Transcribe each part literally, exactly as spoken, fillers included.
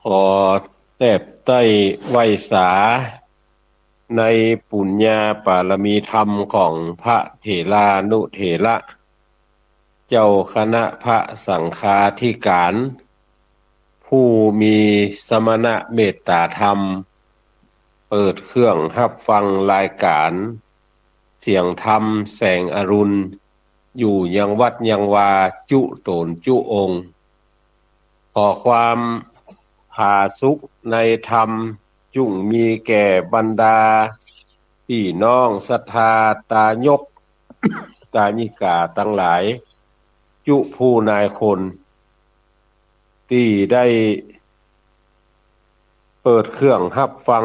ขอแตบใต้ไหว้สาในปุญญาปารมีธรรมของพระเถรานุเถระ เจ้าคณะพระสังฆาธิการ ผู้มีสมณะเมตตาธรรม เปิดเครื่องฮับฟังรายการเสียงธรรมแสงอรุณ อยู่ยังวัดยังวาจุต๋นจุองค์ ขอความผาสุกในธรรมจุ่งมีแก่บรรดาปี้น้องศรัทธาตายกตายิกาตังหลาย จุผู้นายคน ตี้ได้เปิดเครื่องฮับฟัง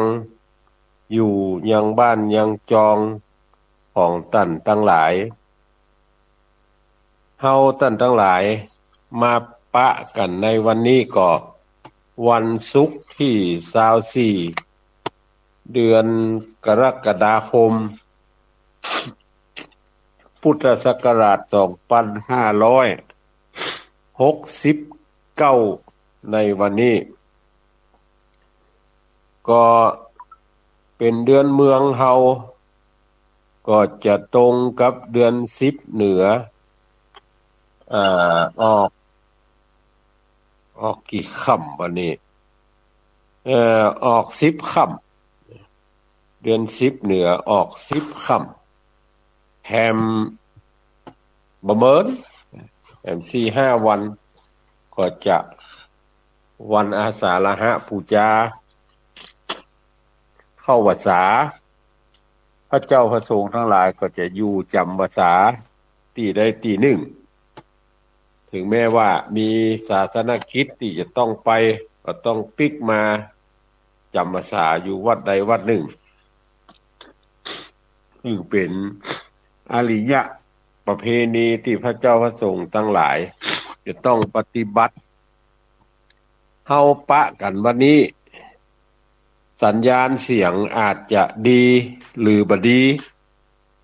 อยู่ยังบ้านยังจองของต้านตังหลาย เฮาต้านตังหลายมาปะกั๋นในวันนี้ก็วันศุกร์ตี้ซาวสี่ เดือนกรกฎาคม พุทธศักราชสองปันห้าร้อยหกสิบเก้า ในวันนี้ ก็เป๋นเดือนเมืองเฮา ก็จะตรงกับเดือนสิบเหนือ อ่า ออก ออกกี่ค่ำวันนี้ เอ่อ ออกสิบค่ำ เดือนสิบเหนือออกสิบค่ำ แฮมบ่เมิน แฮมสี่ห้าวัน ก็จะวันอาสาฬหบูชา เข้าพรรษา พระเจ้าพระสงฆ์ตังหลายก็จะอยู่จ๋ำพรรษาตี้ใดตี้นึ่ง เถิงแม้ว่ามีศาสนกิจตี้จะต้องไป ก็ต้องปิ๊กมาจ๋ำพรรษาอยู่วัดใดวัดนึ่ง ซึ่งเป๋นอริยประเพณีตี้พระเจ้าพระสงฆ์ตังหลายจะต้องปฏิบัติ เฮาปะกั๋นวันนี้ สัญญาณเสียงอาจจะดีหรือบ่ดี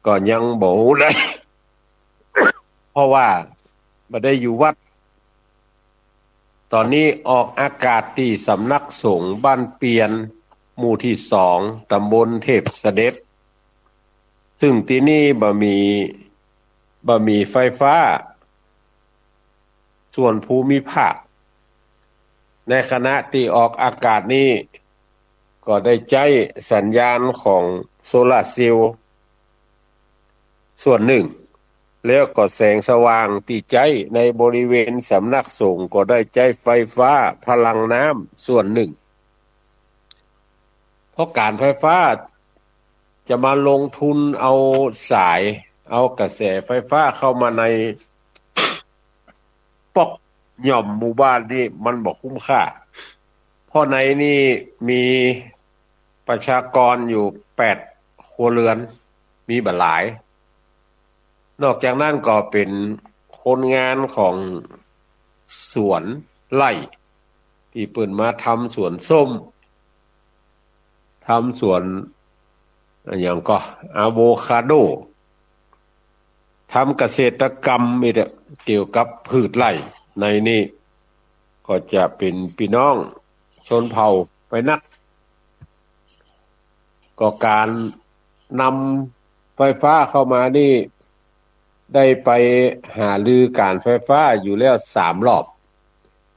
ก็ยังบ่ฮู้ได้ เพราะว่าบ่ได้อยู่วัด ต๋อนนี้ออกอากาศตี้สำนักสงฆ์บ้านเปียน หมู่ตี้สอง ต๋ำบลเทพเสด็จ ซึ่งตี้นี่บ่มี บ่มีไฟฟ้าส่วนภูมิภาค ในขณะตี้ออกอากาศนี้ ก็ได้ใจ๊สัญญาณของโซลาร์เซลล์ส่วนนึ่ง แล้วก็แสงสว่างตี้ใจ๊ในบริเวณสำนักสงฆ์ก็ได้ใจ๊ไฟฟ้าพลังน้ำส่วนนึ่ง เพราะก๋านไฟฟ้าจะมาลงทุนเอาสาย เอากระแสไฟฟ้าเข้ามาในป๊อกหย่อมหมู่บ้านนี่มันบ่คุ้มค่า เพราะในนี่มีประชากรอยู่แปดครัวเรือน มีบ่หลาย นอกจากนั้นก็เป๋นคนงานของสวนไร่ ตี้เปิ้นมาทำสวนส้ม ทำสวนอะหยังก็อะโวคาโด ทำเกษตรกรรมนี่แหละ เกี่ยวกับพืชไร่ ในนี้ก็จะเป๋นปี้น้องชนเผ่าไปนัก ก็ก๋านนำไฟฟ้าเข้ามานี่ ได้ไปหารือก๋านไฟฟ้าอยู่แล้วสามรอบ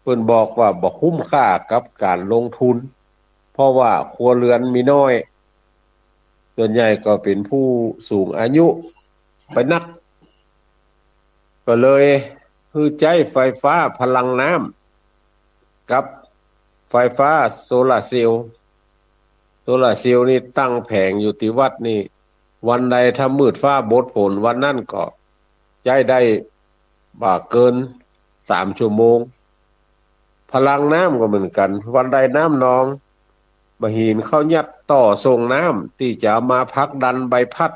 เปิ้นบอกว่าบ่คุ้มค่ากับก๋านลงทุน เพราะว่าครัวเรือนมีน้อย ส่วนใหญ่ก็เป๋นผู้สูงอายุไปนัก ก็เลยหื้อใจ๊ไฟฟ้าพลังน้ำกับไฟฟ้าโซลาร์เซลล์ โซลาร์เซลล์นี่ตั้งแผงอยู่ตี้วัดนี่ วันใดถ้ามืดฟ้าบดฝน วันนั้นก็ใจ๊ได้บ่เกินสามชั่วโมง พลังน้ำก็เหมือนกั๋น วันใดน้ำนอง บ่าหินเข้ายัดต่อส่งน้ำตี้จะเอามาผลักดันใบพัด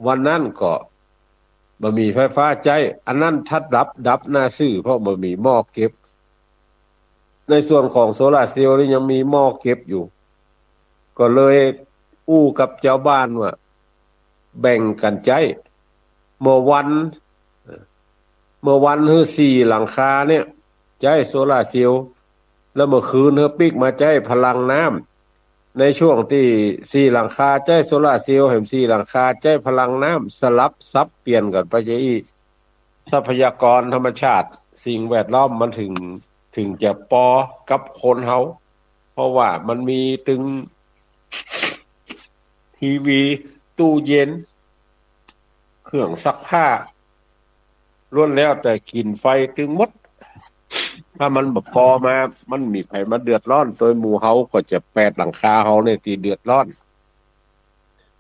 วันนั้นก็บ่มีไฟฟ้าใจ๊ อันนั้นถ้าดับ ดับหน้าซื่อ เพราะบ่มีหม้อเก็บ ในส่วนของโซลาร์เซลล์นี่ยังมีหม้อเก็บอยู่ ก็เลยอู้กับจาวบ้านว่าแบ่งกั๋นใจ๊ เมื่อวัน เมื่อวันหื้อสี่หลังคาเนี่ย ใจ๊โซลาร์เซลล์ แล้วเมื่อคืนเฮาปิ๊กมาใจ๊พลังน้ำ ในช่วงตี้สี่หลังคาใจ๊โซลาร์เซลล์ แหมสี่หลังคาใจ๊พลังน้ำ สลับสับเปลี่ยนกั๋นไปจะอี้ ทรัพยากรธรรมชาติ สิ่งแวดล้อมมันเถิง เถิงจะปอกับคนเฮา เพราะว่ามันมีตึง ทีวี ตู้เย็น เครื่องซักผ้า ล้วนแล้วแต่กิ๋นไฟตึงหมด ถ้ามันบ่ปอมา มันมีใผมาเดือดร้อน โตยหมู่เฮาก็จะแปดหลังคาเฮาเนี่ยตี้เดือดร้อน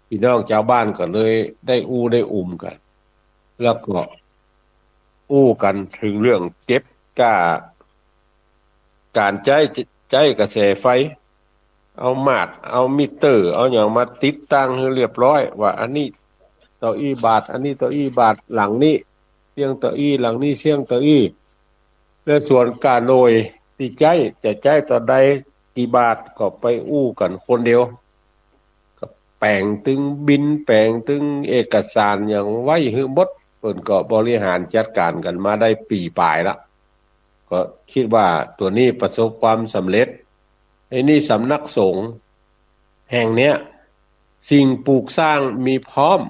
ปี้น้องจาวบ้านก็เลยได้อู้ได้อุ่มกั๋น แล้วก็อู้กั๋นเถิงเรื่องเก็บก้า ก๋านใจ๊ ใจ๊กระแสไฟ เอามาด เอามิเตอร์ เอาหยังมาติดตั้งหื้อเรียบร้อย ว่าอันนี้เต้าอี้บาท อันนี้เต้าอี้บาท หลังนี้เสี้ยงเต้าอี้ หลังนี้เสี้ยงเต้าอี้ และส่วนก้าหน่วยตี้ใจ๊ จะใจ๊เต้าใดกี่บาท ก็ไปอู้กั๋นคนเดียว ก็แป๋งตึงบิน แป๋งตึงเอกสารหยังไว้หื้อหมด เปิ้นก็บริหารจัดก๋านกั๋นมาได้ปี๋ป๋ายละ ก็กึ๊ดว่าตั๋วนี้ประสบความสำเร็จ ไอ้นี่สำนักสงฆ์แห่งเนี้ย สิ่งปลูกสร้างมีพร้อม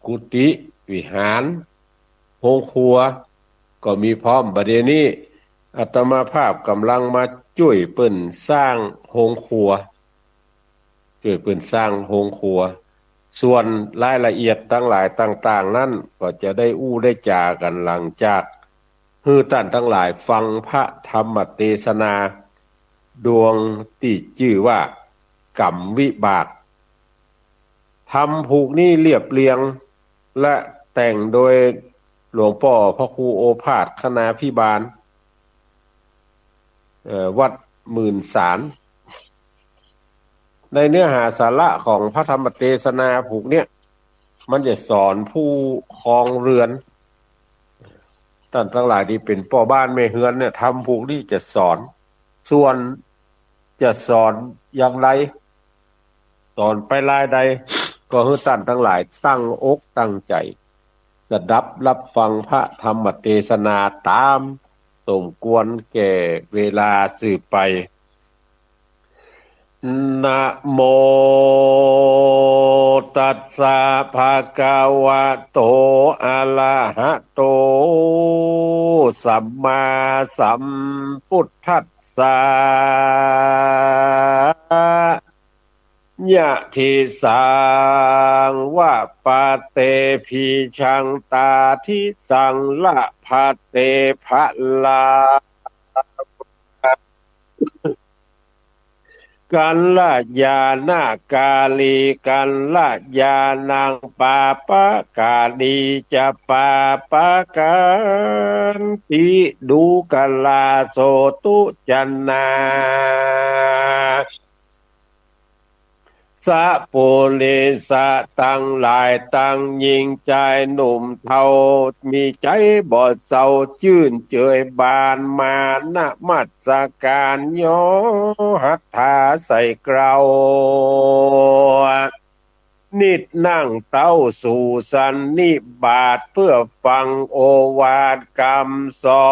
กุฏิ วิหาร โฮงครัว ก็มีพร้อม บ่าเดี่ยวนี้อาตมาภาพก่ำลังมาจ้วยเปิ้นสร้างโฮงครัว จ้วยเปิ้นสร้างโฮงครัว ส่วนรายละเอียดตังหลายต่างๆ นั้น ก็จะได้อู้ได้จ๋ากั๋นหลังจาก หื้อต้านตังหลายฟังพระธรรมเตสนา ดวงตี้จื้อว่าก๋รรมวิบาก ธรรมผูกนี้เรียบเรียง และแต่งโดยหลวงป้อพระครูโอภาส คณาภิบาล เอ่อ วัดหมื่นสาร ในเนื้อหาสาระของพระธรรมเตสนาผูกเนี้ย มันจะสอนผู้ครองเรือน ต้านตังหลายตี้เป๋นป้อบ้านแม่เฮือนเนี่ย ธรรมผูกนี้จะสอน ส่วนจะสอนอย่างไร สอนไปรายใด ก็หื้อต้านตังหลายตั้งอกตั้งใจ๋ สดับฮับฟังพระธรรมเตสนาต๋ามสมควรแก่เวลาสืบไป นะโมตัสสะ ภะคะวะโต อะระหะโต สัมมาสัมพุทธัสสะ ยะถิสัง วะปะเต ภีชัง ตาธิสัง ละภะเต ภะลา กัลยาณะกาลี กัลยาณัง ปาปะกาลี จะ ปาปะกันติ ดูกราโสตุ จนา สะปุริสะตังหลายตังหญิงจายหนุ่มเฒ่า มีใจ๋บ่เศร้าจื้นเจยบานมานมัสก๋าน ย่อหัตถาใส่เกล้า นิดนั่งเต้าสู่สันนิบาตเปื้อฟังโอวาทกำสอ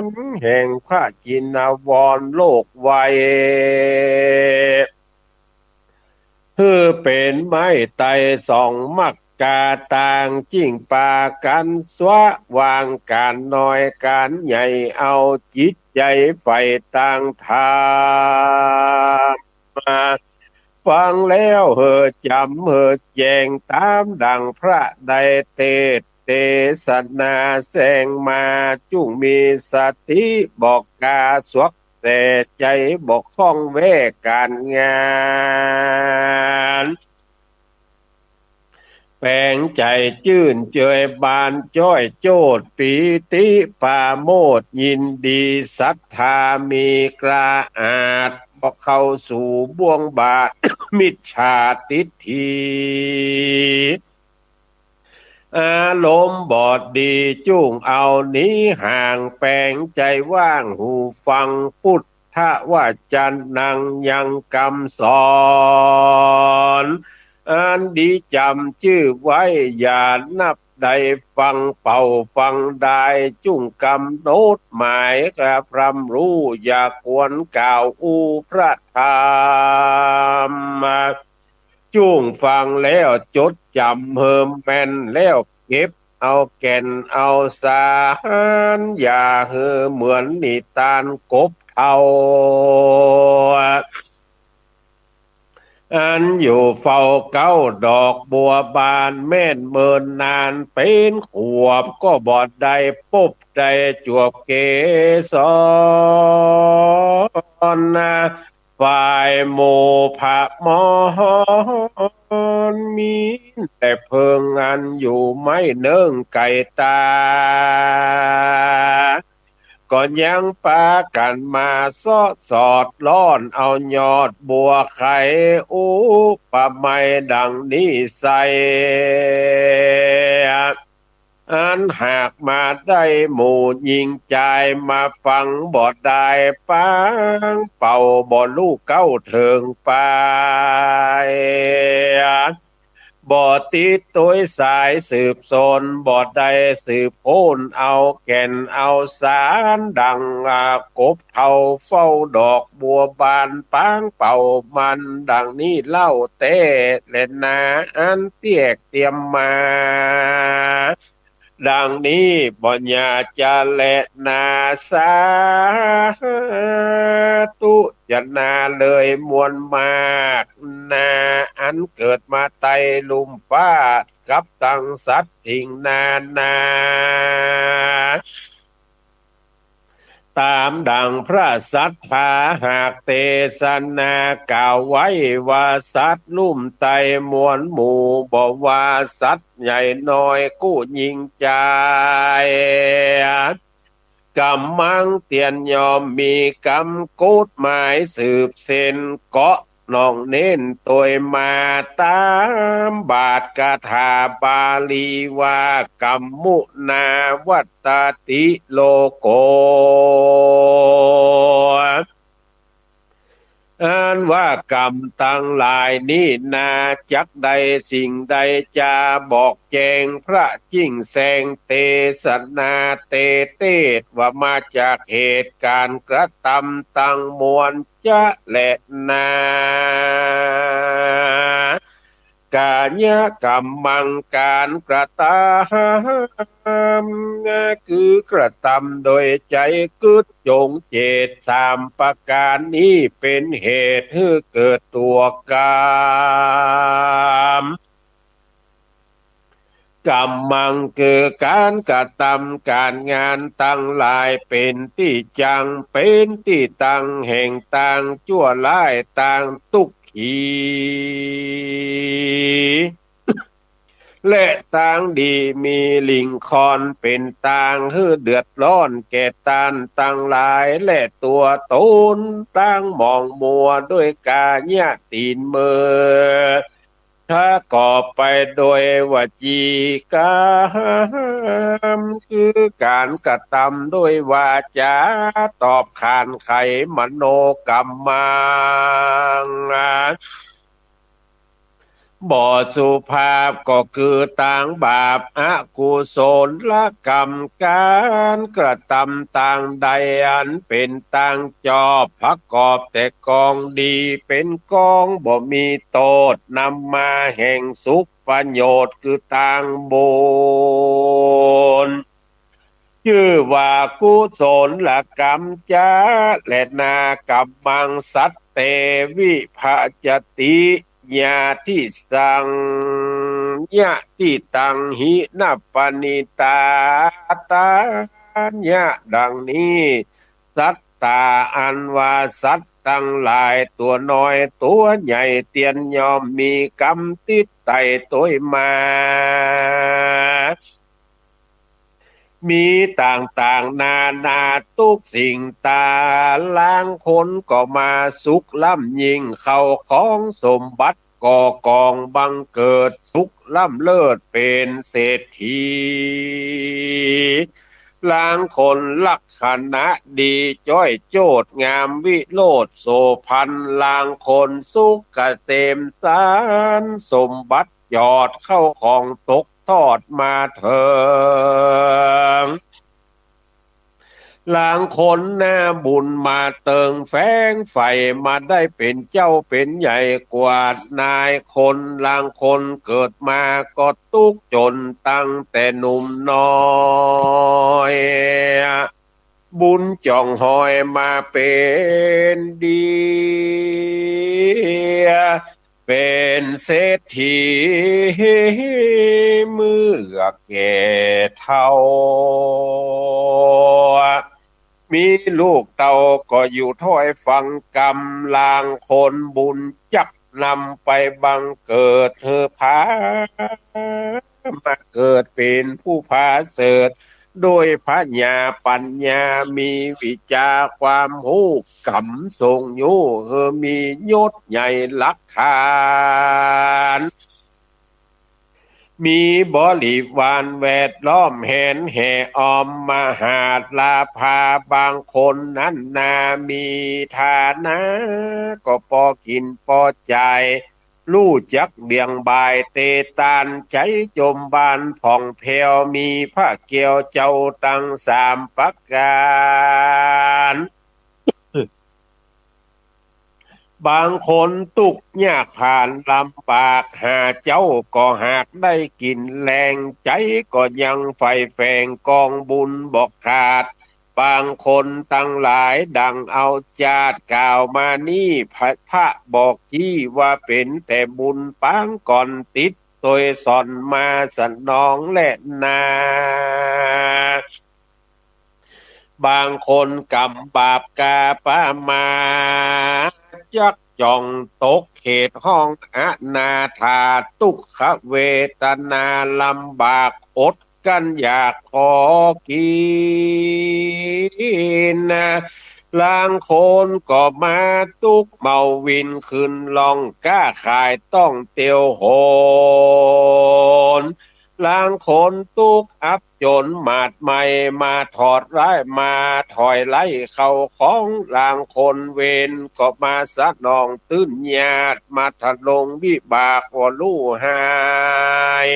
น แห่งพระจินวรโลกไวย หื้อเป๋นไม้ไต้สองมักกาต่าง จิ่งปากั๋นสว่างก๋านน้อยก๋านใหญ่ เอาจิตใจ๋ใฝ่ตางธรรม ฟังแล้วหื้อจ๋ำหื้อแจ้ง ต๋ามดั่งพระได้เตสน์เตสนาแสงมา จุ่งมีสติบ่กาสวก แต่ใจ๋บ่ข้องแวก๋านงาน แป๋งใจ๋จื้นเจยบานจ้อยโจ้ด ปีติปาโมทย์ยินดี ศรัทธามีกล้าอาจ บ่เข้าสู่บ่วงบาปมิจฉาทิฏฐิ อารมณ์บ่ดีจุ่งเอาหนีห่าง แป๋งใจ๋ว่างหูฟัง พุทธวจนังยังกำสอน อันดีจ๋ำจื้อไว้ อย่านับ ได้ฟังเป่าฟังดาย จุ่งกำหนดหมายกระพร่ำฮู้ อย่ากวนกล่าวอู้พระธรรม จุ่งฟังแล้วจดจ๋ำหื้อแม่น แล้วเก็บเอาแก่นเอาสาร อย่าหื้อเหมือนนิทานกบเฒ่า อันอยู่เฝ้าเก๊าดอกบัวบาน แม้นเมินนานเป๋นขวบ ก็บ่ได้ปบได้จวบเกสร ฝ่ายหมู่พระมร มีแต่เพิ่งอันอยู่ไม่เนิ่งไกลต๋า ก็ยังปากั๋นมาเซาะสอดร่อนเอายอดบัวไข อุปไมยดังนี้ใส่ อันหากมาได้หมู่ญิงจาย มาฟังบ่ได้ปางเป่า บ่ฮู้เก๊าเถิงปาย บ่ติดตวยสายสืบสน บ่ได้สืบค้นเอาแก่นเอาสาร ดังกบเฒ่าเฝ้าดอกบัวบาน ปางเป่ามันดังนี้เล่าแต๊แลนา อันเปียกเตรียมมา ดังนี้บ่อย่าจะแลนา สาธุจะนาเลยมวลมากนา อันเกิดมาใต้ลุ่มฟ้า กับตังสัตว์ถิงนานา ต๋ามดังพระสัตถาหากเตสนากล่าวไว้ว่า สัตว์ลุ่มใต้มวลหมู่ บ่ว่าสัตว์ใหญ่น้อยกู้ญิงจาย ก๋ำมังเตียนย่อมมีกำกฎหมายสืบเส้น เกาะนองเน้นตวยมา ต๋ามบาทกถาบาลีว่า กัมมุนาวัตติโลโก อันว่ากำตังหลายนี้นา จักได้สิ่งใดจาบอกแจ้ง พระจิ่งแสงเตสนาเตเตศน์ว่า มาจากเหตุก๋ารกระตำตังมวลจะแลนา กายกัมมังก๋ารกระตำ คือกระตำโดยใจ๋กึ๊ดจ๋งเจต สามประก๋ารนี้เป๋นเหตุหื้อเกิดตั๋วก๋รรม กัมมัง คือก๋านกระตำก๋านงานตังหลาย เป๋นตี้จั่ง เป๋นตี้ตั้งแห่งตางจั่วร้าย ตางตุ๊กขี และตางดี มีหลิ่งคอนเป๋นตางหื้อเดือดร้อนแก่ต้านตังหลาย และตั๋วต๋นตางหมองมัว ด้วยก๋ายะตี๋นมือ ประกอบไปด้วยวจีกรรม คือก๋านกระตำด้วยวาจา ตอบขานไขมโนกัมมัง บ่สุภาพก็คือตางบาป อกุศลกรรม ก๋านกระตำตางใดอันเป๋นตางจอบ ประกอบแต่กองดีเป๋นกอง บ่มีโต้ษ นำมาแห่งสุขประโยชน์ คือตางบุญ จื้อว่ากุศลกรรมจะแลนา กัมมัง สัตเต วิภะจะติ ญาติสัง ญาติตัง หินะปะนิตา ตายะ ดังนี้ สัตตา อันว่าสัตว์ตังหลาย ตั๋วน้อยตั๋วใหญ่เตียน ย่อมมีกรรมติดไต่ตวยมา มีต่างๆ นานาตุ๊กสิ่งตา ลางคนก็มาสุขล้ำยิ่ง เข้าของสมบัติก่อกองบังเกิด สุขล้ำเลิศเป๋นเศรษฐี ลางคนลักษณะดีจ้อยโจดงามวิโรจน์โสภณ ลางคนสุขเกษมสารสมบัติยอด เข้าของตก ทอดมาเถิง ลางคนนาบุญมาเติงแฝงใฝ่มาได้เป๋นเจ้าเป๋นใหญ่กว่านายคน ลางคนเกิดมาก็ตุ๊กจนตั้งแต่หนุ่มน้อย บุญจ่องหอยมาเป๋นเดีย เป๋นเศรษฐีเมื่อแก่เฒ่า มีลูกเต้าก็อยู่ถ้อยฟังกำ ลางคนบุญจักนำไปบังเกิดหื้อผา มาเกิดเป๋นผู้ผาเสริฐ ด้วยผญาปัญญา มีวิชาความฮู้ก๋ำทรงอยู่ หื้อมียศใหญ่หลักฐาน มีบริวารแวดล้อมแหนแห่ออมมหาลาภา บางคนนั้นนามีฐานะ ก็ปอกิ๋นปอใจ๊ ฮู้จักเบี่ยงบ่ายเตตาน ใจ๊จมบานผ่องแผ้ว มีพระแก้วเจ้าตังสามประก๋าน บางคนตุ๊กยากผ่านลำบาก หาเจ๊าก็หากได้กิ๋นแลง ใจ๊ก็ยังใฝ่แฝงกองบุญบ่ขาด บางคนตังหลายดังเอาจาดกล่าวมานี้ พระ พระบอกจี้ว่าเป๋นแต่บุญปางก่อนติด ตวยส่อนมาสนองแลนา บางคนกำบาปกาปะมา จักจ่องตกเขตห้องอนาถา ตุ๊กขเวตนาลำบากอด กั้นอยากขอกิ๋นนา ลางคนก็มาตุ๊กเมาวินขึ้นล่อง ก๊าขายต้องเตียวหน ลางคนตุ๊กอับจ๋นหมาดไหม้ มาถอดไล่ มาถอยไล่เข้าของ ลางคนเวรก็มาสนองตื้นญาติ มาทะลงวิบากบ่ฮู้หาย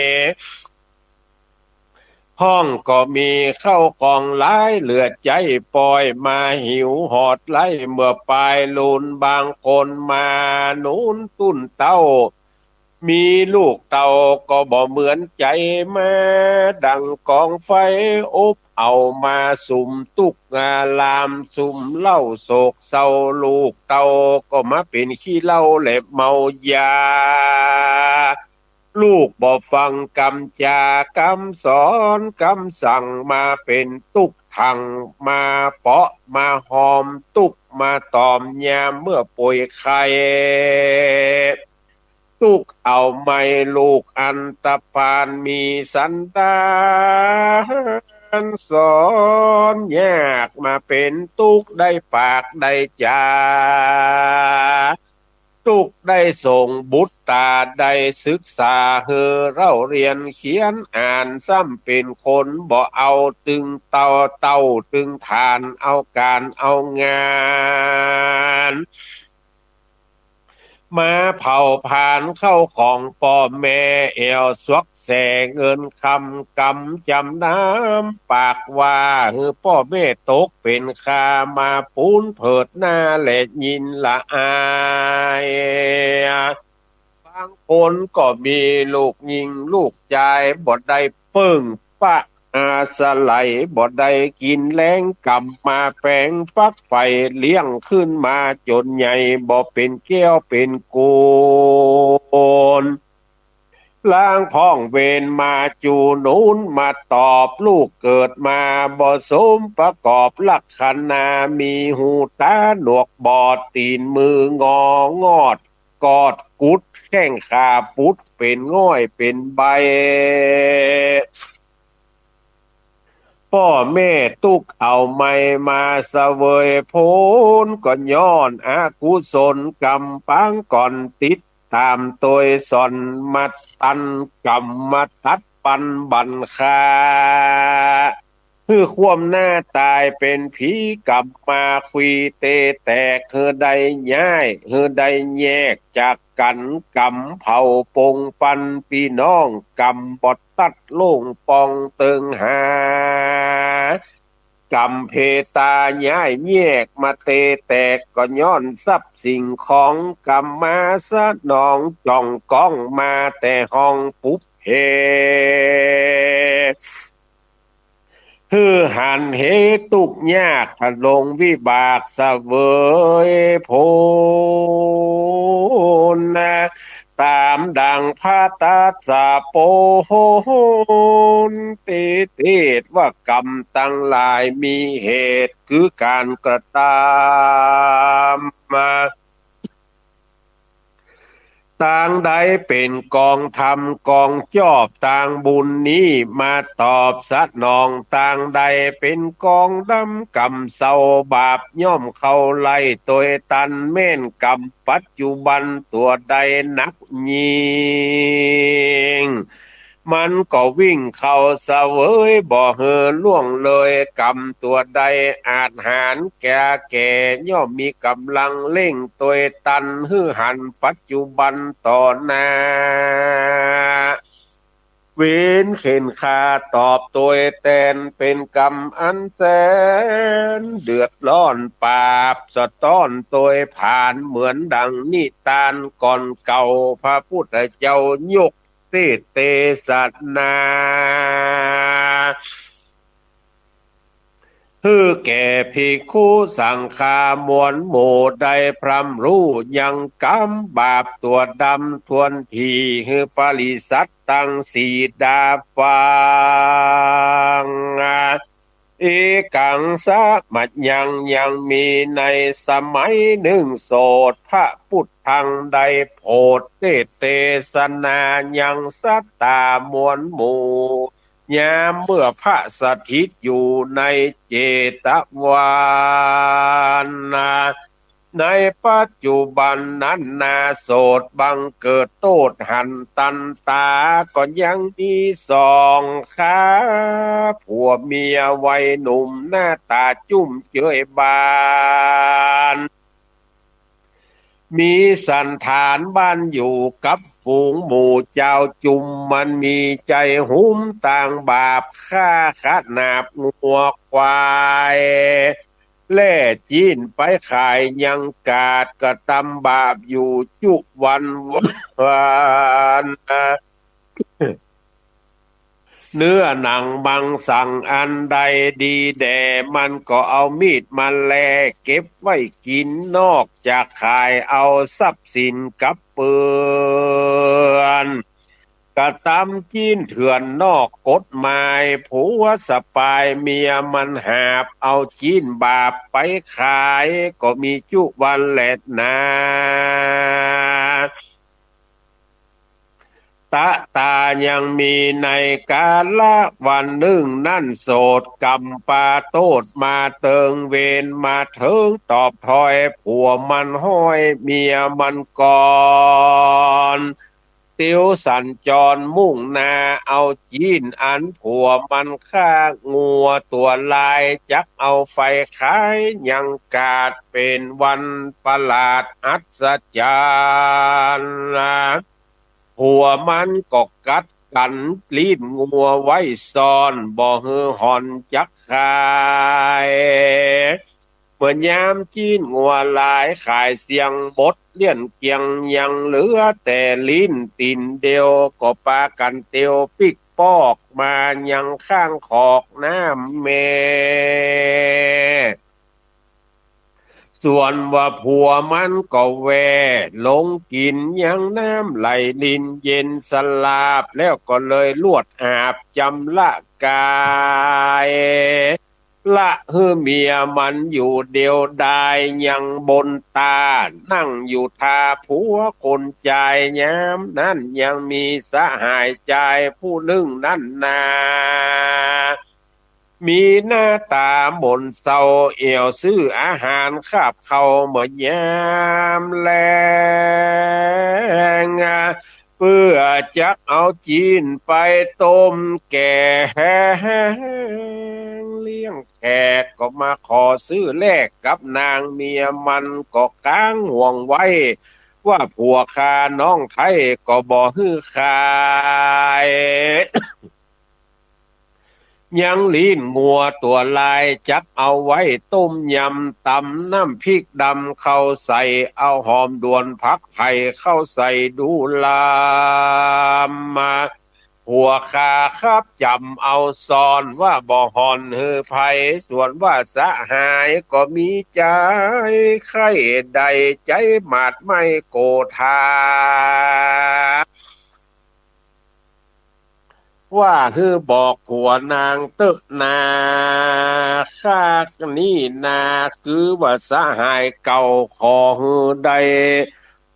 ห้องก็มีเข้าของหลายเหลือใจ๊ ปอยมาหิวหอดไล่เมื่อปายลูน บางคนมานูนตุ้นเต้า มีลูกเต้าก็บ่เหมือนใจ๋ มาดังกองไฟอบเอามาสุมตุ๊กงาลาม สุมเหล้าโศกเศร้า ลูกเต้าก็มาเป๋นขี้เหล้าและเมายา ลูกบ่ฟังกำจากำสอนกำสั่ง มาเป๋นตุ๊กถัง มาเปาะมาหอมตุ๊ก มาตอมยามเมื่อป่วยไข้ ตุ๊กเอาไหม้ลูกอันตพาล มีสันดานสอนยาก มาเป๋นตุ๊กได้ปากได้จ๋า ตุ๊กได้ส่งบุตรต๋าได้ศึกษา หื้อเล่าเรียนเขียนอ่าน ซ้ำเป๋นคนบ่เอาตึงเต้า เต้าตึงฐาน เอาก๋านเอางาน มาเผาผลาญเข้าของป้อแม่ แอ่วสวกแสเงินคำ กำจำนำปากว่า หื้อป้อแม่ตกเป๋นข่า มาปูนเผิดหน้าและยินละอาย บางคนก็มีลูกญิงลูกจาย บ่ได้เปิ้งปะอาศัย บ่ได้กิ๋นแลงกำ มาแป๋งฝักใฝ่เลี้ยงขึ้นมาจ๋นใหญ่ บ่เป๋นแก้วเป๋นกูน ลางพ่องเวรมาจู๋นูน มาตอบลูกเกิดมา บ่สมประกอบลักษณะ มีหูต๋าหนวกบอด ตี๋นมืององอด กอดกุดแข้งขาปุดเป๋นง่อยเป๋นใบ ป้อแม่ตุ๊กเอาไหม้มาเสวยผล ก็ย้อนอกุศลกำปางก่อนติดต๋ามตวยส่อน มาตันกำมาตัดปันบั่นฆ่า หื้อคว่ำหน้าต๋ายเป๋นผีกำมา ขวีเตแตก หื้อได้ย้าย หื้อได้แยกจาก กั๋น ก๋ำเผาปงปันปี้น้อง ก๋ำบ่ตัดโล่งป่องเติงหา ก๋ำเพตาย้ายแยกมาเตแตก ก็ย้อนทรัพย์สิ่งของ ก๋ำมาสนองจ้องก้องมาแต่ห้องปุพเพ หื้อหันเหตุตุ๊กข์ยาก ทรงวิบากเสวยผล ต๋ามดังพระตรัสโปน เตเตสะ ว่ากรรมตังหลายมีเหตุ คือก๋านกระตำมา ตางใดเป๋นกองธรรมกองจอบ ตางบุญนี้มาตอบสนอง ตางใดเป๋นกองดำกรรมเศร้า บาปย่อมเข้าไล่ตวยตัน แม่นกรรมปัจจุบันตั๋วใดนักยิ่ง มันก็วิ่งเข้าเสวย บ่หื้อล่วงเลย กรรมตั๋วใดอาจหาญแก่แก่ ย่อมมีก๋ำลังเร่งตวยตัน หื้อหันปัจจุบันต่อหน้า เวรเข็ญฆ่าตอบตวยแตน เป๋นกรรมอันแสนเดือดร้อน ปราบสะต๊อนตวยผลาญ เหมือนดังนิตานก่อนเก่า พระพุทธเจ้ายก เตเตสนา หื้อแก่ภิกขุสังฆามวลหมู่ ได้พร่ำฮู้ยังกรรมบาปตั๋วดำถ้วนถี่ หื้อปริษัทตังสี่ดาฟัง เอกังสมัยยัง ยังมีในสมัยนึ่ง โสตพระพุทธัง ได้โผดเตเตสนายังสัตตามวลหมู่ ยามเมื่อพระสถิตอยู่ในเจตวันนา ในปัจจุบันนั้นนา โสตบังเกิดโต้ษหันตันต๋า ก็ยังมีสองขา ผัวเมียวัยหนุ่มหน้าต๋าจุ่มเจยบาน มีสัณฐานบ้านอยู่กับฝูงหมู่จาวจุม มันมีใจ๋หุมตางบาป ฆ่าขนาบงัวควาย แล่จี้นไปขายยังกาด กระตำบาปอยู่จุวันวัน เนื้อหนังมังสังอันใดดีแด่ มันก็เอามีดมาแล่เก็บไว้กิ๋น นอกจากขายเอาทรัพย์สินกับเปื้อน กระตำจี้นเถื่อนนอกกฎหมาย ผัวสปายเมียมันหาบเอาจี้นบาปไปขาย ก็มีจุวันแลนา ตะตายังมีในกาละวันนึ่งนั้น โสตกำปาโต้ษมาเติง เวรมาเถิงตอบถอย ผัวมันฮ้อยเมียมันก่อน เตียวสัญจรมุ่งหน้าเอาจี้น อันผัวมันฆ่างัวตั๋วลาย จักเอาไปขายยังกาด เป๋นวันประหลาดอัศจรรย์ ผัวมันก็กัดกั๋นลิ้นงัวไว้ซ่อน บ่หื้อห่อนจักขาย เมื่อยามจี้นงัวลายขายเสี้ยงหมดเกลี้ยง ยังเหลือแต่ลิ้นตี๋นเดียว ก็ปากั๋นเตียวปิ๊กปอกมายังข้างขอกน้ำแม่ ส่วนว่าผัวมันก็แว่ลงกิ๋นยังน้ำไหลลินเย็นสลาบ แล้วก็เลยลวดอาบจำละก๋าย ละหื้อเมียมันอยู่เดียวดายยังบนตา นั่งอยู่ท่าผัวคนจาย ยามนั้นยังมีสหายจายผู้นึ่งนั้นนา มีหน้าต๋าหม่นเศร้า แอ่วซื้ออาหารคาบข้าวเมื่อยามแลง เปื้อจักเอาจี้นไปต้มแก๋ง เลี้ยงแขกก็มาขอซื้อแลกกับนางเมียมัน ก็ก๊างห่วงไว้ ว่าผัวข้าน้องไท้ก็บ่หื้อขาย ยังลิ้นงัวตั๋วลายจักเอาไว้ต้มยำ ต๋ำน้ำพริกดำเข้าใส่ เอาหอมดวนผักไผ่เข้าใส่ดูลำมา ผัวข้าครับจ๋ำเอาซอน ว่าบ่ห่อนหื้อใผ ส่วนว่าสหายก็มีใจ๋ใค่ ได้ใจ๋หมาดไม้โกธา ว่าหื้อบอกผัวนางเต๊อะนา ข้านี้นา คือว่าสหายเก่าขอหื้อได้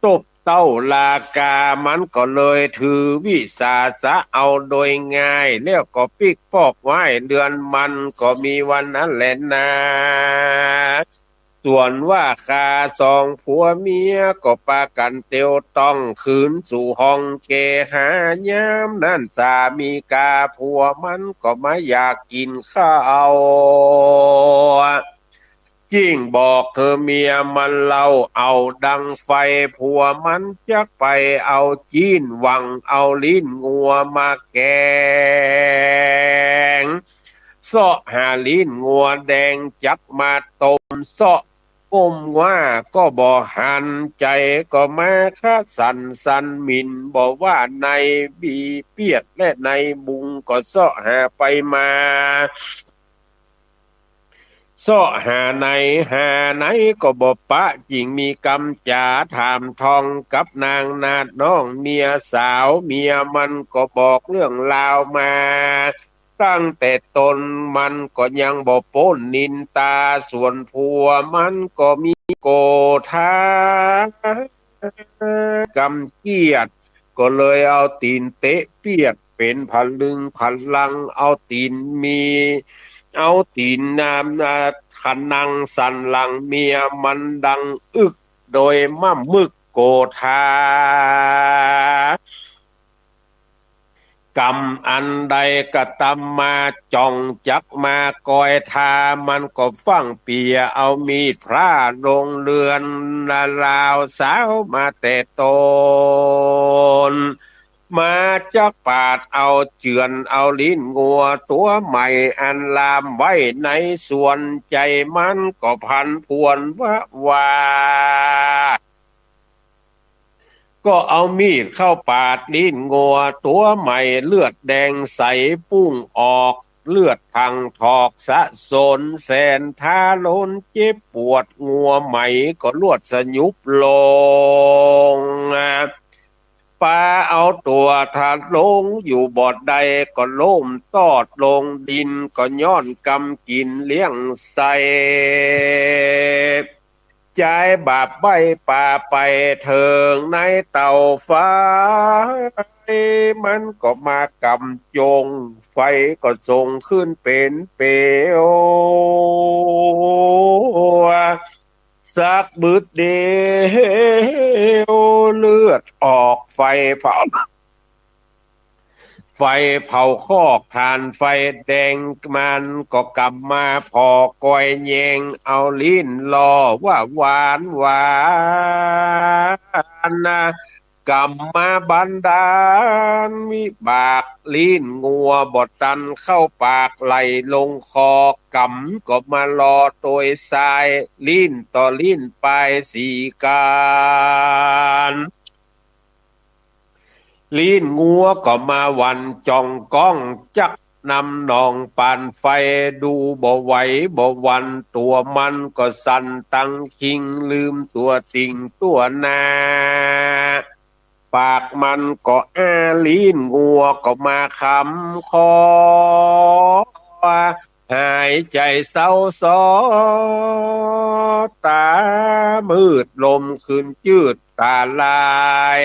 ตบเต้าลากา มันก็เลยถือวิสาสะเอาโดยง่าย แล้วก็ปิ๊กปอกไว้เดือนมันก็มีวันนั้นแหละนา ส่วนว่าข้าสองผัวเมียก็ปากั๋นเตียวต้องคืนสู่ห้องแก่หา ยามนั้นสามีกาผัวมันก็มาอยากกิ๋นข้าว จิ่งบอกหื้อเมียมันเล่าเอาดังไฟ ผัวมันจักไปเอาจี๊น หวังเอาลิ้นงัวมาแก๋ง เซาะหาลิ้นงัวแดงจักมาต้ม เซาะก้มว่าก็บ่หัน ใจ๋ก็มาคะสันสันหมิ่น บ่ว่าในบีเปียดและในบุงก็เซาะหาไปมา เซาะหาไหนหาไหนก็บ่ปะ จิ่งมีกำจ๋าถามทองกับนางนาฏน้องเมียสาว เมียมันก็บอกเรื่องราวมา ตั้งแต่ต้นมันก็ยังบ่ป๊นนินตา ส่วนผัวมันก็มีโกธา กำเกียด ก็เลยเอาตี๋นเตะเปียดเป๋นผะลึงผะลัง เอาตี๋นมี เอาตี๋นนามนาขะนังสันหลังเมียมันดังอึก โดยม่ำมึกโกธา กำอันใดกระตำมา จ่องจักมากอยทา มันก็ฟั่งเปียเอามีดพร้าลงเรือน ลาวสาวมาแต่ต้น มาจักปาดเอาเจือนเอาลิ้นงัวตั๋วใหม่ อันลามไว้ในสวน ใจ๋มันก็ผันผวนวะวา ก็เอามีดเข้าปาดลิ้นงัวตั๋วใหม่ เลือดแดงใสปุ้งออก เลือดพังถอกสะสน แสนท้าลนเจ็บปวด งัวใหม่ก็ลวดสยุบลง ปาเอาตั๋วทะลงอยู่บ่ได้ ก็ล้มตอดลงดิน ก็ย้อนกำกิ๋นเลี้ยงใส่ จายบาปใบ้ปาไปเถิงในเตาไฟ มันก็มากำจง ไฟก็ส่งขึ้นเป๋นเปลว สักบึดเดียวเลือดออก ไฟเผา ไฟเผาคอกถ่านไฟแดง มันก็กำมาผ่อกอยแยง เอาลิ้นล่อว่าหวานหวานนะ กำมาบันดาลวิบาก ลิ้นงัวบ่ตันเข้าปาก ไหลลงคอ กำก็มาล่อตวยซาย ลิ้นต่อลิ้นปายสี่ก๋าน ลิ้นงัวก็มาหวั่นจ่องก้อง จักนำหนองปานไฟ ดูบ่ไหวบ่หวั่น ตั๋วมันก็สั่นตังคิง ลืมตั๋วติ่งตั๋วนา ปากมันก็อ้า ลิ้นงัวก็มาคำคอ หายใจ๋เศร้าซ้อ ต๋ามืดลมขึ้นจืดต๋าลาย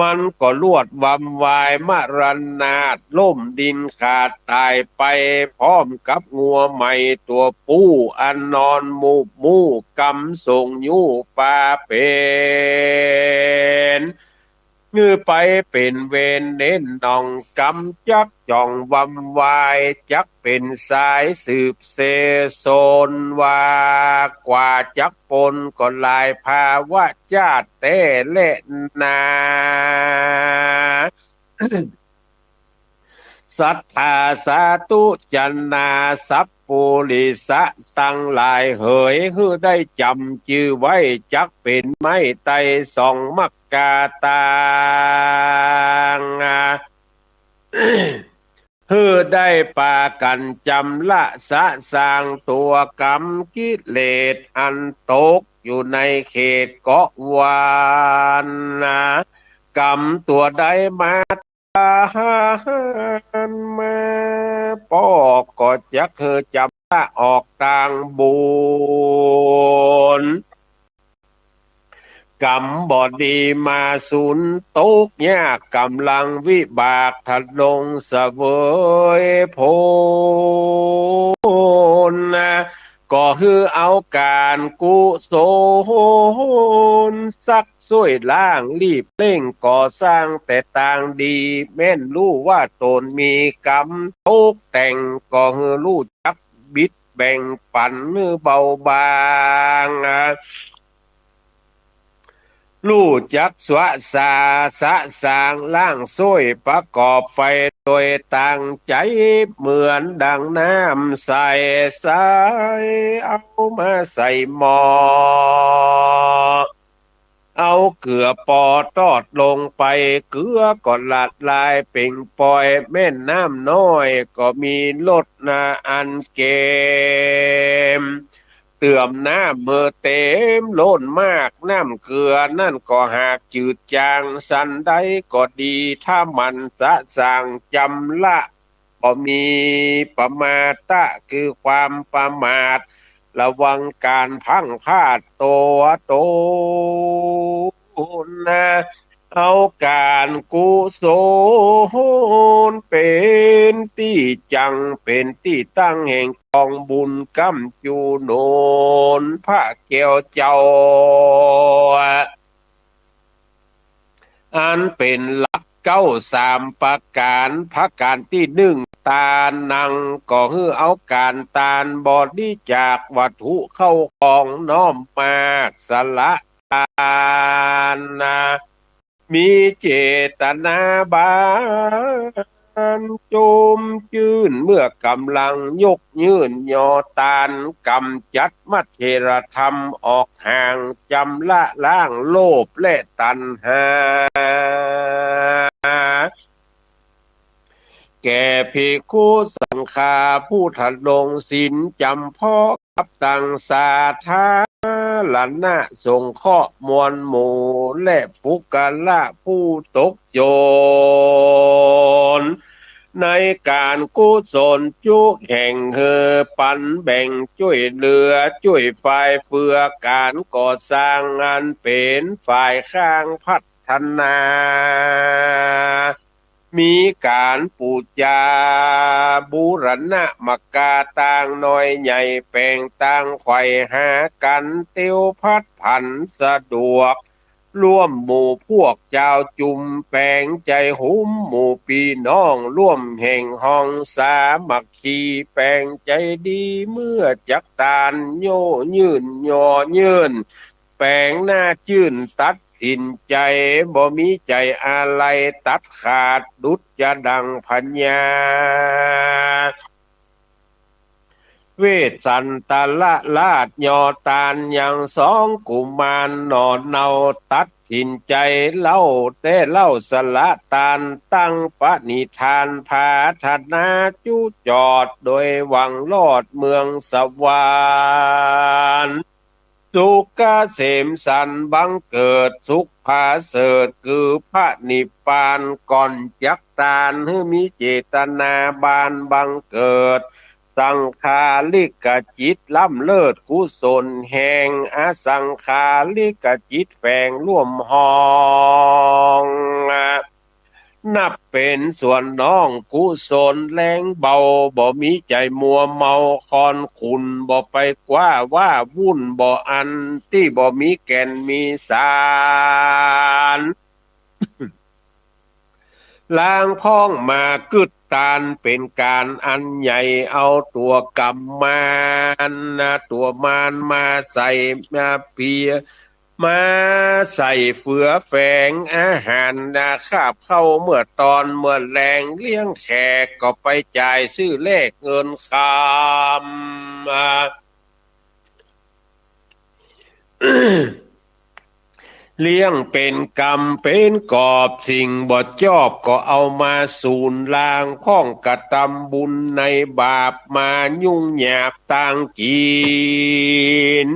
มันก็ลวดวำวายมรณาถ ล้มดินขาดต๋ายไป พร้อมกับงัวใหม่ตั๋วปู้ อันนอนมูบมู่ กำส่งยู้ปาเป๋น หื้อไปเป๋นเวรเน้นหน่องกรรม จักจ่องวำวาย จักเป๋นสายสืบเซโซน ว่ากว่าจักปนก็หลายภาวะจาติแต๊แลนา ศรัทธาสาธุจนา สัพปุริสะตังหลายเหย หื้อได้จ๋ำจื้อไว้ จักเป๋นไม้ไตรสองมักกาตัง หื้อได้ปากั๋นจำละสะสางตั๋วกรรมกิเลสอันตกอยู่ในเขตเกาะวานนา กรรมตั๋วใดมา ทานมา ป้อก็จักหื้อจ๋ำละออกตางบุญ กรรมบ่ดีมาสูญตกยาก ก๋ำลังวิบากทะลงเสวยผลนา ก็หื้อเอาก๋านกุศล ซัก ซ่วยล้าง รีบเร่งก่อสร้างแต่ตางดี แม่นฮู้ว่าต๋นมีกรรมตกแต่ง ก็หื้อฮู้จักบิดแบ่งปั๋นหื้อเบาบาง ฮู้จักสวะสาสะสางล้างซ่วยประกอบไปโดยตางใจ๋ เหมือนดังน้ำใสใส เอามาใส่หม้อ เอาเกลือปอตอดลงไป เกลือก็ละลายเป๋นฟอย แม่นน้ำน้อยก็มีรสนาอันเกม เติมน้ำหื้อเต๋มล้นมาก น้ำเกลือนั้นก็หากจืดจาง สันใดก็ดี ถ้าหมั่นสะสางจ๋ำละ บ่มีปมาทะ คือความประมาท ระวังก๋านพลั้งพลาดตั๋วต๋นนา เอาก๋านกุศลเป๋นตี้จั่ง เป๋นตี้ตั้งแห่งก๋องบุญ ก้ำจู๋หนุนพระแก้วเจ้า อันเป๋นหลักเก๊าสามประก๋าน ประก๋านตี้นึ่ง ตานัง ก็หื้อเอาก๋านตานบริจาควัตถุเข้าของน้อมมากสละตานนา มีเจตนาบานจมจื้น เมื่อก๋ำลังยกยื่นยอตาน ก๋ำจัดมัจเฉรธรรมออกห่าง จ๋ำละล้างโลภและตัณหา แก่ภิกขุสังฆาผู้ทะลงศีลจ๋ำเพาะกับตังสาธารณะ สงเคราะห์มวลหมู่และปุคคละผู้ตกจน ในก๋านกุศลจุแห่ง หื้อปันแบ่งจ้วยเหลือ จ้วยฝ่ายเฟือก๋านก่อสร้าง อันเป๋นฝ่ายข้างพัฒนา มีก๋านปู๋จาบูรณะมกาตางน้อยใหญ่ แป๋งตางไขว่หากั๋นเตียวผัดผันสะดวก ร่วมหมู่พวกจาวจุม แป๋งใจ๋หุมหมู่ปี้น้อง ร่วมแห่งฮองสามัคคี แป๋งใจ๋ดีเมื่อจักตาน โย่ยื่นยอยื่น แป๋งหน้าจื้นตัดสินใจ๋ บ่มีใจ๋อาลัยตัดขาด ดุจจะดั่งพญาเวสสันตรราชยอตานยังสองกุมารหน่อเนา ตัดสินใจ๋เล่าแต่เล่าสละตาน ตั้งปณิธานผาถนาจุจอด โดยหวังรอดเมืองสวรรค์ สุขเกษมสันต์บังเกิด สุขผาเสริฐคือพระนิพพาน ก่อนจักตานหื้อมีเจตนาบานบังเกิด สังขาริกจิตล้ำเลิศกุศลแห่ง อสังขาริกจิตแฝงร่วมฮอง นับเป๋นส่วนน้องกุศลแรงเบา บ่มีใจ๋มัวเมาคลอนขุ่น บ่ไปคว้าว่าวุ่น บ่อันตี้บ่มีแก่นมีสาร ลางพ้องมากึ๊ดตานเป๋นก๋านอันใหญ่ เอาตั๋วก๋ำมารนะ ตั๋วมารมาใส่มาเปีย มาใส่เปือแฝงอาหารนะ คาบข้าวเมื่อตอนเมื่อแลง เลี้ยงแขกก็ไปจ่ายซื้อแลกเงินคำ อ่า เลี้ยงเป๋นกำเป๋นกอบ สิ่งบ่จอบก็เอามาสูญ ลางพ้องกระตำบุญในบาปมา ยุ่งยากตางกิ๋น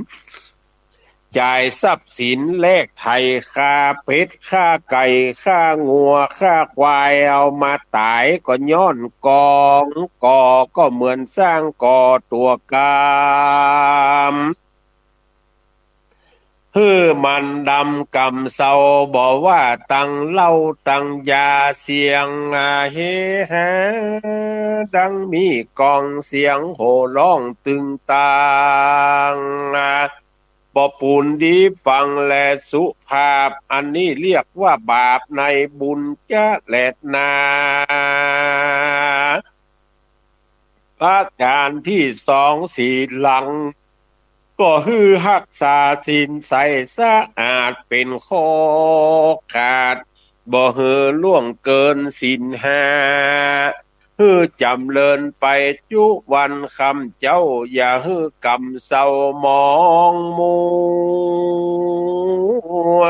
จ่ายทรัพย์สินแลกไถ่ ฆ่าเป็ด ฆ่าไก่ ฆ่างัว ฆ่าควาย เอามาต๋ายก็ย้อนก๋อง ก่อก็เหมือนสร้างก่อตั๋วกำ หื้อมันดำก่ำเซา บ่ว่าตังเหล้าตังยา เสียงอาเฮฮา ดังมีก้อง เสียงโห่ฮ้องตึงตัง บ่ปูนดีฟังแลสุภาพ อันนี้เรียกว่าบาปในบุญจะแลนา ประก๋านตี้สอง ศีลัง ก็หื้อฮักษาศีลใสสะอาดเป๋นข้อขาด บ่หื้อล่วงเกินศีลห้า หื้อจ๋ำเริญไปจุวันค่ำเจ๊า อย่าหื้อก่ำเซามองมัว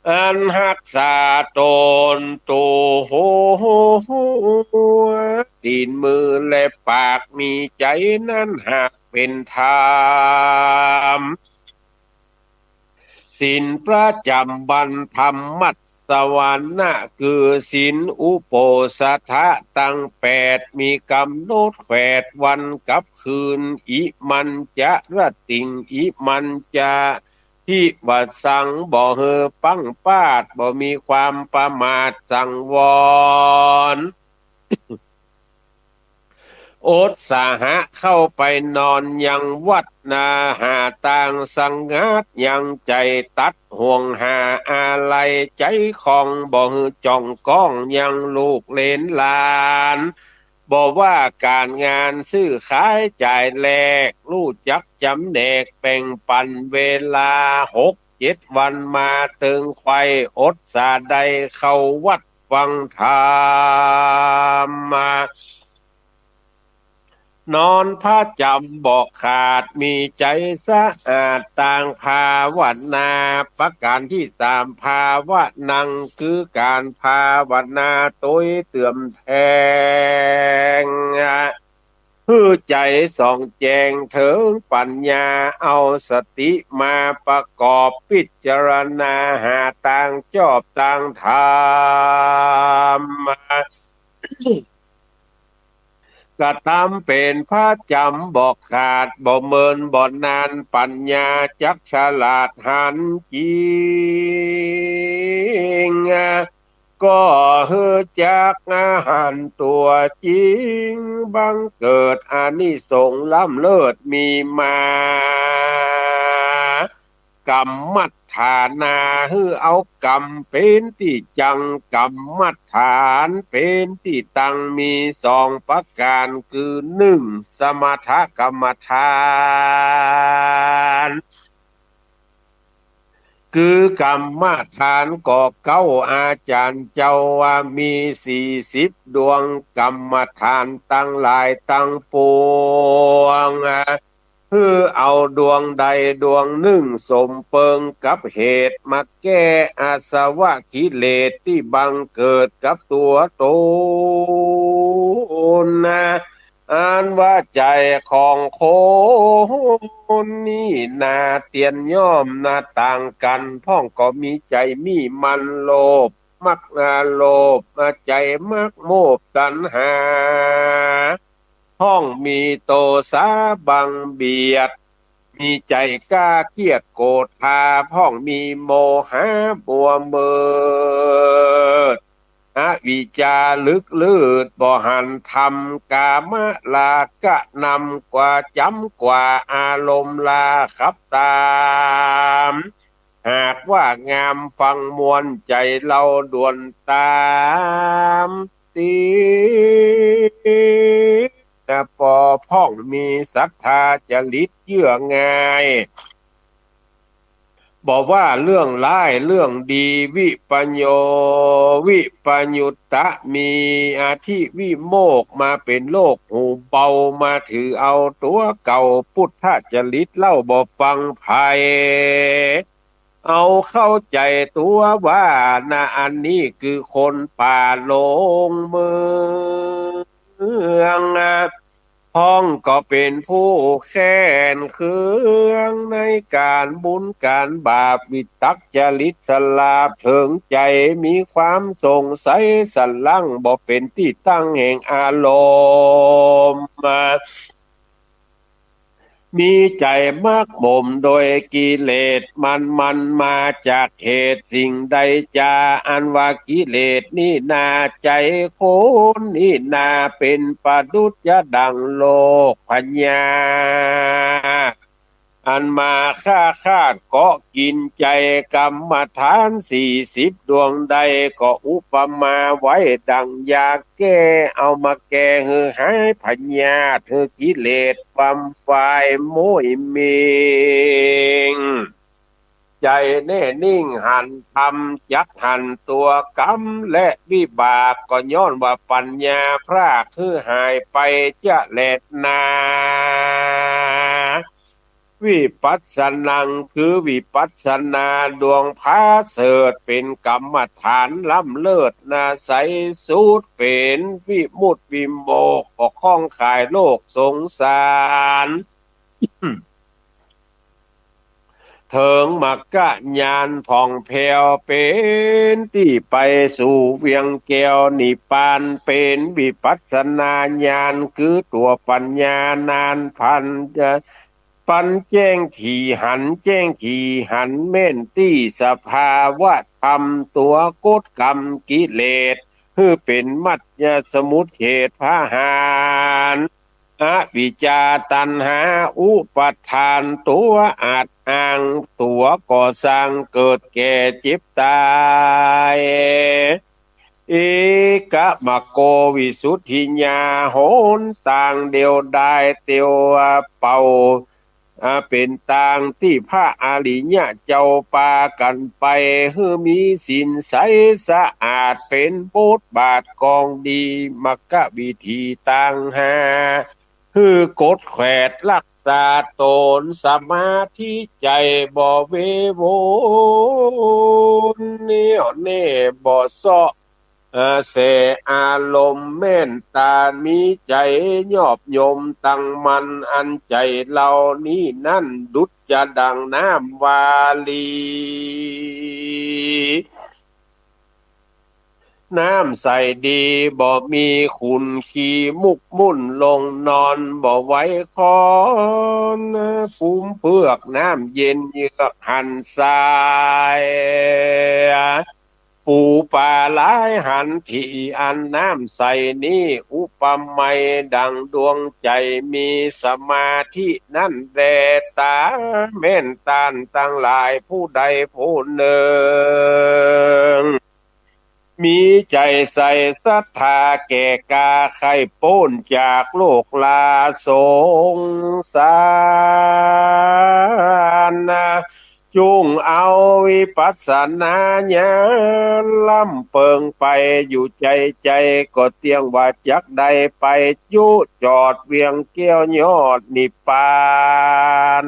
อันฮักษาต๋นตั๋ว หัว ตี๋น มือ และปาก มีใจ๋นั้นหากเป๋นธรรม ศีลประจ๋ำวันธรรมมัสสวรรค์นะ คือศีลอุโปสถะตังแปด มีก๋ำหนดแขวดวันกับคืน อิมัญจะรติง อิมัญจะ ทิวสัง บ่หื้อปังปาด บ่มีความประมาทสังวร อดสาหะเข้าไปนอนยังวัดนา หาตางสงัดยังใจ๋ ตัดห่วงหาอาลัยใจ๋ข้อง บ่หื้อจ้องก้องยังลูกเหลนหลาน บ่ว่าก๋านงานซื้อขายจ่ายแลก ฮู้จักจ๋ำแนกแบ่งปั๋นเวลา หกเจ็ดวันมาเติงใค่ อดสาใดเข้าวัดฟังธรรม นอนประจ๋ำบ่ขาด มีใจ๋สะอาดตางภาวนา ประก๋านตี้สาม ภาวนัง คือก๋านภาวนาตวยเติมแตง หื้อใจ๋ส่องแจ้งเถิงปั๋ญญา เอาสติมาประกอบพิจารณา หาตางจอบตางธรรม กระตำเป๋นประจ๋ำบ่ขาด บ่เมินบ่นาน ปั๋ญญาจักฉลาดหันจริง ก็หื้อจักหันตั๋วจริง บังเกิดอานิสงส์ล้ำเลิศมีมา กรรมัฏฐานา หื้อเอากรรมเป๋นตี้จั้ง กรรมัฏฐานเป๋นตี้ตั้ง มีสองประก๋าน คือ นึ่ง สมถกรรมฐาน คือกรรมฐานก็เก้า อาจ๋ารย์เจ้าว่ามีสี่สิบดวง กรรมฐานตังหลายตังปวง หื้อเอาดวงใดดวงนึ่งสมเปิงกับเหตุ มาแก้อาสวะกิเลสตี้บังเกิดกับตั๋วต๋นนะ อันว่าใจ๋ของคนนี้นาเตียนย่อมนาต่างกั๋น พ่องก็มีใจ๋มีมันโลภ มัก อ่า โลภ อ่า ใจ๋มัก โมภ ตัณหา พ่องมีโตสาบังเบียด มีใจ๋กล้าเคียดโกรธา พ่องมีโมหะบัวเมิด อวิชชาลึกลืด บ่หันธรรม กามราคะนำกว่าจ๋ำกว่า อารมณ์ราคะขับต๋าม หาก ว่างามฟังม่วน ใจ๋เฮาด่วนต๋าม ติดนะ ปอพ่องมีศรัทธา จริตเยื่อง่าย บ่ว่าเรื่องร้ายเรื่องดี วิปโย วิปยุตตะ มีอธิวิโมกข์ มาเป๋นโลกหูเบา มาถือเอาตั๋วเก่า ปุทธจริตเล่าบ่ฟังใผ เอาเข้าใจ๋ตั๋วว่านะ อันนี้คือคนป่าหลงเมือง พ่องก็เป๋นผู้แค้นเคืองในก๋านบุญก๋านบาป วิตกจริตสลาบเถิงใจ๋ มีความสงสัยสะหลั้ง บ่เป๋นตี้ตั้งแห่งอารมณ์ มีใจ๋หมักหมมโดยกิเลส มัน มันมาจากเหตุสิ่งใดจา อันว่ากิเลสนี้นา ใจ๋คนนี้นา เป๋นประดุจจะดั่งโรคพยาธิ อันมาฆ่าคาดเกาะกิ๋นใจ๋ กรรมฐานสี่สิบดวงใด ก็อุปมาไว้ดั่งยาแก้ เอามาแก้หื้อหายพยาธิ หื้อกิเลสความฟายโม้ยเมง ใจ๋แน่นิ่งหันธรรม จักหันตั๋วกรรมและวิบาก ก็ย้อนว่าปัญญาพรากหื้อหายไปจะแลนา วิปัสสนัง คือวิปัสสนาดวงผาเสริฐ เป๋นกรรมฐานล้ำเลิศนา ใสสุด เป๋นวิมุตติวิโมกข์ ก็ข้องขายโลกสงสาร เถิงมรรคญาณผ่องแผ้ว เป๋นตี้ไปสู่เวียงแก้วนิพพาน เป๋นวิปัสสนาญาณ คือตั๋วปัญญานานพัน ปันแจ้งถี่หัน แจ้งถี่หันแม่นตี้สภาวะธรรม ตั๋วกฎกรรมกิเลส หื้อเป๋นมัจฉสมุจเฉทประหาร อวิชชาตัณหาอุปาทาน ตั๋วอาจอ้างตั๋วก่อสร้าง เกิดแก่เจ็บต๋าย เอกมรรคโกวิสุทธิญา หนตางเดียวดายเตียวเป่า อ่า เป๋นตางตี้พระอริยะเจ้าปากั๋นไป หื้อมีศีลใสสะอาด เป๋นบทบาทกองดี มรรควิธีตางห้า หื้อกดแขวดรักษาต๋น สมาธิใจ๋บ่เววนแน่วแน่บ่เซาะ เอ่อ แสอารมณ์แม่นต๋า มีใจ๋ยอบยมตั้งมั่น อันใจ๋เหล่านี้นั้น ดุจจะดั่งน้ำวาลี น้ำใสดีบ่มีขุ่น ขี้มุกมุ่นลงนอนบ่ไหวคอน ภูมิเปื้อกน้ำเย็นเยือกหันทราย ปูปลาหลายหันที อันน้ำใสนี้ อุปไมยดั่งดวงใจ๋มีสมาธินั้นแล ต๋าแม่นต้านตังหลายผู้ใดผู้นึ่ง มีใจ๋ใส่ศรัทธาแก่กล้า ใค่ป๊นจากโรคราสงสาร จุ่งเอาวิปัสสนาญาณล้ำเปิงไปอยู่ใจ๋ใจ๋ ก็เตี้ยงว่าจักได้ไปจุจอดเวียงแก้วยอดนิพพาน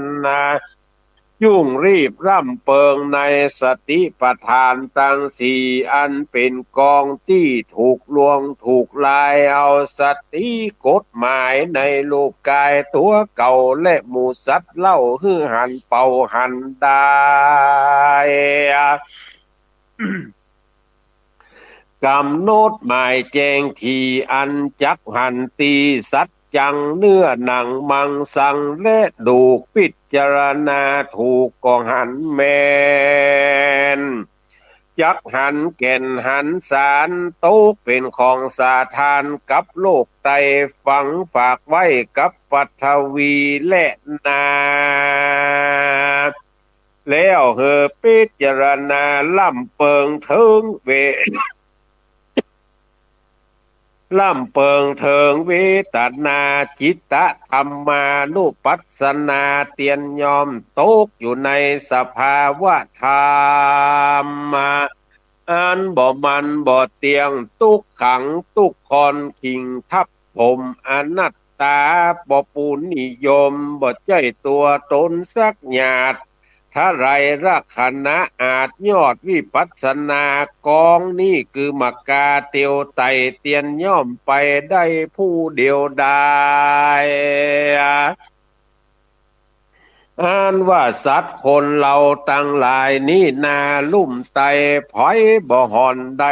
จุ่งรีบล้ำเปิงในสติปัฏฐานตังสี่ อันเป๋นกองตี้ถูกลวงถูกลาย เอาสติกฎหมายในรูปกายตั๋วเก่า และหมู่สัตว์เล่า หื้อหันเป่าหันได้ ก๋ำหนดหมายแจ้งถี่ อันจักหันตี้สัจจัง เนื้อหนังมังสังและดูก พิจารณาถูกก็หันแม่น จักหันแก่นหันสาร ตกเป๋นของสาทานกับโลกไตร ฝังฝากไว้กับปฐวีและนา แล้วหื้อพิจารณาล้ำเปิงเถิงเว ล้ำเปิงเถิงเวทนา จิตตะธัมมานุปัสสนา เตียนย่อมตกอยู่ในสภาวะธรรม อันบ่มั่นบ่เตี้ยง ตุ๊กขังตุ๊กคอน ขิงทับถม อนัตตา บ่ปูนนิยม บ่ใจ้ตั๋วต๋นสักหยาด ถ้าไรลักขณะอาจยอดวิปัสสนา กองนี้คือมักกาเตียวไต่ เตียนย่อมไปได้ผู้เดียวดาย อันว่าสัตว์คนเฮาตังหลายนี้นา ลุ่มไต่ไผบ่ห่อนใด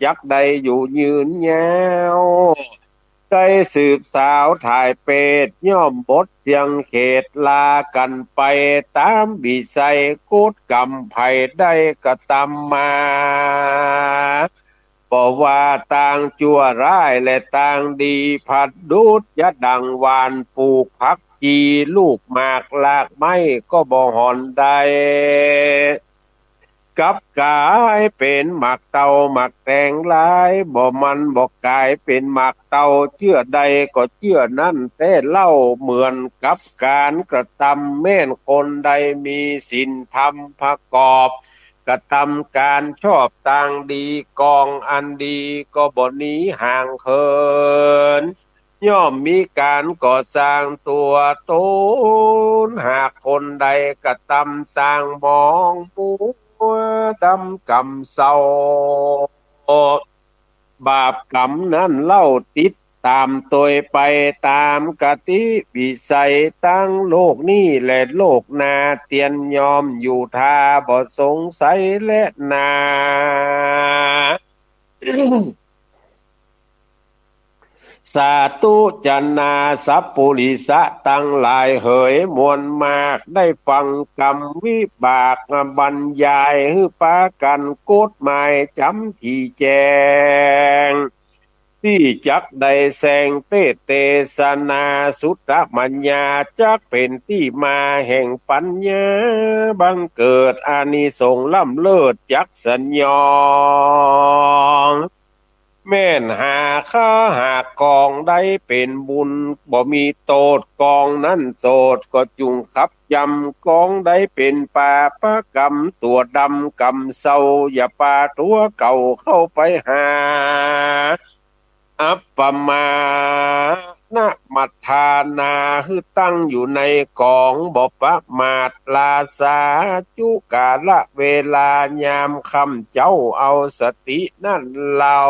จักได้อยู่ยืนยาว ได้สืบสาวถ่ายเปรต ย่อมหมดเสี้ยงเขต ลากั๋นไปต๋ามวิสัย กฎกรรมไผได้กระตำมา บ่ว่าตางจั่วร้ายและตางดี ผัดดุจจะดั่งหว่านปลูกผักจี ลูกหมากลากไม้ก็บ่ห่อนใด กลับก๋ายเป๋นหมากเต้าหมากแตงหลาย บ่มั่นบ่ก๋ายเป๋นหมากเต้า เจื้อใดก็เจื้อนั้นแต๊เล่า เหมือนกับก๋านกระตำ แม่นคนใดมีศีลธรรมประกอบ กระตำก๋านชอบตางดี กองอันดีก็บ่หนีห่างเขิน ย่อมมีก๋านก่อสร้างตั๋วต๋น หากคนใดกระตำตางหมองมัวดำกำเศร้า บาปกรรมนั้นเล่าติดต๋ามตวยไป ต๋ามกติวิสัย ตังโลกนี้และโลกหน้า เตียนย่อมอยู่ท่าบ่สงสัยแลนา สาธุจะนา สัปปุริสะตังหลายเหย มวลมาก ได้ฟังกรรมวิบากบรรยาย หื้อปากั๋นกฎหมายจ๋ำตี้แจ้ง ตี้จักได้แสดงเตสน์เตสนา สุตตมัญญา จักเป๋นตี้มาแห่งปัญญา บังเกิดอานิสงส์ล้ำเลิศจักสัญญอง แม่นหาข้าหากกองใดเป๋นบุญ บ่มีโต้ษ กองนั้นโสดก็จุ่งขับยำ กองใดเป๋นปาปกรรมตั๋วดำกำเศร้า อย่าปาตั๋วเก่าเข้าไปหา อัปปมาณมัฏฐานา หื้อตั้งอยู่ในกองบ่ประมาท ราชาจุกาละเวลายามค่ำเจ๊า เอาสตินั้นเล่า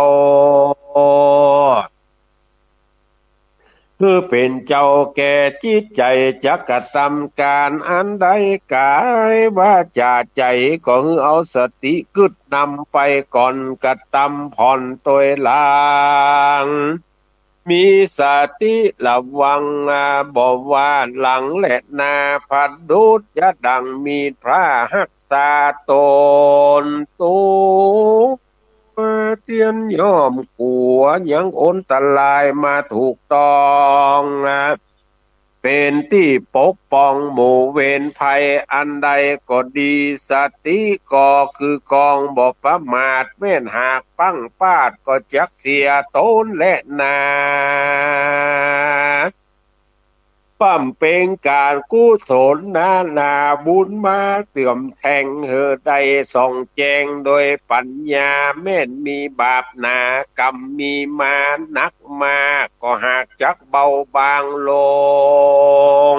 หื้อเป๋นเจ้าแก่จิตใจ๋ จักกระตำก๋านอันใด ก๋ายวาจ๋าใจ๋ ก็หื้อเอาสติกึ๊ดนำไปก่อน กระตำผ่อนตวยหลัง มีสติระวัง บ่ว่าหลังและหน้า ผัดดุจจะดั่งมีดพระฮักษาต๋น ตั๋วเตียนย่อมกั๋วยังอันตรายมาถูกต้อง เป๋นตี้ปกป้องหมู่เวรภัย อันใดก็ดี สติก็คือกองบ่ประมาท แม่นหากปั๊งปาดก็จักเสียต๋นแลนา บำเพ็งก๋านกุศลนานาบุญมาเติมแต่ง หื้อได้ส่องแจ้งโดยปัญญา แม่นมีบาปหนากรรมมีมานักมาก ก็หากจักเบาบางลง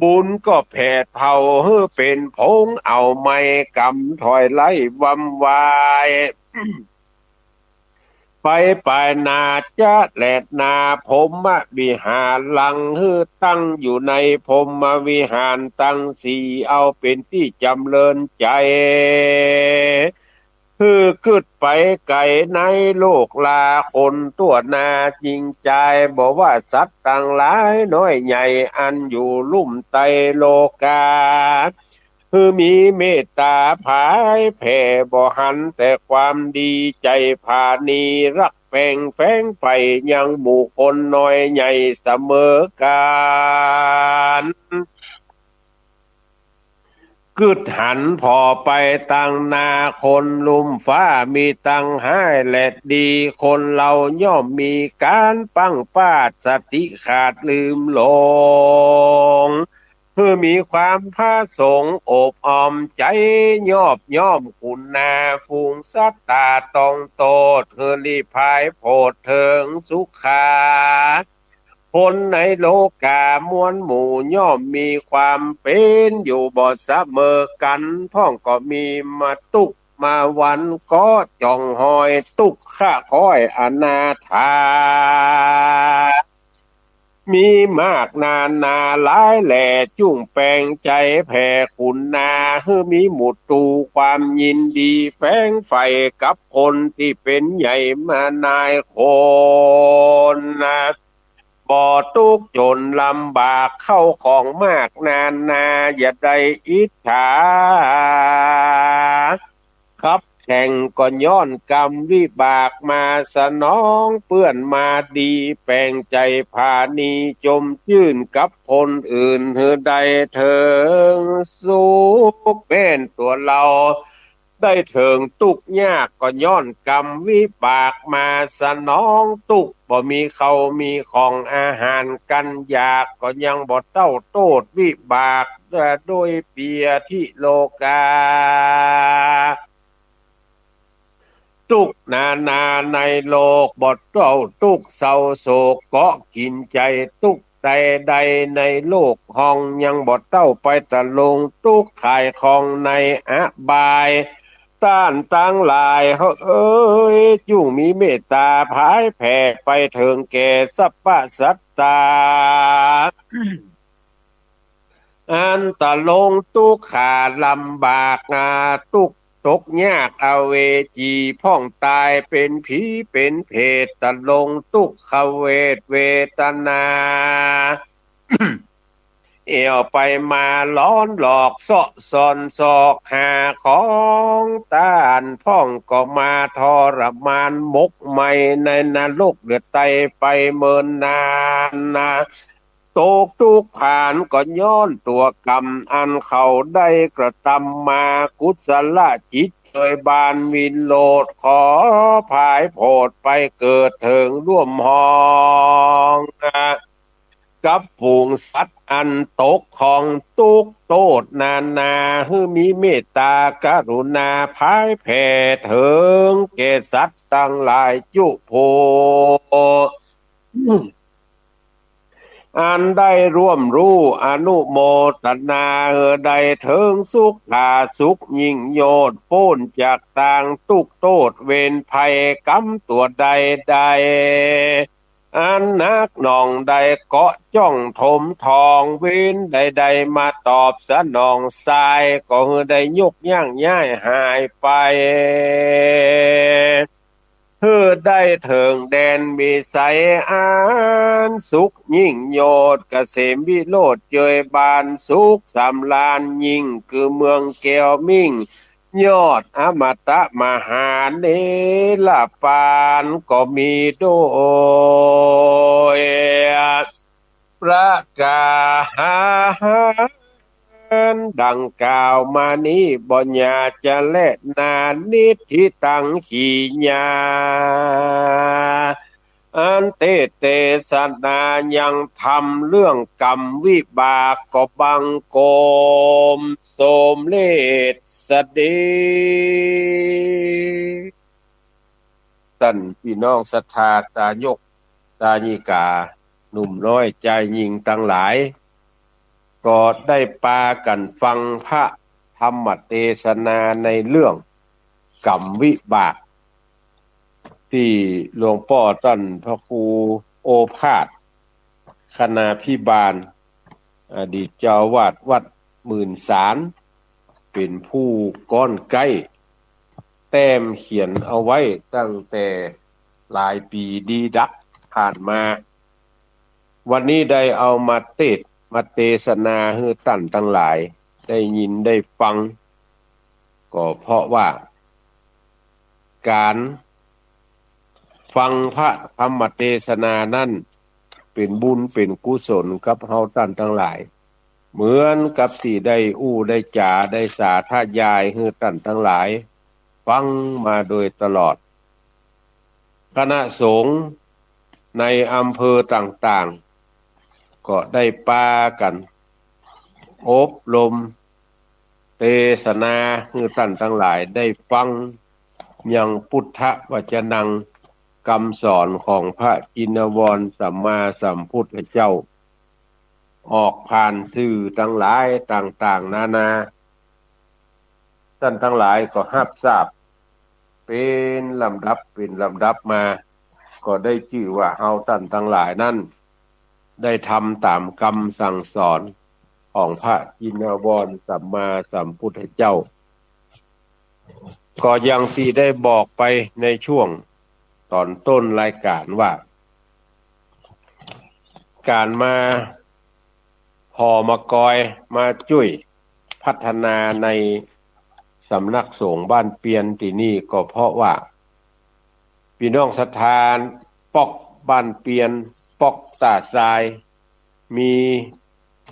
บุญก็แผดเผา หื้อเป๋นผงเอาไหม้ กรรมถอยไล่วำวาย ไปปายหน้าจะแลนา พรหมวิหารัง หื้อตั้งอยู่ในพรหมวิหารตังสี่ เอาเป๋นตี้จ๋ำเริญใจ๋ หื้อกึ๊ดไปไก๋ในโลกลา คนตั๋วหน้าจิ่งจาย บ่ว่าสัตว์ตังหลายน้อยใหญ่ อันอยู่ลุ่มใต้โลกา หื้อมีเมตต๋าผายแผ่ บ่หันแต่ความดี ใจ๋ผาณีรักแปงแฝงใฝ่ ยังหมู่คนน้อยใหญ่เสมอกั๋น กึ๊ดหันผ่อไปตังหน้า คนลุ่มฟ้ามีตังฮ้ายและดี คนเฮาย่อมมีก๋านพลั้งปราด สติขาดลืมหลง หื้อมีความผาสุกอบอ้อมใจ๋ ยอบย่องคุณนา ฝูงศรัทธาต้องโตษ หื้อหลีกผายโผดเถิงสุขา คนในโลก๋ามวลหมู่ย่อมมีความเป๋นอยู่บ่เสมอกั๋น พ่องก็มีมาตุ๊กข์มาหวั่น ก็จ่องหอยตุ๊กข์ข้าคอยอนาถา มีมากนานาหลายแหล่ จุ่งแป๋งใจ๋แผ่คุณนา หื้อมีหมดตั๋วความยินดี แป๋งใฝ่กับคนตี้เป๋นใหญ่มานายคนนา บ่ตุ๊กข์จ๋นลำบาก เข้าของมากนานา อย่าได้อิจฉา คับแข่งก็ย้อนกรรมวิบากมาสนอง เปื้อนมาดีแป๋งใจ๋ผานี จมจื้นกับคนอื่น หื้อได้เถิงสุข แม่นตั๋วเฮาได้เถิงตุ๊กข์ยาก ก็ย้อนกรรมวิบากมาสนองตุ๊กข์ บ่มีข้าวมีของอาหารกั๋นอยาก ก็ยังบ่เต้าโต้ษวิบาก โดยเปียธิโลกา ตุ๊กข์นานาในโลก บ่เต้าตุ๊กข์เศร้าโศก เกาะกิ๋นใจ๋ตุ๊กข์ใดๆ ในโลกห้อง ยังบ่เต้าไปตะลงตุ๊กข์ขายของในอบาย ต้านตังหลายเอ๋ย จุ่งมีเมตต๋าผายแผ่ไปเถิงแก่สรรพสัตตา อันตะลงตุ๊กข์ขาดลำบากนา ตุ๊กข์ตกยากอเวจี พ่องต๋ายเป๋นผีเป๋นเผต ตะลงตุ๊กขเวทเวตนา แอ่วไปมาร้อนหลอกเซาะซ่อนซอกหาของต้าน พ่องก็มาทรมานหมกไหม้ในนรกเดือดไตไปเมินนานนา ตกตุ๊กข์ผานก็ย้อนตั๋วกรรมอันเขาได้กระตำมา กุศลจิตเจยบานวิโรธ ขอผายโผดไปเกิดเถิงร่วมห้อง กับฝูงสัตว์อันตกของตุ๊กข์โต้ษนานา หื้อมีเมตต๋ากรุณาผายแผ่เถิงแก่สัตว์ตังหลายจุผู้ อันได้ร่วมฮู้อนุโมตนา หื้อได้เถิงสุขผาสุขยิ่งโยชน์ ป๊นจากตางตุ๊กข์โต้ษเวรภัยกรรมตั๋วใดๆ อันนักหน่วงได้เกาะจ้องถมทอง เวรใดๆ มาตอบสนองสาย ก็หื้อได้ยกย่างย้ายหายไป หื้อได้เถิงแดนวิสัยอันสุขยิ่งโยชน์ เกษมวิโรจน์เจยบานสุขสำราญยิ่ง คือเมืองแก้วมิ่ง ยอดอมตะมหาเนรปานก็มีโดยประก๋า ดังกล่าวมานี้บ่หย่าจะแลนา นิทธิตัง ขีญา อันเตสน์เตสนายังธรรมเรื่องกรรมวิบากก็บังคมสมเร็จเสด็จ ต้านปี้น้องศรัทธาตายกตายิกา หนุ่มน้อยจายญิงตังหลาย ก็ได้ปากั๋นฟังพระธรรมเตสนาในเรื่องกรรมวิบาก ตี้หลวงป้อต้านพระครูโอภาส คณาภิบาล อดีตเจ้าอาวาสวัดหมื่นสาร เป๋นผู้ก้อนใก้แต้มเขียนเอาไว้ตั้งแต่หลายปี๋ดีดักผ่านมา วันนี้ได้เอามาเตสน์มาเตสนาหื้อต้านตังหลายได้ยินได้ฟัง ก็เพราะว่าก๋านฟังพระธรรมเตสนานั้นเป๋นบุญเป๋นกุศลกับเฮาต้านตังหลาย เหมือนกับตี้ได้อู้ได้จ๋าได้สาธยายหื้อต้านตังหลายฟังมาโดยตลอด คณะสงฆ์ในอำเภอต่างๆ ก็ได้ปากั๋นอบรมเตสนาหื้อต้านตังหลายได้ฟังยังปุทธวจนัง กำสอนของพระจินวรสัมมาสัมพุทธเจ้า ออกผ่านสื่อตังหลายต่างๆ นานา ต้านตังหลายก็ฮับทราบเป๋นลำดับเป๋นลำดับมา ก็ได้จื้อว่าเฮาต้านตังหลายนั้น ได้ทำต๋ามกำสั่งสอนของพระจินวรสัมมาสัมพุทธเจ้า ก็อย่างตี้ได้บอกไปในช่วงต๋อนต้นรายก๋านว่า ก๋านมาผ่อมากอยมาจ้วยพัฒนาในสำนักสงฆ์บ้านเปียนตี้นี่ก็เพราะว่า ปี้น้องศรัทธาป๊อกบ้านเปียน ป๊อกต้าทราย มี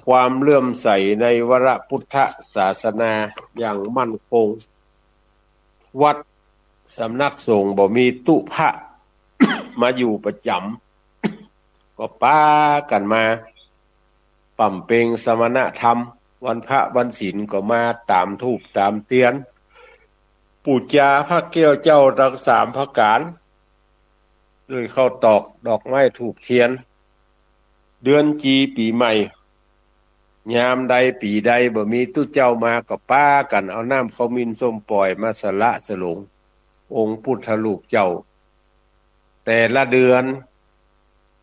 ความเลื่อมใสในวรพุทธศาสนาอย่างมั่นคง วัดสำนักสงฆ์บ่มีตุ๊พระมาอยู่ประจ๋ำ ก็ปากั๋นมาบำเพ็ญสมณธรรม วันพระวันศีลก็มาต๋ามธูปต๋ามเตียน ปู๋จาพระแก้วเจ้าตังสามประก๋าน ด้วยข้าวตอกดอกไม้ธูปเตียน เดือนจี๋ปี๋ใหม่ ยามใดปี๋ใดบ่มีตุ๊เจ้ามาก็ปากั๋นเอาน้ำข้าวหมิ่นส้มป่อยมาสละสลงองค์พุทธรูปเจ้า แต่ละเดือน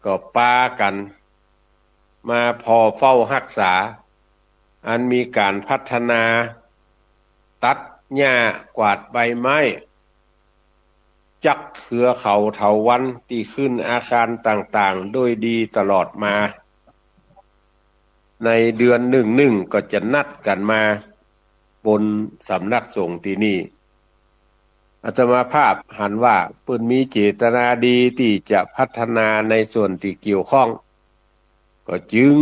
ก็ปากั๋นมาผ่อเฝ้าฮักษา อันมีก๋านพัฒนา ตัดหญ้ากวาดใบไม้ จักเครือเขาเถาวัลย์ตี้ขึ้นอาคารต่างๆ โดยดีตลอดมา ในเดือนนึ่งๆ ก็จะนัดกั๋นมาบนสำนักสงฆ์ตี้นี่ อาตมาภาพหันว่าเปิ้นมีเจตนาดีตี้จะพัฒนาในส่วนตี้เกี่ยวข้อง ก็จึง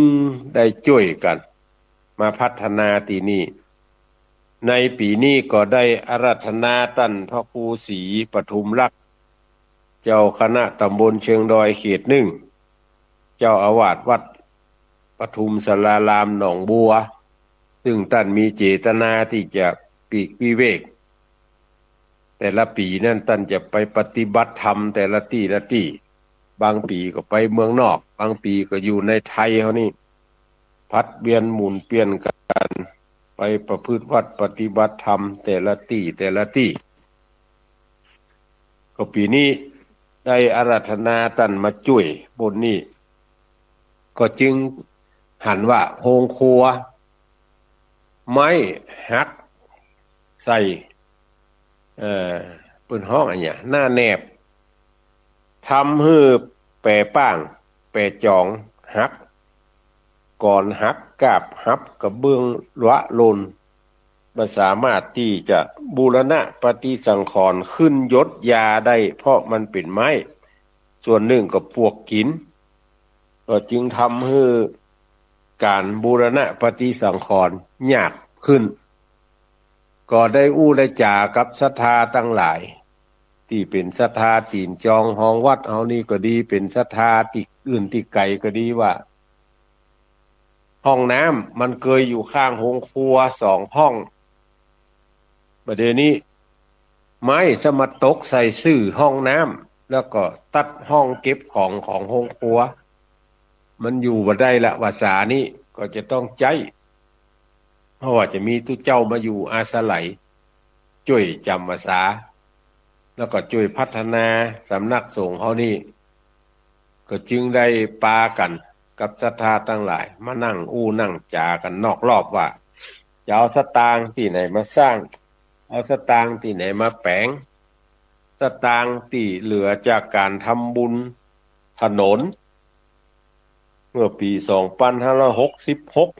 ได้จ้วยกั๋นมาพัฒนาตี้นี่ ในปี๋นี้ก็ได้อาราธนาต้านพระครูศรีปทุมลักษณ์ เจ้าคณะตำบลเชิงดอยเขตนึ่ง เจ้าอาวาสวัดปทุมสารารามหนองบัว ซึ่งต้านมีเจตนาตี้จะปลีกวิเวก แต่ละปี๋นั้นต้านจะไปปฏิบัติธรรมแต่ละตี้ละตี้ บางปี๋ก็ไปเมืองนอก บางปี๋ก็อยู่ในไทยเฮานี่ ผลัดเวียนหมุนเปลี่ยนกั๋นไปประพฤติวัตรปฏิบัติธรรมแต่ละตี้แต่ละตี้ ก็ปี๋นี้ได้อาราธนาต้านมาจ้วยบนนี้ ก็จึงหันว่าโฮงครัว ไม้หักใส่ เอ่อ เปิ้นฮ้องอะหยัง หน้าแหนบ ทำหื้อแป๋ป้าง แป๋จ๋องหัก กอนหัก กาบหัก กระเบื้องละล่น บ่สามารถตี้จะบูรณะปฏิสังขรณ์ขึ้นยศยาได้ เพราะมันเป๋นไม้ ส่วนนึ่งก็ปลวกกิ๋น ก็จึงทำหื้อก๋านบูรณะปฏิสังขรณ์ยากขึ้น ก็ได้อู้ได้จ๋ากับศรัทธาตังหลาย ตี้เป๋นศรัทธาตี๋นจองฮองวัดเฮานี่ก็ดี เป๋นศรัทธาตี้อื่นตี้ไก๋ก็ดีว่า ห้องน้ำมันเกยอยู่ข้างโฮงครัวสองห้อง บ่าเดี่ยวนี้ไม้สะมาตกใส่ซื่อห้องน้ำ แล้วก็ตัดห้องเก็บของของโฮงครัว มันอยู่บ่ได้ละ วาสานี้ก็จะต้องใจ๊ เพราะว่าจะมีตุ๊เจ้ามาอยู่อาศัย จ้วยจ๋ำวาสา แล้วก็จ้วยพัฒนาสำนักสงฆ์เฮานี่ ก็จึงได้ปากั๋นกับศรัทธาตังหลาย มานั่งอู้นั่งจ๋ากั๋นนอกรอบว่า จะเอาสตางค์ตี้ไหนมาสร้าง เอาสตางค์ตี้ไหนมาแป๋ง สตางค์ตี้เหลือจากก๋านทำบุญถนน เมื่อปี๋สองปันห้าร้อยหกสิบหก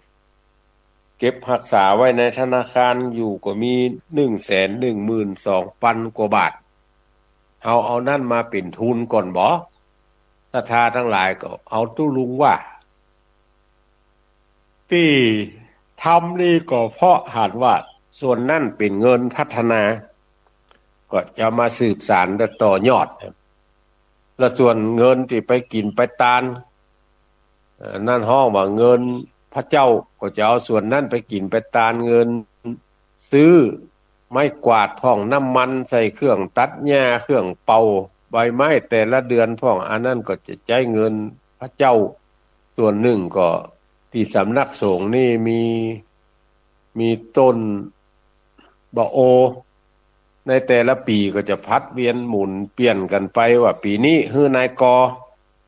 เก็บฮักษาไว้ในธนาคารอยู่ก็มีหนึ่งแสนหนึ่งหมื่นสองปันกว่าบาท เฮาเอานั้นมาเป๋นทุนก่อนบ่ ศรัทธาตังหลายก็เอาตุ๊ลุงว่า ตี้ ทำนี่ก็เพราะหันว่าส่วนนั้นเป๋นเงินพัฒนา ก็จะมาสืบสานและต่อยอด และส่วนเงินตี้ไปกิ๋นไปตาน เอ่อ นั้นฮ้องว่าเงินพระเจ้า ก็จะเอาส่วนนั้นไปกิ๋นไปตาน เงินซื้อไม้กวาดพ่อง น้ำมันใส่เครื่องตัดหญ้า เครื่องเป่าใบไม้แต่ละเดือนพ่อง อันนั้นก็จะใจ๊เงินพระเจ้า ส่วนนึ่งก็ตี้สำนักสงฆ์นี่มี มีต้นบ่าโอ ในแต่ละปี๋ก็จะผลัดเวียนหมุนเปลี่ยนกั๋นไปว่าปี๋นี้หื้อนายกอ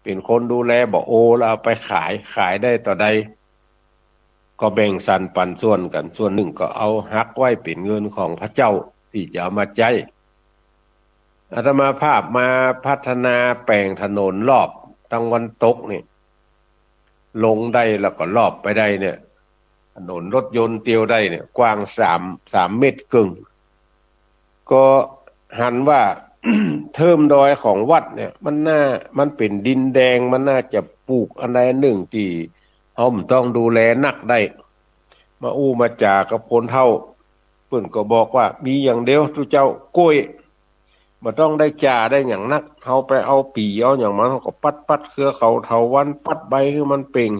เป๋นคนดูแลบ่าโอ แล้วเอาไปขาย ขายได้เต้าใด ก็แบ่งสรรปันส่วนกั๋น ส่วนนึ่งก็เอาหักไว้เป๋นเงินของพระเจ้าตี้จะเอามาใจ๊ อาตมาภาพมาพัฒนาแป๋งถนนรอบตางวันตกนี่ ลงได้แล้วก็ลอบไปได้เนี่ย ถนนรถยนต์เตียวได้เนี่ย กว้างสาม สามเมตรเกิ่ง ก็หันว่า เทิ่มดอยของวัดเนี่ย มันน่า มันเป๋นดินแดง มันน่าจะปลูกอันใดอันนึ่งตี้เฮาบ่ต้องดูแลนักได้ มาอู้มาจ๋ากับคนเฒ่า เปิ้นก็บอกว่ามีอย่างเดียวตุ๊เจ้า กล้วย บ่ต้องได้จ๋าได้หยังนัก เฮาไปเอาปี๋เอาหยังมัน เฮาก็ปัดๆ เครือเขาเถาวัลย์ ปัดใบหื้อมันเป่ง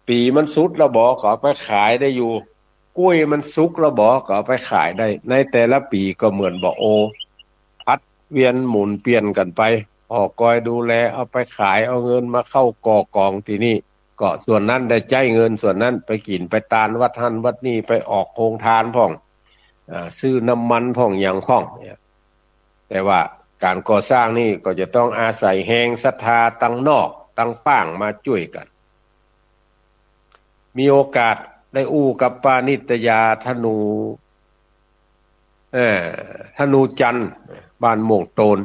ปี๋มันสุดแล้วบ่ ก็เอาไปขายได้อยู่ กล้วยมันสุกแล้วบ่ ก็เอาไปขายได้ ในแต่ละปี๋ก็เหมือนบ่าโอ ผลัดเวียนหมุนเปลี่ยนกั๋นไป ผ่อกอยดูแล เอาไปขาย เอาเงินมาเข้าก่อกองตี้นี่ ก็ส่วนนั้นได้ใจ๊เงิน ส่วนนั้นไปกิ๋นไปตานวัดหั้นวัดนี่ ไปออกโฮงตานพ่อง อ่า ซื้อน้ำมันพ่องหยังพ่องเนี่ย แต่ว่าก๋านก่อสร้างนี่ก็จะต้องอาศัยแฮงศรัทธาตังนอกตังป้างมาจ้วยกั๋น มีโอกาสได้อู้กับป้านิตยา ธนู เอ่อ ธนูจันทร์ บ้านม่วงโตน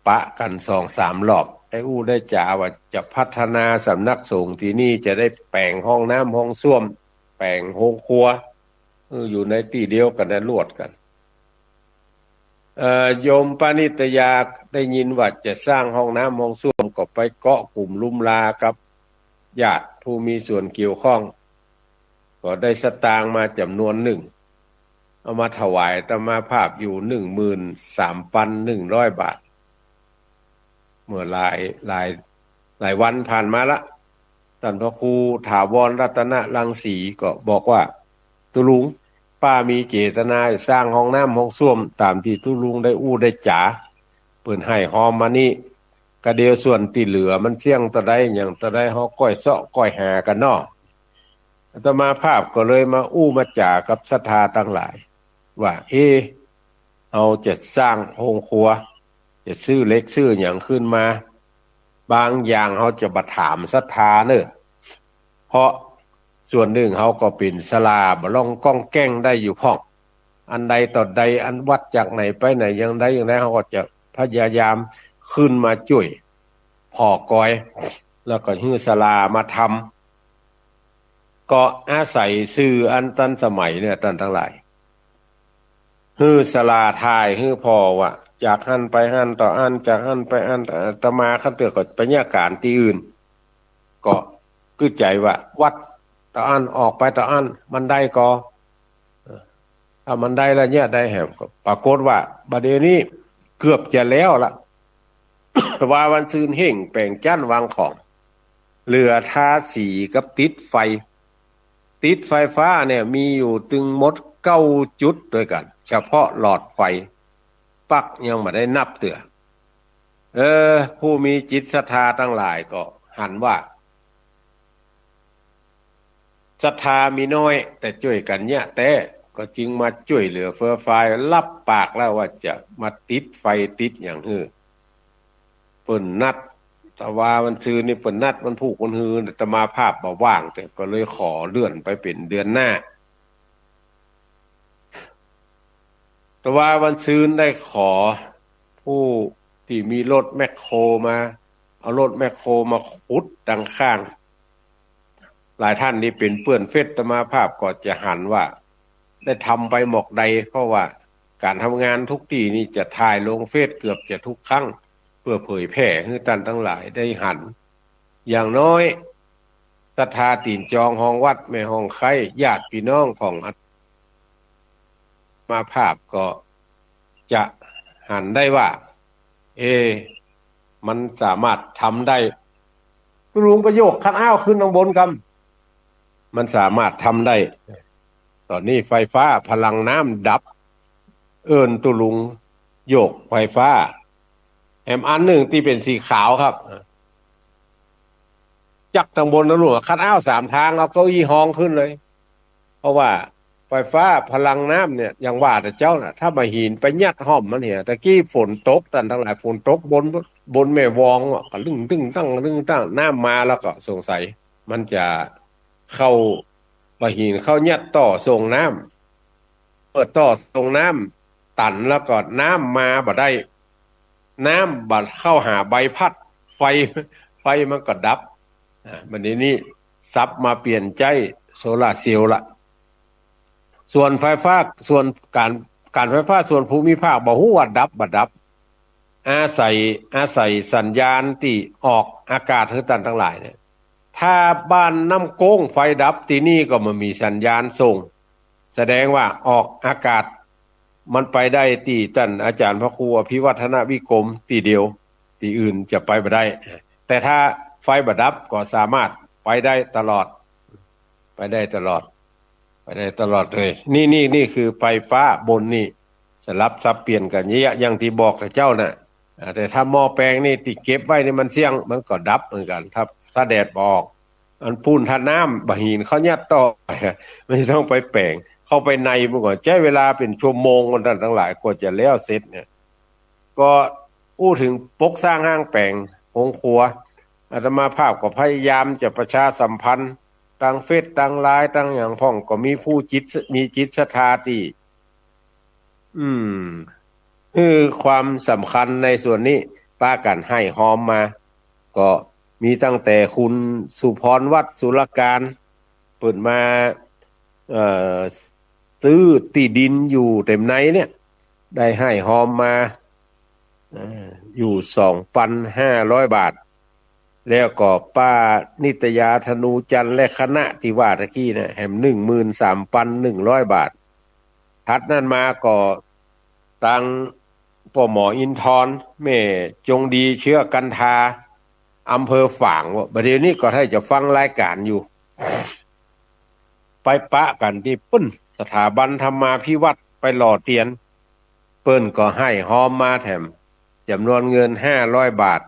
ปะกั๋นสองสามรอบ ได้อู้ได้จ๋าว่าจะพัฒนาสำนักสงฆ์ตี้นี่ จะได้แป๋งห้องน้ำห้องส้วม แป๋งโฮงครัว เออ อยู่ในตี้เดียวกั๋นนะ ลวดกั๋น เอ่อ โยมป้านิตยาได้ยินว่าจะสร้างห้องน้ำห้องส้วม ก็ไปเกาะกุ่มลุมลากับญาติผู้มีส่วนเกี่ยวข้อง ก็ได้สตางค์มาจ๋ำนวนนึ่ง เอามาถวายอาตมาภาพอยู่ หนึ่งหมื่นสามพันหนึ่งร้อยบาท เมื่อหลาย หลาย หลายวันผ่านมาละ ต้านพระครูถาวรรัตนรังสีก็บอกว่า ตุ๊ลุง ป้ามีเจตนาสร้างห้องน้ำห้องส้วมต๋ามตี้ตุ๊ลุงได้อู้ได้จ๋า เปิ้นไห้ฮอมมานี่ ก็เดี๋ยวส่วนตี้เหลือมันเสี้ยงเต้าใดหยังเต้าใด เฮาก้อยเซาะก้อยหากั๋นเนาะ อาตมาภาพก็เลยมาอู้มาจ๋ากับศรัทธาตังหลาย ว่า เอ๊ะ เฮาจะสร้างโฮงครัว จะซื้อเหล็กซื้อหยังขึ้นมา บางอย่างเฮาจะบ่ถามศรัทธาเน่อ เพราะส่วนนึ่งเฮาก็เป๋นศาลาบ่ล่องก้องแก้งได้อยู่พ่อง อันใดต่อใด อันวัดจากไหนไปไหนอย่างใดอย่างใด เฮาก็จะพยายามขึ้นมาจ้วยผ่อกอย แล้วก็หื้อศาลามาทำ ก็อาศัยสื่ออันตันสมัยเนี่ย ต้านตังหลาย หื้อศาลาถ่ายหื้อผ่อว่า จากหั้นไปหั้นต่ออั้น จากหั้นไปอั้น อาตมาคันเตื้อก็ไปเยียะก๋านตี้อื่น ก็กึ๊ดใจ๋ว่าวัดต่ออั้น ออกไปต่ออั้น มันได้ก่อ ถ้ามันได้แล้วเนี่ยได้แหม ก็ปรากฏว่าบัดเดี๋ยวนี้เกือบจะแล้วละ ว่าวันซืนเฮ่งแป๋งจั๊นวางของ เหลือทาสีกับติดไฟ ติดไฟฟ้าเนี่ยมีอยู่ตึงหมดเก้าจุดด้วยกั๋น เฉพาะหลอดไฟ ปลั๊กยังบ่ได้นับเตื้อ เออ ผู้มีจิตศรัทธาตังหลายก็หันว่า ศรัทธามีน้อย แต่จ้วยกั๋นเยียะแต๊ ก็จึงมาจ้วยเหลือเฟือฟาย รับปากแล้วว่าจะมาติดไฟติดหยังหื้อ เปิ้นนัด แต่ว่าวันซืนนี่เปิ้นนัดวันพูกวันฮือ อาตมาภาพบ่ว่าง แต่ก็เลยขอเลื่อนไปเป๋นเดือนหน้า แต่ว่าวันซืนได้ขอผู้ตี้มีรถแมคโครมา เอารถแมคโครมาขุดตังข้าง หลายท่านนี่เป๋นเปื้อนเฟซอาตมาภาพก็จะหันว่า ได้ทำไปหมอกใด เพราะว่าก๋านทำงานทุกตี้นี่จะถ่ายลงเฟซเกือบจะทุกครั้ง เพื่อเผยแผ่หื้อต้านตังหลายได้หัน อย่างน้อย ศรัทธาตี๋นจองฮองวัดแม่ฮ่องไคร้ ญาติปี้น้องของอาตมาภาพก็จะหันได้ว่า เอ มันสามารถทำได้ ตุ๊ลุงก็โยกคันอ้าวขึ้นตังบนกำ มันสามารถทำได้ ต๋อนนี้ไฟฟ้าพลังน้ำดับ เอิ้นตุ๊ลุงโยกไฟฟ้า แหมอันนึ่งตี้เป๋นสีขาวครับ จั๊กตังบนนะลูก คันอ้าวสามตาง เอาเก้าอี้ฮองขึ้นเลย เพราะว่าไฟฟ้าพลังน้ำเนี่ย อย่างว่าแต่เจ้าน่ะ ถ้าบ่าหินไปยัดห้อมมันเหีย ตะกี้ฝนตก ต้านตังหลาย ฝนตกบน บนแม่วองอะ กะลึ้งตึ้งตั้ง กะลึ้งตึ้งตั้ง น้ำมาแล้วก็สงสัยมันจะเข้า บ่าหินเข้ายัดต่อส่งน้ำ เปิดต่อส่งน้ำตันแล้วก็น้ำมาบ่ได้ น้ำบ่เข้าหาใบพัด ไฟ ไฟมันก็ดับ อ่า บัดนี้นี่สับมาเปลี่ยนใจ๊โซลาร์เซลล์ละ ส่วนไฟฟ้าส่วน ก๋าน ก๋านไฟฟ้าส่วนภูมิภาคบ่ฮู้ว่าดับบ่ดับ อาศัย อาศัยสัญญาณตี้ออกอากาศหื้อต้านตังหลายเนี่ย ถ้าบ้านน้ำโก้งไฟดับตี้นี่ก็บ่มีสัญญาณส่ง แสดงว่าออกอากาศมันไปได้ตี้ต้านอาจ๋ารย์พระครูอภิวัฒนวิกรมตี้เดียว ตี้อื่นจะไปบ่ได้ แต่ถ้าไฟบ่ดับก็สามารถไปได้ตลอด ไปได้ตลอด ไปได้ตลอดเลย นี่ นี่ นี่คือไฟฟ้าบนนี่ สลับสับเปลี่ยนกั๋นเยียะ อย่างตี้บอกกับเจ้าน่ะ อ่า แต่ถ้าหม้อแปลงนี่ตี้เก็บไว้นี่มันเสี้ยง มันก็ดับเหมือนกั๋น ถ้า ถ้าแดดบ่ออก อันปู๊น ถ้าน้ำบ่าหินเข้ายัดต่อ มันจะต้องไปแป๋ง เข้าไปในมันก็ใจ๊เวลาเป๋นชั่วโมง มันต้านตังหลาย กว่าจะแล้วเสร็จเนี่ย ก็อู้เถิงปกสร้างห้างแป๋งโฮงครัว อาตมาภาพก็พยายามจะประชาสัมพันธ์ ตางเฟซ ตางไลน์ ตางหยังพ่อง ก็มีผู้จิต มีจิตศรัทธาตี้ อืม หื้อความสำคัญในส่วนนี้ ปากั๋นให้ฮอมมา ก็มีตั้งแต่คุณสุพรวัฒน์สุรการ เปิ้นมา เอ่อ ซื้อตี้ดินอยู่เต็มในเนี่ย ได้ให้ฮอมมา เอ่อ อยู่สองปันห้าร้อยบาท แล้วก็ป้านิตยา ธนูจันทร์ และคณะตี้ว่าตะกี้เนี่ย แหมหนึ่งหมื่นสามปันหนึ่งร้อยบาท ถัดนั้นมาก็ตางป้อหมออินทร์ แม่จงดี เชื้อกันทา อำเภอฝาง ว่าบ่าเดี่ยวนี้ก็ถ้าจะฟังรายก๋านอยู่ ไปปะกั๋นตี้ปุ้น สถาบันธรรมาภิวัฒน์ ไปหล่อเตียน เปิ้นก็ให้ฮอมมาแถม จ๋ำนวนเงินห้าร้อยบาท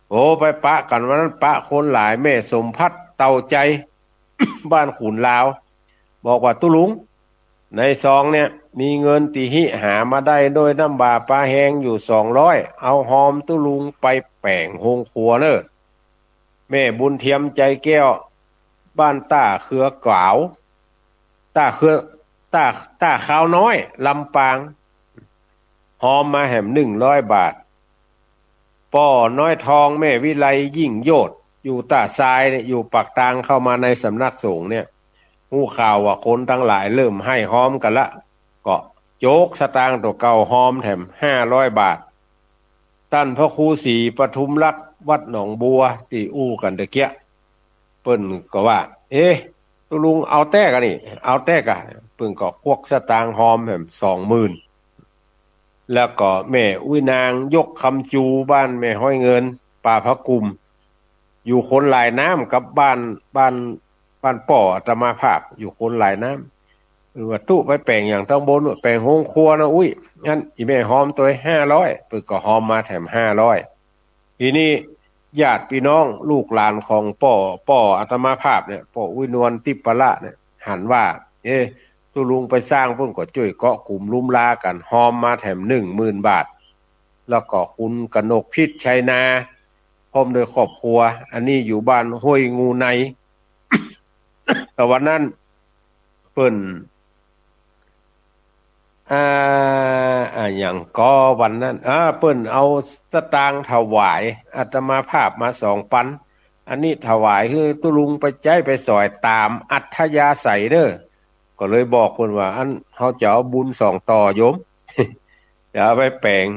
โอ้ ไปปะกั๋นวันนั้น ปะคนหลาย แม่สมภัทร เต่าใจ บ้านขุนลาว บอกว่า ตุ๊ลุง ในซองเนี่ย มีเงินตี้หิหามาได้โดยน้ำบ่าปลาแฮงอยู่สองร้อย เอาฮอมตุ๊ลุงไปแป๋งโฮงครัวเน่อ แม่บุญเทียม ใจแก้ว บ้านต้าเครือขาว ต้าเครือ ต้า ต้าขาวน้อย ลำปาง ฮอมมาแหมหนึ่งร้อยบาท ป้อน้อยทอง แม่วิไล ยิ่งโยชน์ อยู่ต้าทรายเนี่ย อยู่ปากตาง เข้ามาในสำนักสงฆ์เนี่ย ฮู้ข่าวว่าคนตังหลายเริ่มให้ฮอมกั๋นละ ก็โจ๊กสตางค์ตั๋วเก่าฮอมแถมห้าร้อยบาท ต้านพระครูศรีปทุมรักษ์ วัดหนองบัว ตี้อู้กั๋นตะเกียะ เปิ้นก็ว่า เอ๊ะ ตุ๊ลุงเอาแต๊ก่ะนี่ เอาแต๊ก่ะ เปิ้นก็ควักสตางค์ฮอมแหมสองหมื่น แล้วก็แม่อุ๊ยนาง ยกคำจู บ้านแม่ฮ้อยเงิน ป่าพระกุม อยู่คนหลายน้ำกับบ้าน บ้าน บ้านป้ออาตมาภาพ อยู่คนหลายน้ำ เออ ว่าตุ๊ไปแป๋งหยังตังบน แป๋งโฮงครัวนะอุ๊ย อั้น อี่แม่ฮอมตวยห้าร้อย เปิ้นก็ฮอมมาแถมห้าร้อย ทีนี้ญาติพี่น้องลูกหลานของป้อ ป้ออาตมาภาพเนี่ย ป้ออุ๊ยนวล ทิพย์ปละเนี่ย หันว่า เอ๊ะ ตุ๊ลุงไปสร้าง เปิ้นก็จ้วยเกาะกุ๋มลุมลากั๋น ฮอมมาแถมหนึ่งหมื่นบาท แล้วก็คุณกนกพิษ ชัยนา พร้อมด้วยครอบครัว อันนี้อยู่บ้านห้วยงูใน แต่วันนั้นเปิ้น อ่า อ่า หยังก็วันนั้น อ่า เปิ้นเอาสตางค์ถวายอาตมาภาพมาสองปัน อันนี้ถวายหื้อตุ๊ลุงไปใจ๊ไปสอยต๋ามอัธยาศัยเน่อ ก็เลยบอกเปิ้นว่า อั้น เฮาจะเอาบุญสองต่อโยม จะเอาไปแป๋ง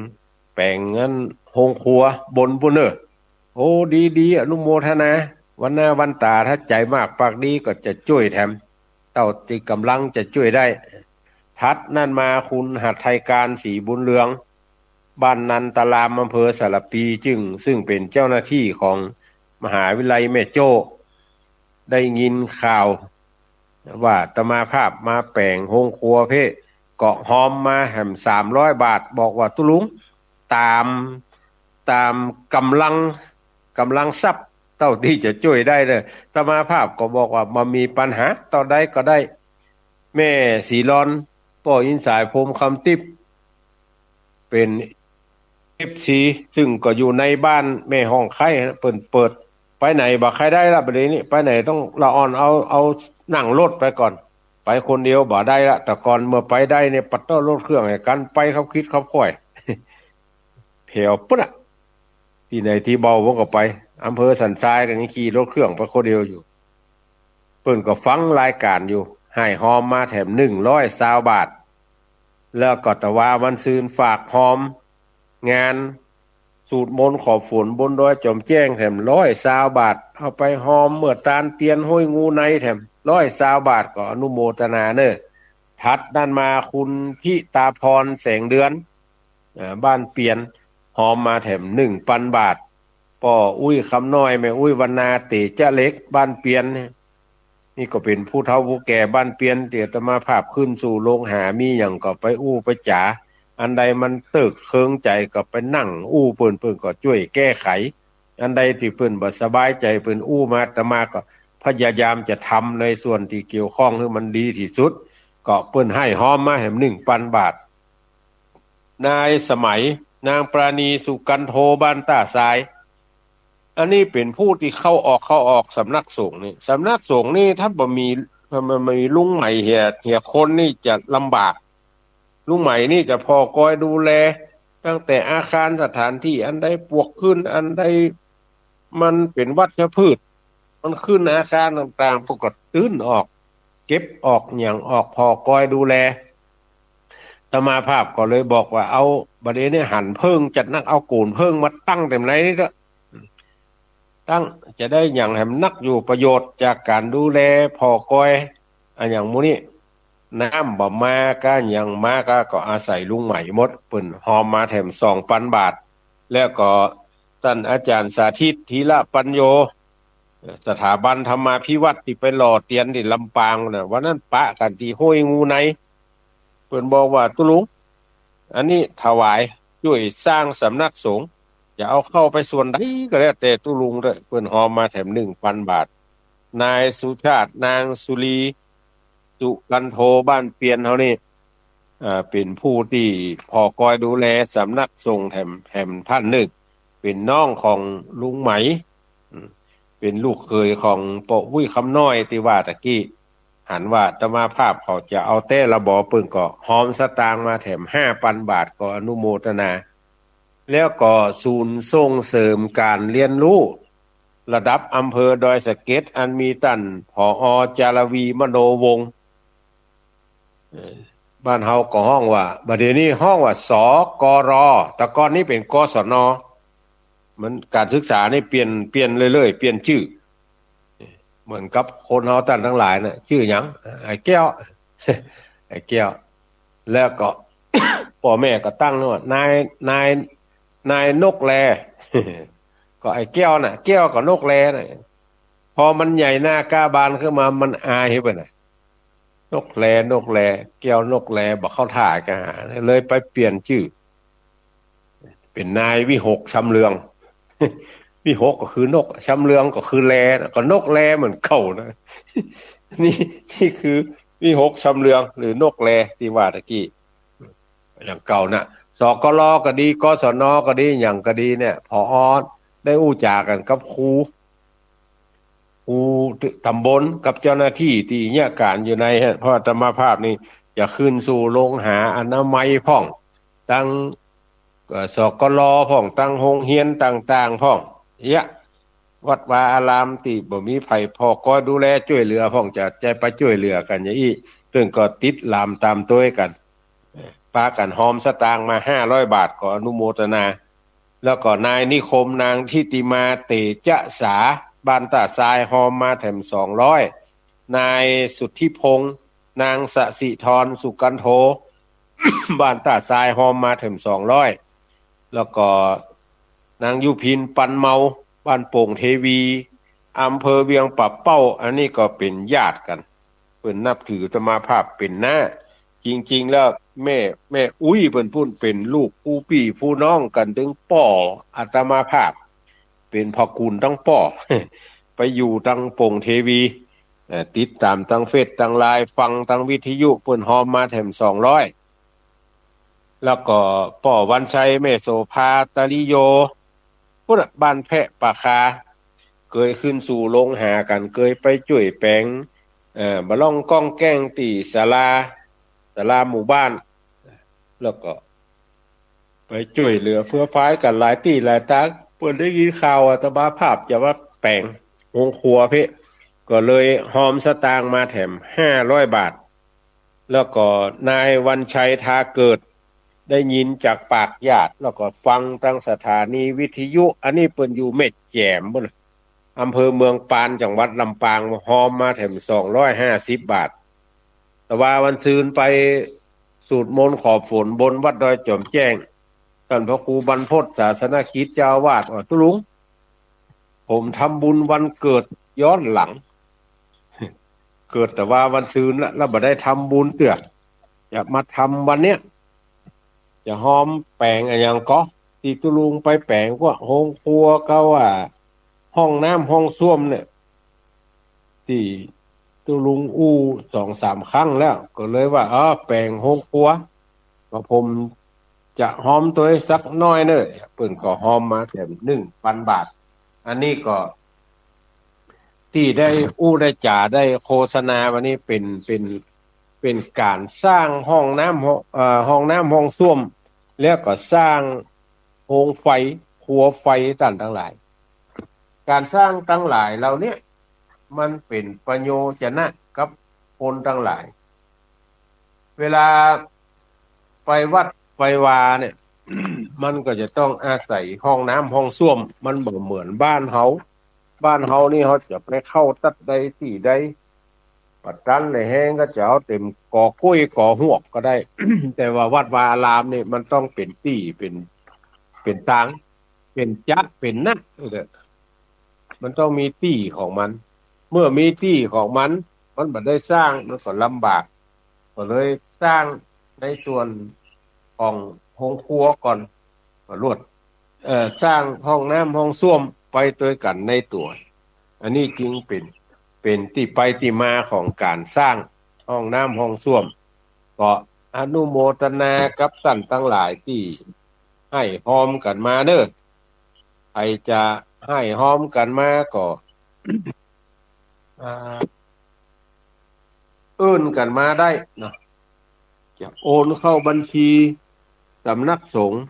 แป๋งอั้นโฮงครัวบนปู้นเน่อ โอ้ ดี ดี อนุโมทนา วันหน้าวันต๋าถ้าใจ๋มากปากดีก็จะจ้วยแถม เต้าตี้ก๋ำลังจะจ้วยได้ ถัดนั้นมาคุณหฤทัยการ ศรีบุญเรือง บ้านนันตาราม อำเภอสารภี ซึ่ง ซึ่งเป๋นเจ้าหน้าตี้ของมหาวิทยาลัยแม่โจ้ ได้ยินข่าว ว่าอาตมาภาพมาแป๋งโฮงครัวเพ่ ก็ฮอมมาแหมสามร้อยบาท บอกว่าตุ๊ลุง ต๋าม ต๋ามก๋ำลัง ก๋ำลังทรัพย์เต้าตี้จะจ้วยได้เน่อ อาตมาภาพก็บอกว่าบ่มีปัญหา เต้าใดก็ได้ แม่ศรีลอน ป้ออินสาย พรหมคำติ๊บ เป๋นเอฟซี ซึ่งก็อยู่ในบ้านแม่ฮ่องไคล้ เปิ้นเปิด ไปไหนบ่ใค่ได้ละ บ่าเดี่ยวนี้ ไปไหนต้องละอ่อนเอา เอานั่งรถไปก่อน ไปคนเดียวบ่ได้ละ แต่ก่อนเมื่อไปได้เนี่ย ปะเต๊อะ รถเครื่องให้กั๋นไป คับคิดคับค่อย แผวปุ้นน่ะ ตี้ไหนตี้เบาผมก็ไป อำเภอสันทรายก็ยังขี่รถเครื่องไปคนเดียวอยู่ เปิ้นก็ฟังรายก๋านอยู่ หื้อฮอมมาแถมหนึ่งร้อยซาวบาท แล้วก็ตะวาวันซืนฝากฮอมงานสูตรมนต์ขอฝนบนดอยจ๋อมแจ้งแถมร้อยซาวบาท เอาไปฮอมเมื่อตานเตียนห้วยงูในแถมร้อยซาวบาท ก็อนุโมทนาเน่อ ถัดนั้นมาคุณธิตาพร แสงเดือน เอ่อ บ้านเปียน ฮอมมาแถมหนึ่งปันบาท ป้ออุ๊ยคำน้อย แม่อุ๊ยวรรณา เตจะเหล็ก บ้านเปียน นี่ก็เป๋นผู้เฒ่าผู้แก่บ้านเปียน ตี้อาตมาภาพขึ้นสู่โฮงหา มีหยังก็ไปอู้ไปจ๋า อันใดมันเติกเคิงใจ๋ก็ไปนั่งอู้เปิ้น เปิ้นก็จ้วยแก้ไข อันใดตี้เปิ้นบ่สบายใจ๋ เปิ้นอู้มา อาตมาก็พยายามจะทำในส่วนตี้เกี่ยวข้องหื้อมันดีตี้สุด ก็เปิ้นหื้อฮอมมาแหมหนึ่งปันบาท นายสมัย นางปราณี สุกันโท บ้านต้าทราย อันนี้เป๋นผู้ตี้เข้าออก เข้าออกสำนักสงฆ์นี่ สำนักสงฆ์นี่ถ้าบ่มี บ่มีลุงใหม่เหีย เหียคนนี่จะลำบาก ลุงใหม่นี่จะผ่อกอยดูแล ตั้งแต่อาคารสถานตี้ อันใดปวกขึ้น อันใดมันเป๋นวัชพืช มันขึ้นอาคารต่างๆ เปิ้นก็ตื้นออก เก็บออกหยังออก ผ่อกอยดูแล อาตมาภาพก็เลยบอกว่า เอา บ่าเดี่ยวนี้หันเผิงจัดนัก เอาโก๋นเผิงมาตั้งแถมในนี่เต๊อะ ตั้งจะได้หยังแหมนักอยู่ ประโยชน์จากก๋านดูแลผ่อกอย อะหยังหมู่นี้ น้ำบ่มาก้าหยังมาก้า ก็อาศัยลุงใหม่หมด เปิ้นฮอมมาแถมสองปันบาท แล้วก็ต้านอาจ๋ารย์สาธิต ธีระปัญโญ สถาบันธรรมาภิวัฒน์ตี้ไปหล่อเตียนตี้ลำปางน่ะ วันนั้นปะกั๋นตี้ห้วยงูใน เปิ้นบอกว่า ตุ๊ลุง อันนี้ถวายจ้วยสร้างสำนักสงฆ์ จะเอาเข้าไปส่วนใดก็แล้วแต่ตุ๊ลุงเต๊อะ เปิ้นฮอมมาแถมหนึ่งปันบาท นายสุชาติ นางสุรี สุกันโท บ้านเปียนเฮานี่ เอ่อ เป๋นผู้ตี้ผ่อกอยดูแลสำนักสงฆ์แถม แถมต้านนึ่ง เป๋นน้องของลุงใหม่ อืม เป๋นลูกเขยของป้ออุ๊ยคำน้อยตี้ว่าตะกี้ หันว่าอาตมาภาพเขาจะเอาแต๊ละบ่ เปิ้นก็ฮอมสตางค์มาแถมห้าปันบาท ก็อนุโมทนา แล้วก็ศูนย์ส่งเสริมก๋านเฮียนฮู้ระดับอำเภอดอยสะเก็ด อันมีต้าน ผอ. จารวี มโนวงศ์ เอ่อ บ้านเฮาก็ฮ้องว่า บ่าเดี่ยวนี้ฮ้องว่า สกร. แต่ก่อนนี้เป๋น กศน. มันก๋านศึกษานี่เปลี่ยน เปลี่ยนเรื่อยๆ เปลี่ยนจื้อ เหมือนกับคนเฮาต้านตังหลายน่ะ จื้อหยัง ไอ้แก้ว ไอ้แก้ว แล้วก็ ป้อแม่ก็ตั้งว่านาย นาย นายนกแล ก็ไอ้แก้วน่ะ แก้วกับนกแลน่ะ พอมันใหญ่หน้ากล้าบานขึ้นมา มันอายไปน่ะ นกแล นกแล แก้วนกแล บ่เข้าท่ากั๋นหา เลยไปเปลี่ยนจื้อ เป๋นนายวิหกชำเลือง วิหกก็คือนก ชำเลืองก็คือแลน่ะ ก็นกแลเหมือนเก่าน่ะ นี่ นี่คือวิหกชำเลือง หรือนกแลตี้ว่าตะกี้ อย่างเก่าน่ะ สกร. ก็ดี กศน. ก็ดี หยังก็ดีเนี่ย ผอ. ได้อู้จ๋ากั๋นกับครู ครูต๋ำบลกับเจ้าหน้าตี้ตี้เยียะก๋านอยู่ในฮะ เพราะอาตมาภาพนี่จะขึ้นสู่โฮงหาอนามัยพ่อง ตัง เอ่อ สกร. พ่อง ตังโฮงเฮียนต่างๆ พ่อง เยียะ วัดวาอารามตี้บ่มีใผผ่อกอยดูแลจ้วยเหลือพ่อง จะ จะไปจ้วยเหลือกั๋นอย่างอี้ เปิ้นก็ติดต๋ามต๋ามตวยกั๋น ปากั๋นฮอมสตางค์มาห้าร้อยบาท ก็อนุโมทนา แล้วก็นายนิคม นางทิติมา เตจะสา บ้านต้าทราย ฮอมมาแถมสองร้อย นายสุทธิพงษ์ นางสศิธร สุกันโท บ้านต้าทราย ฮอมมาแถมสองร้อย แล้วก็นางยุพิน ปันเมา บ้านโป่งเทวี อำเภอเวียงป่าเป้า อันนี้ก็เป๋นญาติกั๋น เปิ้นนับถืออาตมาภาพเป๋นน้า จริงๆ แล้วแม่ แม่อุ๊ยเปิ้นปู้นเป๋นลูกปู่ปี้ปู่น้องกั๋นตึงป้ออาตมาภาพ เป๋นพ่อกู๋นตังป้อ ไปอยู่ตังโป่งเทวี เอ่อ ติดต๋ามตังเฟซตังไลน์ ฟังตังวิทยุ เปิ้นฮอมมาแถมสองร้อย แล้วก็ป้อวันชัย แม่โสภา ตาลิโย ปู้นน่ะ บ้านแพะป่าคา เกยขึ้นสู่ลงหากั๋น เกยไปจ้วยแป๋ง เอ่อ บ่าล่องก้องแก้งตี้ศาลา ศาลาหมู่บ้าน แล้วก็ไปจ้วยเหลือเฟื้อฟ้ายกั๋นหลายตี้หลายตาง เปิ้นได้ยินข่าวอาตมาภาพจะมาแป๋งโฮงครัวเป๊ะ ก็เลยฮอมสตางค์มาแถมห้าร้อยบาท แล้วก็นายวันชัย ทาเกิด ได้ยินจากปากญาติ แล้วก็ฟังตังสถานีวิทยุ อันนี้เปิ้นอยู่แม่แจ่มปู้นน่ะ อำเภอเมืองปาน จังหวัดลำปาง ฮอมมาแถมสองร้อยห้าสิบบาท แต่ว่าวันซืนไปสูตรมนต์ขอฝนบนวัดดอยจอมแจ้ง ต้านพระครูบรรพต ศาสนกิจ เจ้าอาวาส ว่า ตุ๊ลุง ผมทำบุญวันเกิดย้อนหลัง เกิดแต่ว่าวันซืนละ แล้วบ่ได้ทำบุญเตื้อ จะมาทำวันเนี้ย จะฮอมแป๋งอะหยังก่อ ตี้ตุ๊ลุงไปแป๋งก็โฮงครัวก็ว่า ห้องน้ำห้องส้วมเนี่ย ตี้ตุ๊ลุงอู้สองสามครั้งแล้ว ก็เลยว่า เออ แป๋งโฮงครัว ก็ผมจะฮอมตวยสักหน้อยเน่อ เปิ้นก็ฮอมมาแถมหนึ่งปันบาท อันนี้ก็ ตี้ได้อู้ได้จ๋าได้โฆษณาวันนี้เป๋น เป๋น เป๋นก๋านสร้างห้องน้ำ ห้อง เอ่อ ห้องน้ำห้องส้วม แล้วก็สร้างโฮงไฟ ครัวไฟ ต้านตังหลาย ก๋านสร้างตังหลายเหล่าเนี้ย มันเป๋นประโยชน์จะนะกับคนตังหลาย เวลาไปวัดไปวาเนี่ย มันก็จะต้องอาศัยห้องน้ำห้องส้วม มันบ่เหมือนบ้านเฮา บ้านเฮานี่เฮาจะไปเข้าตั๊ดใดตี้ใด บ่ตันในแฮงก็จะเอาเต็มกอก๊วยกอฮวกก็ได้ แต่ว่าวัดวาอารามนี่มันต้องเป๋นตี้ เป๋น เป๋นตาง เป๋นจะ เป๋นนะ เออ มันต้องมีตี้ของมัน เมื่อมีตี้ของมัน มันบ่ได้สร้าง มันก็ลำบาก ก็เลยสร้างในส่วนของโฮงครัวก่อน ก็ลวด เอ่อ สร้างห้องน้ำห้องส้วมไปตวยกั๋นในตั๋ว อันนี้จึงเป๋น เป๋นตี้ไปตี้มาของก๋านสร้างห้องน้ำห้องส้วม ก็อนุโมทนากับต้านตังหลายตี้ให้ฮอมกั๋นมาเน่อ ใผจะให้ฮอมกั๋นมาก็ อ่า เอิ้นกั๋นมาได้เนาะ จะโอนเข้าบัญชีสำนักสงฆ์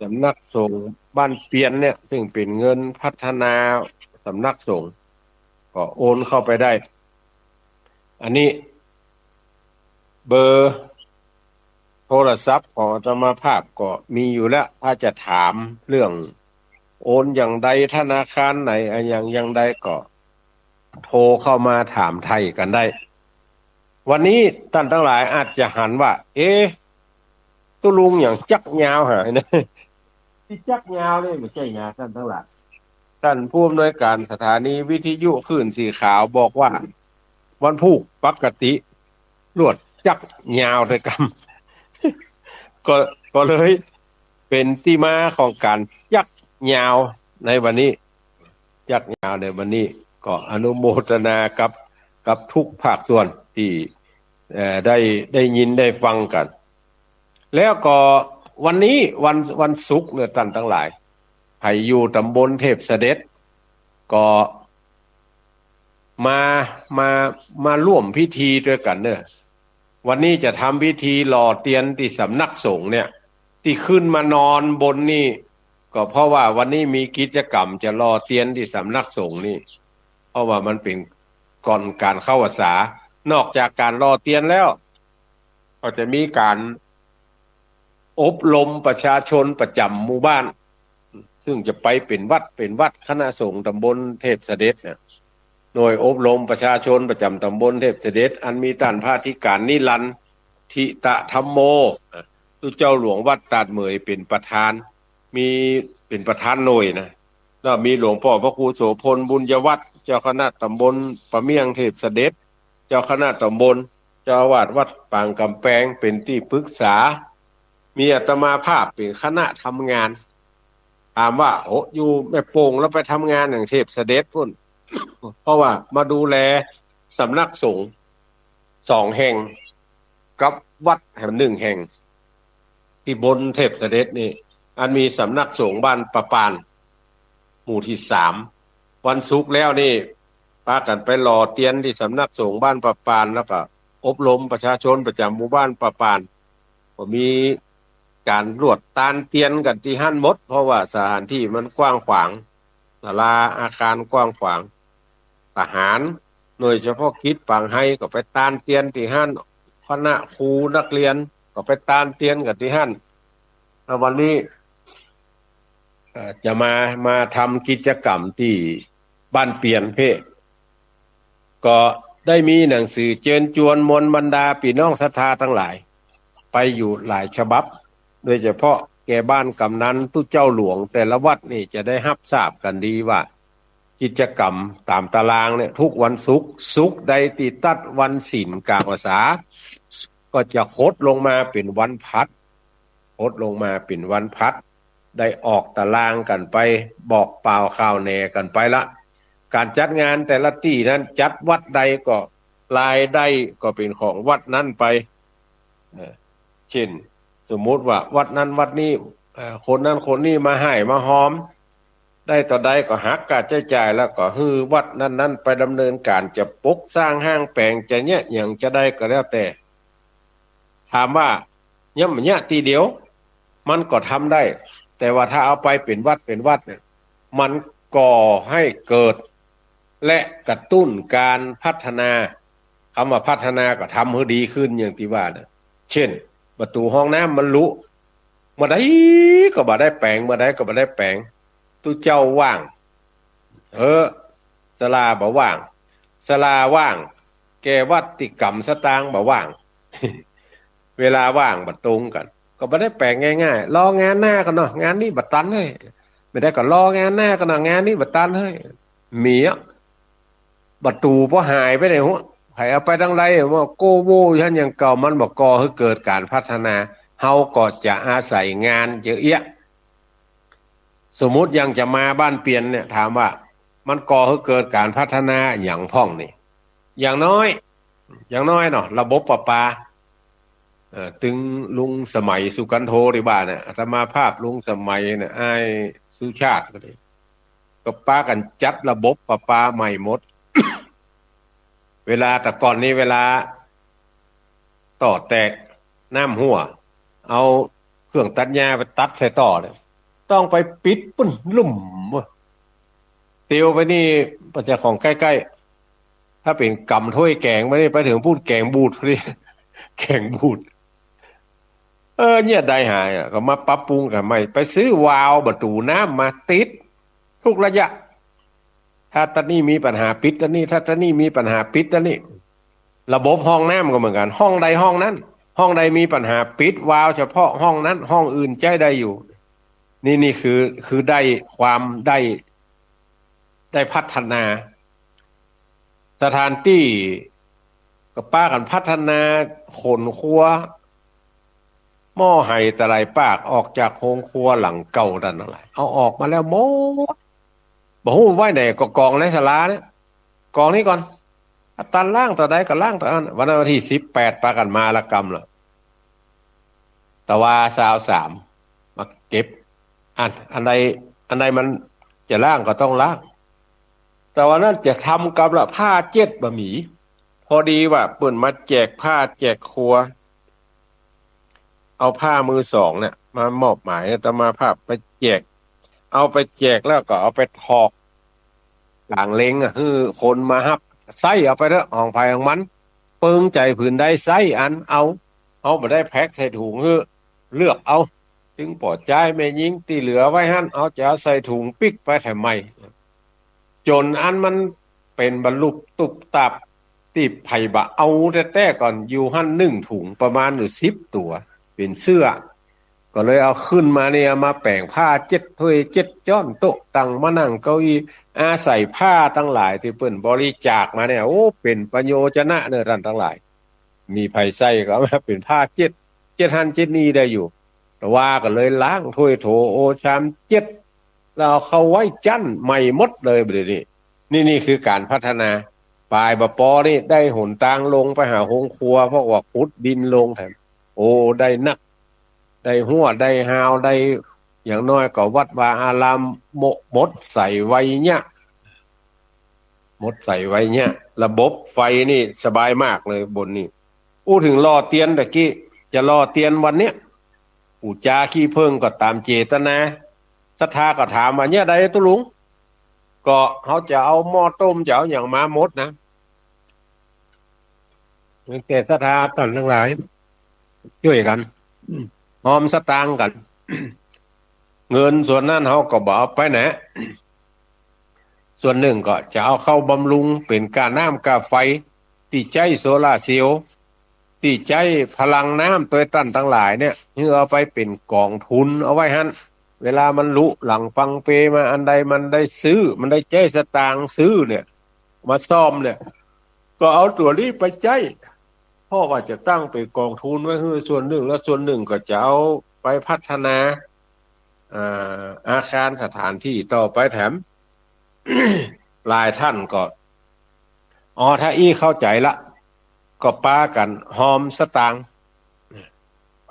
สำนักสงฆ์บ้านเปียนเนี่ย ซึ่งเป๋นเงินพัฒนาสำนักสงฆ์ ก็โอนเข้าไปได้ อันนี้เบอร์โทรศัพท์ของอาตมาภาพก็มีอยู่แล้ว ถ้าจะถามเรื่องโอนอย่างใด ธนาคารไหน อะหยังอย่างใดก็ โทรเข้ามาถามไถ่กั๋นได้ วันนี้ต้านตังหลายอาจจะหันว่า เอ๊ะ ตุ๊ลุงหยังจั๊กยาวหานะ ตี้จั๊กยาวนี่บ่ใจ้หยัง ต้านตังหลาย ต้านผู้อำนวยก๋านสถานีวิทยุคลื่นสีขาวบอกว่า วันพูกปกติ ลวดจั๊กยาวแต่กำ ก็ ก็เลยเป๋นตี้มาของก๋านจั๊กยาวในวันนี้ จั๊กยาวในวันนี้ ก็อนุโมทนากับ กับทุกภาคส่วนตี้ เอ่อ ได้ ได้ยินได้ฟังกั๋น แล้วก็วันนี้วัน วันศุกร์เนี่ย ต้านตังหลาย ใผอยู่ต๋ำบลเทพเสด็จ ก็มา มา มาร่วมพิธีตวยกั๋นเน่อ วันนี้จะทำพิธีหล่อเตียนตี้สำนักสงฆ์เนี่ย ตี้ขึ้นมานอนบนนี่ ก็เพราะว่าวันนี้มีกิจกรรมจะหล่อเตียนตี้สำนักสงฆ์นี่ เพราะว่ามันเป๋นก่อนก๋านเข้าพรรษา นอกจากก๋านหล่อเตียนแล้ว ก็จะมีก๋านอบรมประชาชนประจ๋ำหมู่บ้าน ซึ่งจะไปเป๋นวัดเป๋นวัด คณะสงฆ์ตำบลเทพเสด็จเนี่ย หน่วยอบรมประชาชนประจ๋ำตำบลเทพเสด็จ อันมีต้านพระอธิการนิรันดร์ ทิตะธัมโม ตุ๊เจ้าหลวงวัดตาดเหมยเป๋นประธาน มี เป๋นประธานหน่วยนะ แล้วมีหลวงป้อพระครูโสภณ บุญยวัฒน์ เจ้าคณะตำบลปะเมี่ยงเทพเสด็จ เจ้าคณะตำบล เจ้าอาวาสวัดปางก๋ำแปงเป๋นตี้ปรึกษา มีอาตมาภาพเป๋นคณะทำงาน ถามว่า โอ้ อยู่แม่โป่งแล้วไปทำงานอย่างเทพเสด็จปู้น เพราะว่ามาดูแลสำนักสงฆ์สองแห่ง กับวัดแห่งหนึ่งแห่ง ตี้บนเทพเสด็จนี่ อันมีสำนักสงฆ์บ้านป่าป่าน หมู่ตี้สาม วันศุกร์แล้วนี่ ปากั๋นไปหล่อเตียนตี้สำนักสงฆ์บ้านป่าป่าน แล้วก็อบรมประชาชนประจ๋ำหมู่บ้านป่าป่าน ก็มีก๋านลวดตานเตียนกั๋นตี้หั้นหมด เพราะว่าสถานที่มันกว้างขวาง ศาลาอาคารกว้างขวาง ทหารหน่วยเฉพาะกิจป่างไฮก็ไปตานเตียนตี้หั้น คณะครูนักเรียนก็ไปตานเตียนกั๋นตี้หั้น แล้ววันนี้ เอ่อ จะมา มาทำกิจกรรมตี้บ้านเปียนเพ่ ก็ได้มีหนังสือเจิญจวนมวลบรรดาปี้น้องศรัทธาตังหลาย ไปอยู่หลายฉบับ โดยเฉพาะแก่บ้านก๋ำนันตุ๊เจ้าหลวงแต่ละวัดนี่จะได้ฮับทราบกั๋นดีว่า กิจกรรมต๋ามตารางเนี่ย ทุกวันศุกร์ ศุกร์ใดตี้ตัดวันศีลก๋างพรรษา ก็จะหดลงมาเป๋นวันพัด หดลงมาเป๋นวันพัด ได้ออกตารางกั๋นไป บอกป่าวข่าวแหน่กั๋นไปละ ก๋านจัดงานแต่ละตี้นั้นจัดวัดใดก็รายได้ก็เป๋นของวัดนั้นไป เอ่อ เช่น สมมุติว่าวัดนั้นวัดนี้ เอ่อ คนนั้นคนนี้มาฮ่ายมาฮอม ได้เต้าใดก็หักค่าใจ๊จ่าย แล้วก็หื้อวัดนั้นๆ ไปดำเนินก๋านจะปกสร้างห้างแป๋งจะเยียะหยังจะใดก็แล้วแต่ ถามว่าเยียะบ่เยียะตี้เดียว มันก็ทำได้ แต่ว่าถ้าเอาไปเป๋นวัดเป๋นวัดเนี่ย มันก่อหื้อเกิด และกระตุ้นก๋านพัฒนา กำว่าพัฒนาก็ทำหื้อดีขึ้นอย่างตี้ว่าน่ะ เช่น ประตู๋ห้องน้ำมันรุ เมื่อใดก็บ่ได้แป๋ง เมื่อใดก็บ่ได้แป๋ง ตุ๊เจ้าว่าง เออ ศาลาบ่ว่าง ศาลาว่าง แก่วัตติกรรมสตางค์บ่ว่าง เวลาว่างบ่ตรงกั๋น ก็บ่ได้แป๋งง่ายๆ รองานหน้าก่อนเนาะ งานนี้บ่ตันเฮ้ย บ่ได้ก็รองานหน้าก่อนเนาะ งานนี้บ่ตันเฮ้ย มีอะ ประตู๋ปอหายไปไหนหัว ใผเอาไปตังใด ว่าโก้โว้อยู่หั้นอย่างเก่า มันบ่ก่อหื้อเกิดก๋านพัฒนา เฮาก็จะอาศัยงานเยอะแยะ สมมุติอย่างจะมาบ้านเปียนเนี่ย ถามว่ามันก่อหื้อเกิดก๋านพัฒนาหยังพ่องนี่ อย่างน้อย อย่างน้อยเนาะ ระบบประปา เอ่อ ตึงลุงสมัยสุกันโทตี้ว่าเนี่ย อาตมาภาพลุงสมัยเนี่ย อ้ายสุชาติก็ดี ก็ปากั๋นจัดระบบประปาใหม่หมด เวลาแต่ก่อนนี้เวลาต่อแตก น้ำหั้ว เอาเครื่องตัดหญ้าไปตัดใส่ต่อเนี่ย ต้องไปปิดปู้นลุ่มเว้ย เตียวไปนี่ บ่ใจ้ของใก้ๆ ถ้าเป๋นก๋ำถ้วยแก๋งไปนี่ ไปเถิงปู้นแก๋งบูดพอดี แก๋งบูด เออ เนี่ยได้หายอะ ก็มาปรับปรุงกั๋นใหม่ ไปซื้อวาล์วประตู๋น้ำมาติด ทุกระยะ ถ้าตะนี่มีปัญหาปิดตะนี่ ถ้าตะนี่มีปัญหาปิดตะนี่ ระบบห้องน้ำก็เหมือนกั๋น ห้องใดห้องนั้น ห้องใดมีปัญหาปิดวาล์วเฉพาะห้องนั้น ห้องอื่นใจ๊ได้อยู่ นี่ นี่คือ คือได้ความได้ ได้พัฒนา สถานตี้ก็ปากั๋นพัฒนาโขนครัว หม้อไหตะไหล่ปากออกจากโฮงครัวหลังเก่านั่นแหละ เอาออกมาแล้วหมด บ่ฮู้ไว้ไหน ก็กองในศาลาเนี่ย กองนี้ก่อน ตันล้างเต้าใดก็ล้างเต้านั้น วันนั้นวันตี้สิบแปด ปากั๋นมาละกำละ ตะวาซาวสาม มาเก็บ อัน อันใด อันใดมันจะล้างก็ต้องล้าง แต่วันนั้นจะทำกำละผ้าเจ็ดบ่มี พอดีว่าเปิ้นมาแจกผ้าแจกครัว เอาผ้ามือสองเนี่ย มามอบหมายอาตมาภาพไปแจก เอาไปแจกแล้วก็เอาไปถอกก๋างเลงอะ หื้อคนมาฮับ ใส้เอาไปเถอะ ของใผของมัน เปิงใจ๋ผืนใดใส้อันเอา เฮาบ่ได้แพ็คใส่ถุงหื้อ เลือกเอา ตึงป้อจายแม่ญิงตี้เหลือไว้หั้น เอา จะเอาใส่ถุงปิ๊กไปแถมใหม่ จ๋นอันมันเป๋นบรรลุบตุ๊บตับ ตี้ใผบ่เอาแต๊ๆ ก่อน อยู่หั้นนึ่งถุง ประมาณอยู่สิบตั๋ว เป๋นเสื้อ ก็เลยเอาขึ้นมาเนี่ย เอามาแป๋งผ้าเจ็ดถ้วยเจ็ดจ๊อน โต๊ะตัง มานั่งเก้าอี้ อาศัยผ้าตังหลายตี้เปิ้นบริจาคมาเนี่ย โอ้ เป๋นประโยชนะเน่อต้านตังหลาย มีใผใส่ก็เอามาเป๋นผ้าเจ็ด เจ็ดหั้นเจ็ดนี่ได้อยู่ แต่ว่าก็เลยล้างถ้วยโถโอชามเจ็ด แล้วเอาเข้าไว้จั้นใหม่หมดเลย บ่าดนี้ นี่ นี่คือก๋านพัฒนา ป๋ายบ่ปอนี่ ได้หนตางลงไปหาโฮงครัว เพราะว่าขุดดินลงแถม โอ้ ได้นัก ได้ฮั้ว ได้ฮาว ได้ อย่างน้อยก็วัดวาอาราม หมด หมดใสไวเยียะ หมดใสไวเยียะ ระบบไฟนี่สบายมากเลยบนนี่ อู้เถิงหล่อเตียนตะกี้ จะหล่อเตียนวันเนี้ย ปู่จาขี้เผิ้งก็ต๋ามเจตนา ศรัทธาก็ถามว่า เนี่ยใดตุ๊ลุง ก็เฮาจะเอาหม้อต้ม จะเอาหยังมาหมดนะ แก่ศรัทธาต้านตังหลาย จ้วยกั๋น ฮอมสตางค์กั๋น เงินส่วนนั้นเฮาก็บ่เอาไปแหนะ ส่วนนึ่งก็จะเอาเข้าบำรุงเป๋นก้าน้ำก้าไฟ ตี้ใจ๊โซลาร์เซลล์ ตี้ใจ๊พลังน้ำตวยต้านตังหลายเนี่ย หื้อเอาไปเป๋นก๋องทุนเอาไว้หั้น เวลามันลุหลังปังเปมาอันใด มันได้ซื้อ มันได้ใจ๊สตางค์ซื้อเนี่ย มาซ่อมเนี่ย ก็เอาตั๋วนี้ไปใจ๊ เพราะว่าจะตั้งเป๋นก๋องทุนไว้หื้อส่วนนึ่ง แล้วส่วนนึ่งก็จะเอาไปพัฒนา เอ่อ อาคารสถานที่ต่อไปแถม หลายต้านก็ อ๋อ ถ้าอี้เข้าใจ๋ละ ก็ปากั๋นฮอมสตางค์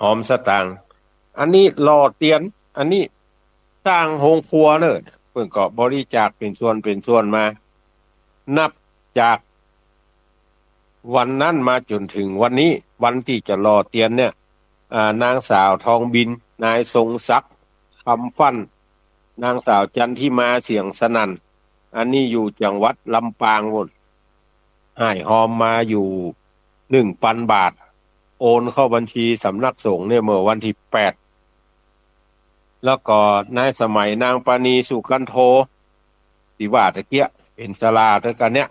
ฮอมสตางค์ อันนี้หล่อเตียน อันนี้สร้างโฮงครัวเน่อ เปิ้นก็บริจาคเป๋นส่วนเป๋นส่วนมา นับจากวันนั้นมาจ๋นเถิงวันนี้ วันตี้จะหล่อเตียนเนี่ย อ่า นางสาวทองบิน นายทรงศักดิ์ คำฟั่น นางสาวจันทิมา เสียงสนั่น อันนี้อยู่จังหวัดลำปางโน่น ฮ่ายฮอมมาอยู่นึ่งปันบาท โอนเข้าบัญชีสำนักสงฆ์เนี่ยเมื่อวันตี้แปด แล้วก็นายสมัย นางปานี สุกันโท ตี้ว่าตะเกียะ เป๋นศาลาตวยกั๋นเนี่ย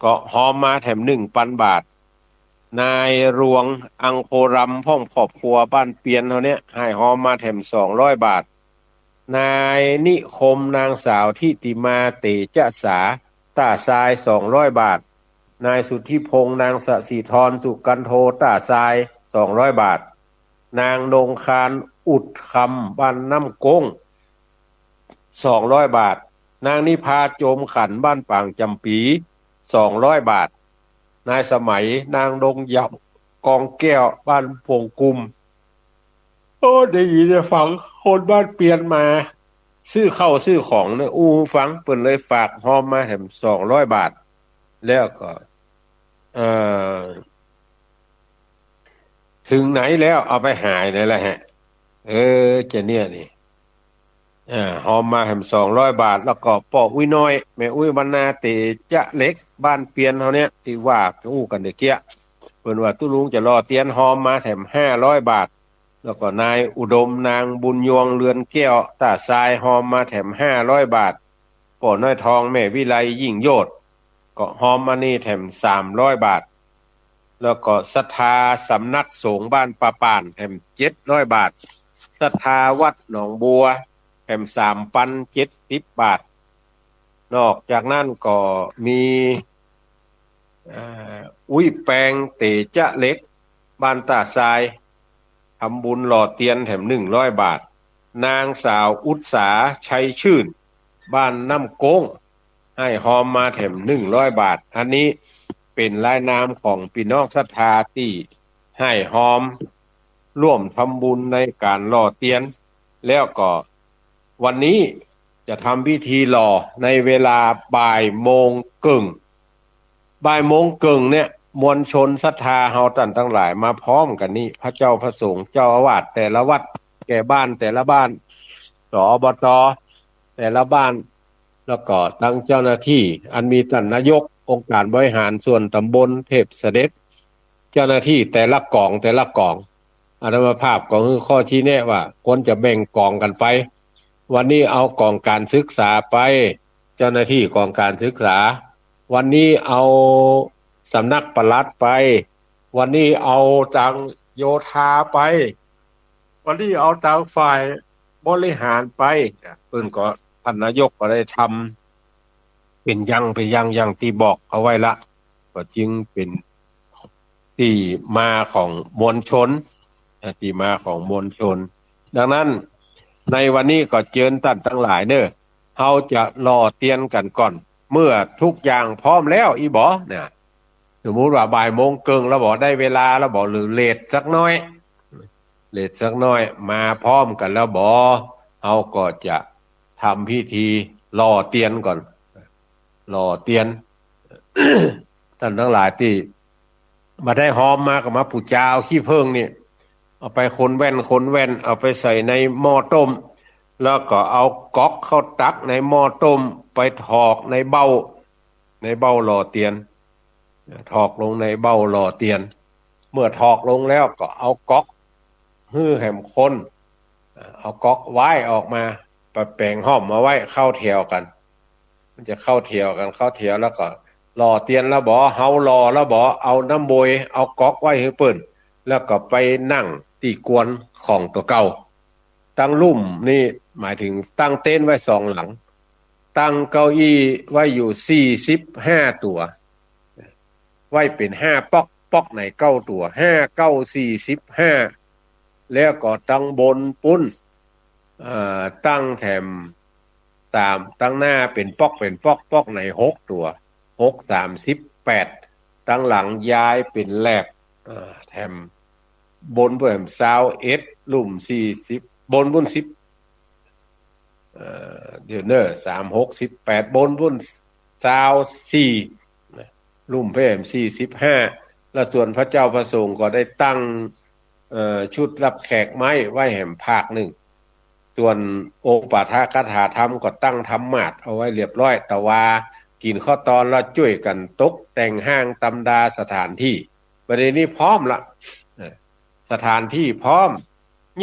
ก็ฮอมมาแถมนึ่งปันบาท นายรวง อังโครำ พร้อมครอบครัวบ้านเปียนเฮาเนี่ย ฮ่ายฮอมมาแถมสองร้อยบาท นายนิคม นางสาวทิติมา เตจสา ต้าทราย สองร้อยบาท นายสุทธิพงษ์ นางสศิธร สุกันโท ต้าทราย สองร้อยบาท นางนงคาน อุดคำ บ้านน้ำโก้ง สองร้อยบาท นางนิพา โจมขัน บ้านปางจ๋ำปี๋ สองร้อยบาท นายสมัย นางดงเหย้า กองแก้ว บ้านโป่งกุม โอ้ ได้ยินได้ฟัง คนบ้านเปียนมา ซื้อข้าวซื้อของเนี่ย อู้ฟัง เปิ้นเลยฝากฮอมมาแถมสองร้อยบาท แล้วก็ เอ่อ เถิงไหนแล้วเอาไปหายไหนละแหะ เออ จะเนี่ยนี่ เอ่อ ฮอมมาแถมสองร้อยบาท แล้วก็ป้ออุ๊ยน้อย แม่อุ๊ย วรรณา เตจเหล็ก บ้านเปียนเฮาเนี่ย ตี้ว่าอู้กั๋นตะเกียะ เปิ้นว่าตุ๊ลุงจะหล่อเตียน ฮอมมาแถมห้าร้อยบาท แล้วก็นายอุดม นางบุญยวง เรือนแก้ว ต้าทราย ฮอมมาแถมห้าร้อยบาท ป้อน้อยทอง แม่วิไล ยิ่งโยชน์ ก็ฮอมมานี่แถมสามร้อยบาท แล้วก็ศรัทธาสำนักสงฆ์บ้านป่าป่านแถมเจ็ดร้อยบาท ศรัทธาวัดหนองบัวแถมสามปันเจ็ดสิบบาท นอกจากนั้นก็มี เอ่อ อุ๊ยแปง เตจเหล็ก บ้านต้าทราย ทำบุญหล่อเตียนแถมหนึ่งร้อยบาท นางสาวอุตสา ชัยชื่น บ้านน้ำโก้ง ฮ่ายฮอมมาแถมหนึ่งร้อยบาท อันนี้เป๋นรายนามของปี้น้องศรัทธาตี้ฮ่ายฮอมร่วมทำบุญในก๋านหล่อเตียน แล้วก็วันนี้จะทำพิธีหล่อในเวลาบ่ายโมงเกิ่ง บ่ายโมงเกิ่งเนี่ย มวลชนศรัทธาเฮาต้านตังหลายมาพร้อมกั๋นนี่ พระเจ้าพระสงฆ์ เจ้าอาวาสแต่ละวัด แก่บ้านแต่ละบ้าน ส อบต แต่ละบ้าน แล้วก็ตังเจ้าหน้าตี้ อันมีต้านนายกองค์การบริหารส่วนต๋ำบลเทพเสด็จ เจ้าหน้าตี้แต่ละก๋องแต่ละก๋อง อาตมาภาพก็หื้อข้อชี้แนะว่าควรจะแบ่งก๋องกั๋นไป วันนี้เอาก๋องก๋านศึกษาไป เจ้าหน้าตี้ก๋องก๋านศึกษา วันนี้เอาสำนักปลัดไป วันนี้เอาตางโยธาไป วันนี้เอาตางฝ่ายบริหารไป เปิ้นก็ ท่านนายกก็ได้ทำเป๋นอย่าง เป๋นอย่าง อย่างตี้บอกเอาไว้ละ ก็จึงเป๋นตี้มาของมวลชนนะ ตี้มาของมวลชน ดังนั้นในวันนี้ก็เจิญต้านตังหลายเน่อ เฮาจะหล่อเตียนกั๋นก่อน เมื่อทุกอย่างพร้อมแล้วอี่บ่เนี่ย สมมุติว่าบ่ายโมงเกิ่งแล้วบ่ ได้เวลาแล้วบ่ หรือเลทสักหน้อย เลทสักหน้อย มาพร้อมกั๋นแล้วบ่ เฮาก็จะทำพิธีหล่อเตียนก่อน หล่อเตียน ต้านตังหลายตี้บ่ได้ฮอมมาก็มาปู๋จาเอาขี้เผิ้งนี่ เอาไปคนแว่น คนแว่น เอาไปใส่ในหม้อต้ม แล้วก็เอาก๊อกเข้าตักในหม้อต้ม ไปถอกในเบ้า ในเบ้าหล่อเตียน ถอกลงในเบ้าหล่อเตียน เมื่อถอกลงแล้วก็เอาก๊อกหื้อแหมคน เอาก๊อกว้ายออกมา ไปแป๋งห้อมเอาไว้เข้าแถวกั๋น มันจะเข้าแถวกั๋น เข้าแถวแล้วก็หล่อเตียนแล้วบ่ เฮาหล่อแล้วบ่ เอาน้ำบวย เอาก๊อกไว้หื้อเปิ้น แล้วก็ไปนั่งตี้กวนของตั๋วเก่า ตั้งลุ่มนี่หมายถึงตั้งเต็นท์ไว้สองหลัง ตั้งเก้าอี้ไว้อยู่สี่สิบห้าตั๋ว ไว้เป๋นห้าป๊อก ป๊อกไหนเก้าตั๋ว ห้าเก้าสี่สิบห้า แล้วก็ตังบนปู้น เอ่อ ตั้งแถมต๋าม ตังหน้าเป๋นป๊อก เป๋นป๊อก ป๊อกไหนหกตั๋ว หกสามสิบแปด ตังหลังย้ายเป๋นแหลบ เอ่อ แถมบนปู้นแถมซาวเอ็ด ลุ่มสี่สิบ บนปู้นสิบ เอ่อ เดี๋ยวเน่อ สามหกสิบแปด บนปู้นซาวสี่ ลุ่มไปแหมสี่สิบห้า และส่วนพระเจ้าพระสงฆ์ก็ได้ตั้ง เอ่อ ชุดรับแขกไม้ไว้แหมภาคนึ่ง ส่วนโอปาทกถาธรรมก็ตั้งธรรมาสน์เอาไว้เรียบร้อย แต่ว่ากิ๋นข้าวตอนแล้วจ้วยกั๋นตกแต่งห้างตำดาสถานตี้ บัดนี้พร้อมละ เอ่อ สถานตี้พร้อม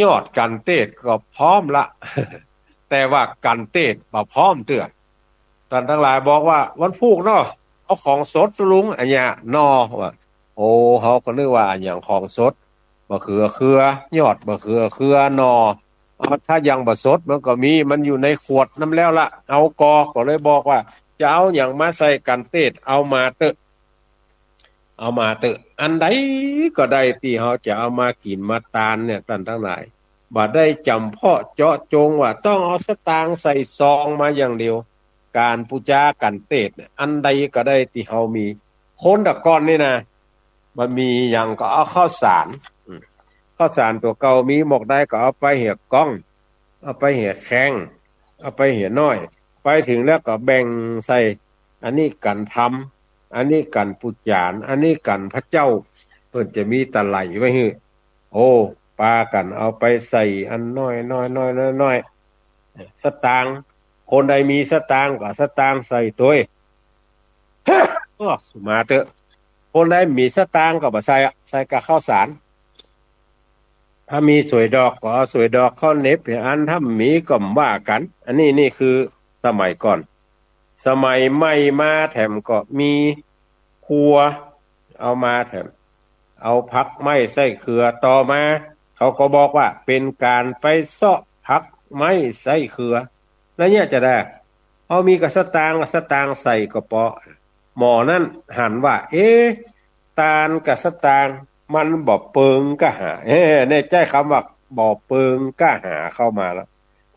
ยอดกั๋นเตศน์ก็พร้อมละ แต่ว่ากั๋นเตศน์บ่พร้อมเตื้อ ต้านตังหลายบอกว่าวันพูกเนาะ เอาของสดตะลุง อะหยังหน่อ ว่า โอ้ เฮาก็นึกว่าอะหยังของสด มะเขือเคือ ยอดมะเขือเคือ หน่อ เอา ถ้ายังบ่สดมันก็มี มันอยู่ในขวดนำแล้วละ เอาก่อ ก็เลยบอกว่า จะเอาหยังมาใส่กั๋นเตศน์ เอามาเต๊อะ เอามาเต๊อะ อันใดก็ได้ตี้เฮาจะเอามากิ๋นมาตานเนี่ย ต้านตังหลาย บ่ได้จ๋ำเพาะเจาะจงว่าต้องเอาสตางค์ใส่ซองมาอย่างเดียว ก๋านปู๋จากั๋นเตศน์เนี่ย อันใดก็ได้ตี้เฮามี คนแต่ก่อนนี่นะ บ่มีหยังก็เอาข้าวสาร อืม ข้าวสารตั๋วเก่ามีหมกได้ก็เอาไปเหียก้อง เอาไปเหียแคง เอาไปเหียน้อย ไปเถิงแล้วก็แบ่งใส่ อันนี้กั๋นธรรม อันนี้กั๋นปุจจาร อันนี้กั๋นพระเจ้า เปิ้นจะมีตะไหล่ไว้หื้อ โอ้ ปากั๋นเอาไปใส่อันน้อยๆๆๆ สตางค์ คนใดมีสตางค์ก็สตางค์ใส่ตวย อ้อ สุมาเต๊อะ คนใดมีสตางค์ก็บ่ใส่อะ ใส่ก้าข้าวสาร ถ้ามีสวยดอกก็เอาสวยดอกเข้าเหน็บ อันถ้าบ่มีก็บ่ว่ากั๋น อันนี้ นี่คือสมัยก่อน สมัยใหม่มาแถมก็มีครัว เอามาแถม เอาผักไม้ไส้เขือ ต่อมาเขาก็บอกว่าเป๋นก๋านไปเซาะผักไม้ไส้เขือ แล้วเนี่ยจะได้ เฮามีก้าสตางค์ สตางค์ใส่ก็เปาะ หมอนั้นหันว่า เอ๊ะ ตานก้าสตางค์มันบ่เปิงก้าหา เอ๊ะ ในใจ๊กำว่าบ่เปิงก้าหาเข้ามาแล้ว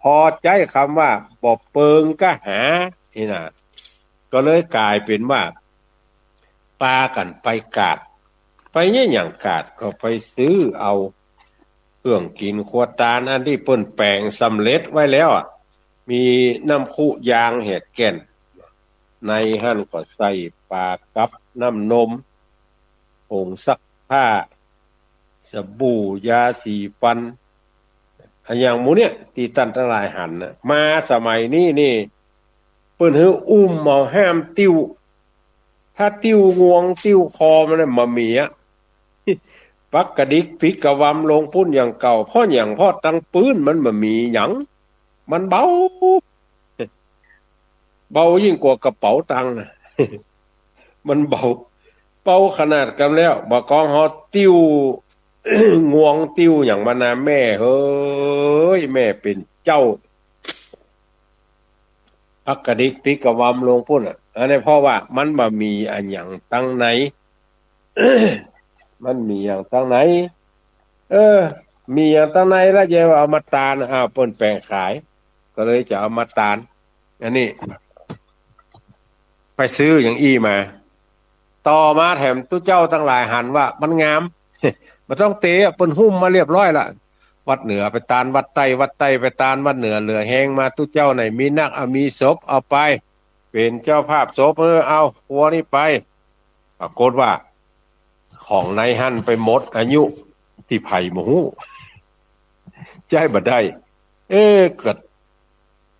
พอใจ๊กำว่าบ่เปิงก้าหา นี่นะ ก็เลยก๋ายเป๋นว่า ปากั๋นไปก๋าด ไปเยียะหยังก๋าด ก็ไปซื้อเอาเครื่องกิ๋นครัวตานอันตี้เปิ้นแป๋งสำเร็จไว้แล้วอะ มีน้ำคุยางแหกแก่น ในหั้นก็ใส่ปากั๊บ น้ำนม ผงซักผ้า สบู่ ยาสีฟัน อะหยังหมู่เนี่ย ตี้ต้านตังหลายหันน่ะ มาสมัยนี้นี่ เปิ้นหื้ออุ้มเอาห้ามติ้ว ถ้าติ้วงวงติ้วคอมันน่ะบ่มีอะ ปักกระดิกปิ๊กกระวำลงปุ้นอย่างเก่า เพราะหยัง เพราะตังปื้นมันบ่มีหยัง มันเบา เบายิ่งกว่ากระเป๋าตังค์น่ะ มันเบา เบาขนาดกำแล้ว บ่ากองเฮาติ้ว งวงติ้วหยังมานา แม่เฮ้ย แม่เป๋นเจ้า ปักกระดิกปิ๊กกระวำลงปุ้นอ่ะ อันนี้เพราะว่ามันบ่มีอะหยังตังใน มันมีหยังตังใน เออ มีหยังตังในแล้วจะเอามาตาน อ้าว เปิ้นแป๋งขาย ก็เลยจะเอามาตาน อันนี้ ไปซื้ออย่างอี้มา ต่อมาแถมตุ๊เจ้าตังหลายหันว่ามันงาม บ่ต้องเต๋อะ เปิ้นหุ้มมาเรียบร้อยละ วัดเหนือไปตานวัดใต้ วัดใต้ไปตานวัดเหนือ เหลือแฮงมาตุ๊เจ้าไหนมีนัก เอามีศพเอาไป เป๋นเจ้าภาพศพ เออ เอาครัวนี้ไป ปรากฏว่า ของในหั้นไปหมดอายุตี้ใผบ่ฮู้ ใจ๊บ่ได้ เอ๊ะ ก็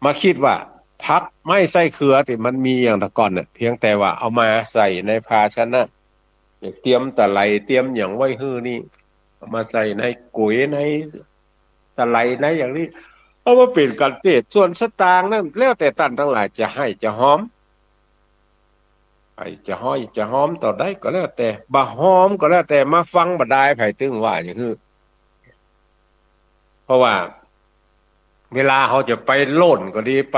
มาคิดว่า ผักไม้ไส้เครือตี้มันมีอย่างแต่ก่อนเนี่ย เพียงแต่ว่าเอามาใส่ในภาชนะ เตรียมตะไล เตรียมหยังไว้หื้อนี่ เอามาใส่ในก๋วย ในตะไล ในอย่างนี้ เอามาเป๋นกั๋นเตศน์ ส่วนสตางค์นั้น แล้วแต่ต้านตังหลายจะให้จะฮอม ใผจะให้จะฮอมเต้าใดก็แล้วแต่ บ่ฮอมก็แล้วแต่ มาฟังบ่ดาย ใผตึงว่าอย่างหื้อ เพราะว่า เวลาเฮาจะไปโล่นก็ดี ไป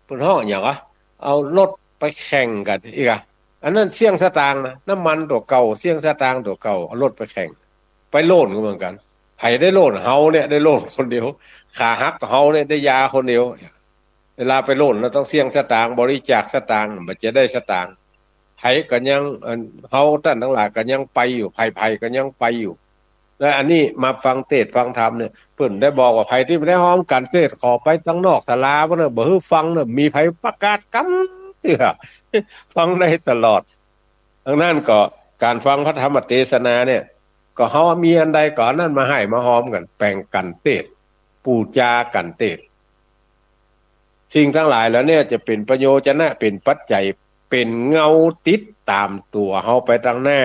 เปิ้นฮ้องหยังวะ เอารถไปแข่งกั๋นอีกอะ อันนั้นเสี้ยงสตางค์นะ น้ำมันตั๋วเก่า เสี้ยงสตางค์ตั๋วเก่า เอารถไปแข่ง ไปโล่นก็เหมือนกั๋น ใผได้โล่น เฮาเนี่ยได้โล่นคนเดียว ขาหักเฮาเนี่ยได้ยาคนเดียว เวลาไปโล่นเฮาต้องเสี้ยงสตางค์ บริจาคสตางค์ มันจะได้สตางค์ ใผก็ยัง อัน เฮาต้านตังหลายก็ยังไปอยู่ ใผๆ ก็ยังไปอยู่ และอันนี้มาฟังเตศน์ฟังธรรมเนี่ย เปิ้นได้บอกว่า ใผตี้บ่ได้ฮอมกั๋นเตศน์ ขอไปตังนอกศาลาพุ้นเน่อ บ่หื้อฟังเน่อ มีใผประกาศกำเตื้อ ฟังได้ตลอด ดังนั้นก็ก๋านฟังพระธรรมเตสนาเนี่ย ก็เฮามีอันใดก็เอาอันนั้นมาให้มาฮอมกั๋น แป๋งกั๋นเตศน์ ปู๋จากั๋นเตศน์ สิ่งตังหลายเหล่านี้จะเป๋นประโยชนะ เป๋นปัจจัย เป๋นเงาติดต๋ามตั๋วเฮาไปตังหน้า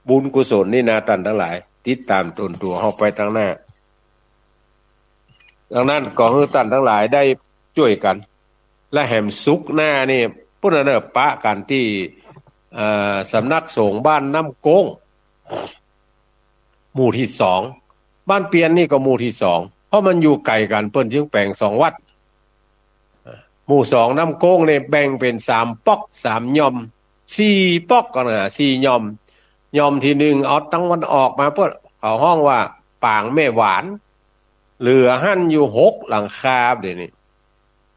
บุญกุศลนี่นา ต้านตังหลาย ติดต๋ามต๋นตั๋วเฮาไปตังหน้า ดังนั้นก็หื้อต้านตังหลายได้จ้วยกั๋น และแหมศุกร์หน้านี่ ปุ้นน่ะเน่อ ปะกั๋นตี้ เอ่อ สำนักสงฆ์บ้านน้ำโก้ง หมู่ตี้สอง บ้านเปียนนี่ก็หมู่ตี้สอง เพราะมันอยู่ไก๋กั๋น เปิ้นจึงแป๋งสองวัด หมู่สองน้ำโก้งนี่แบ่งเป๋นสามป๊อก สามหย่อม สี่ป๊อกก่อนนะ สี่หย่อม หย่อมตี้หนึ่งเอาตังวันออกมาปุ๊บ เขาฮ้องว่าปางแม่หวาน เหลือหั้นอยู่หกหลังคาเดี๋ยวนี้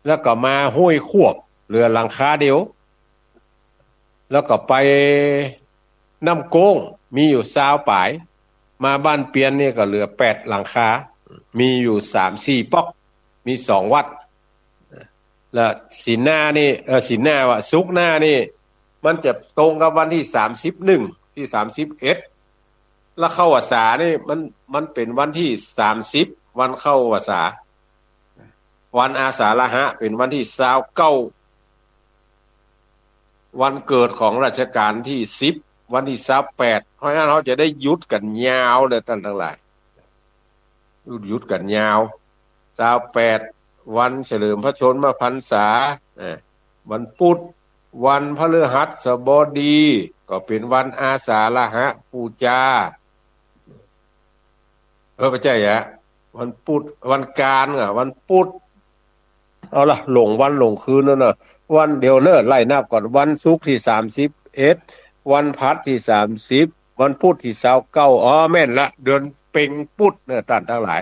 แล้วก็มาห้วยควบ เหลือหลังคาเดียว แล้วก็ไปน้ำโก้ง มีอยู่ซาวป๋าย มาบ้านเปียนนี่ก็เหลือแปดหลังคา มีอยู่สามสี่ป๊อก มีสองวัด และศีลหน้านี่ เออ ศีลหน้าว่า ศุกร์หน้านี่ มันจะตรงกับวันตี้สามสิบเอ็ด ตี้สามสิบเอ็ด แล้วเข้าพรรษานี่ มัน มันเป๋นวันตี้สามสิบ วันเข้าพรรษา วันอาสาฬหะเป๋นวันตี้ซาวเก้า วันเกิดของรัชกาลตี้สิบ วันตี้ซาวแปด เพราะฉะนั้นเฮาจะได้หยุดกั๋นยาวเลยต้านตังหลาย หยุด หยุดกั๋นยาว ซาวแปด วันเฉลิมพระชนมพรรษา เอ่อ วันพุธ วันพฤหัสบดี ก็เป๋นวันอาสาฬหะปู๋จา เออ บ่ใจ้อะ วันพุธ วันก๋านอะ วันพุธ เอาละ หลงวันหลงคืนแล้วเน่อ วัน เดี๋ยวเน่อ ไล่นับก่อน วันศุกร์ตี้สามสิบเอ็ด วันพฤหัสตี้สามสิบ วันพุธตี้ซาวเก้า อ๋อ แม่นละ เดือนเพ็ญปุตเน่อ ต้านตังหลาย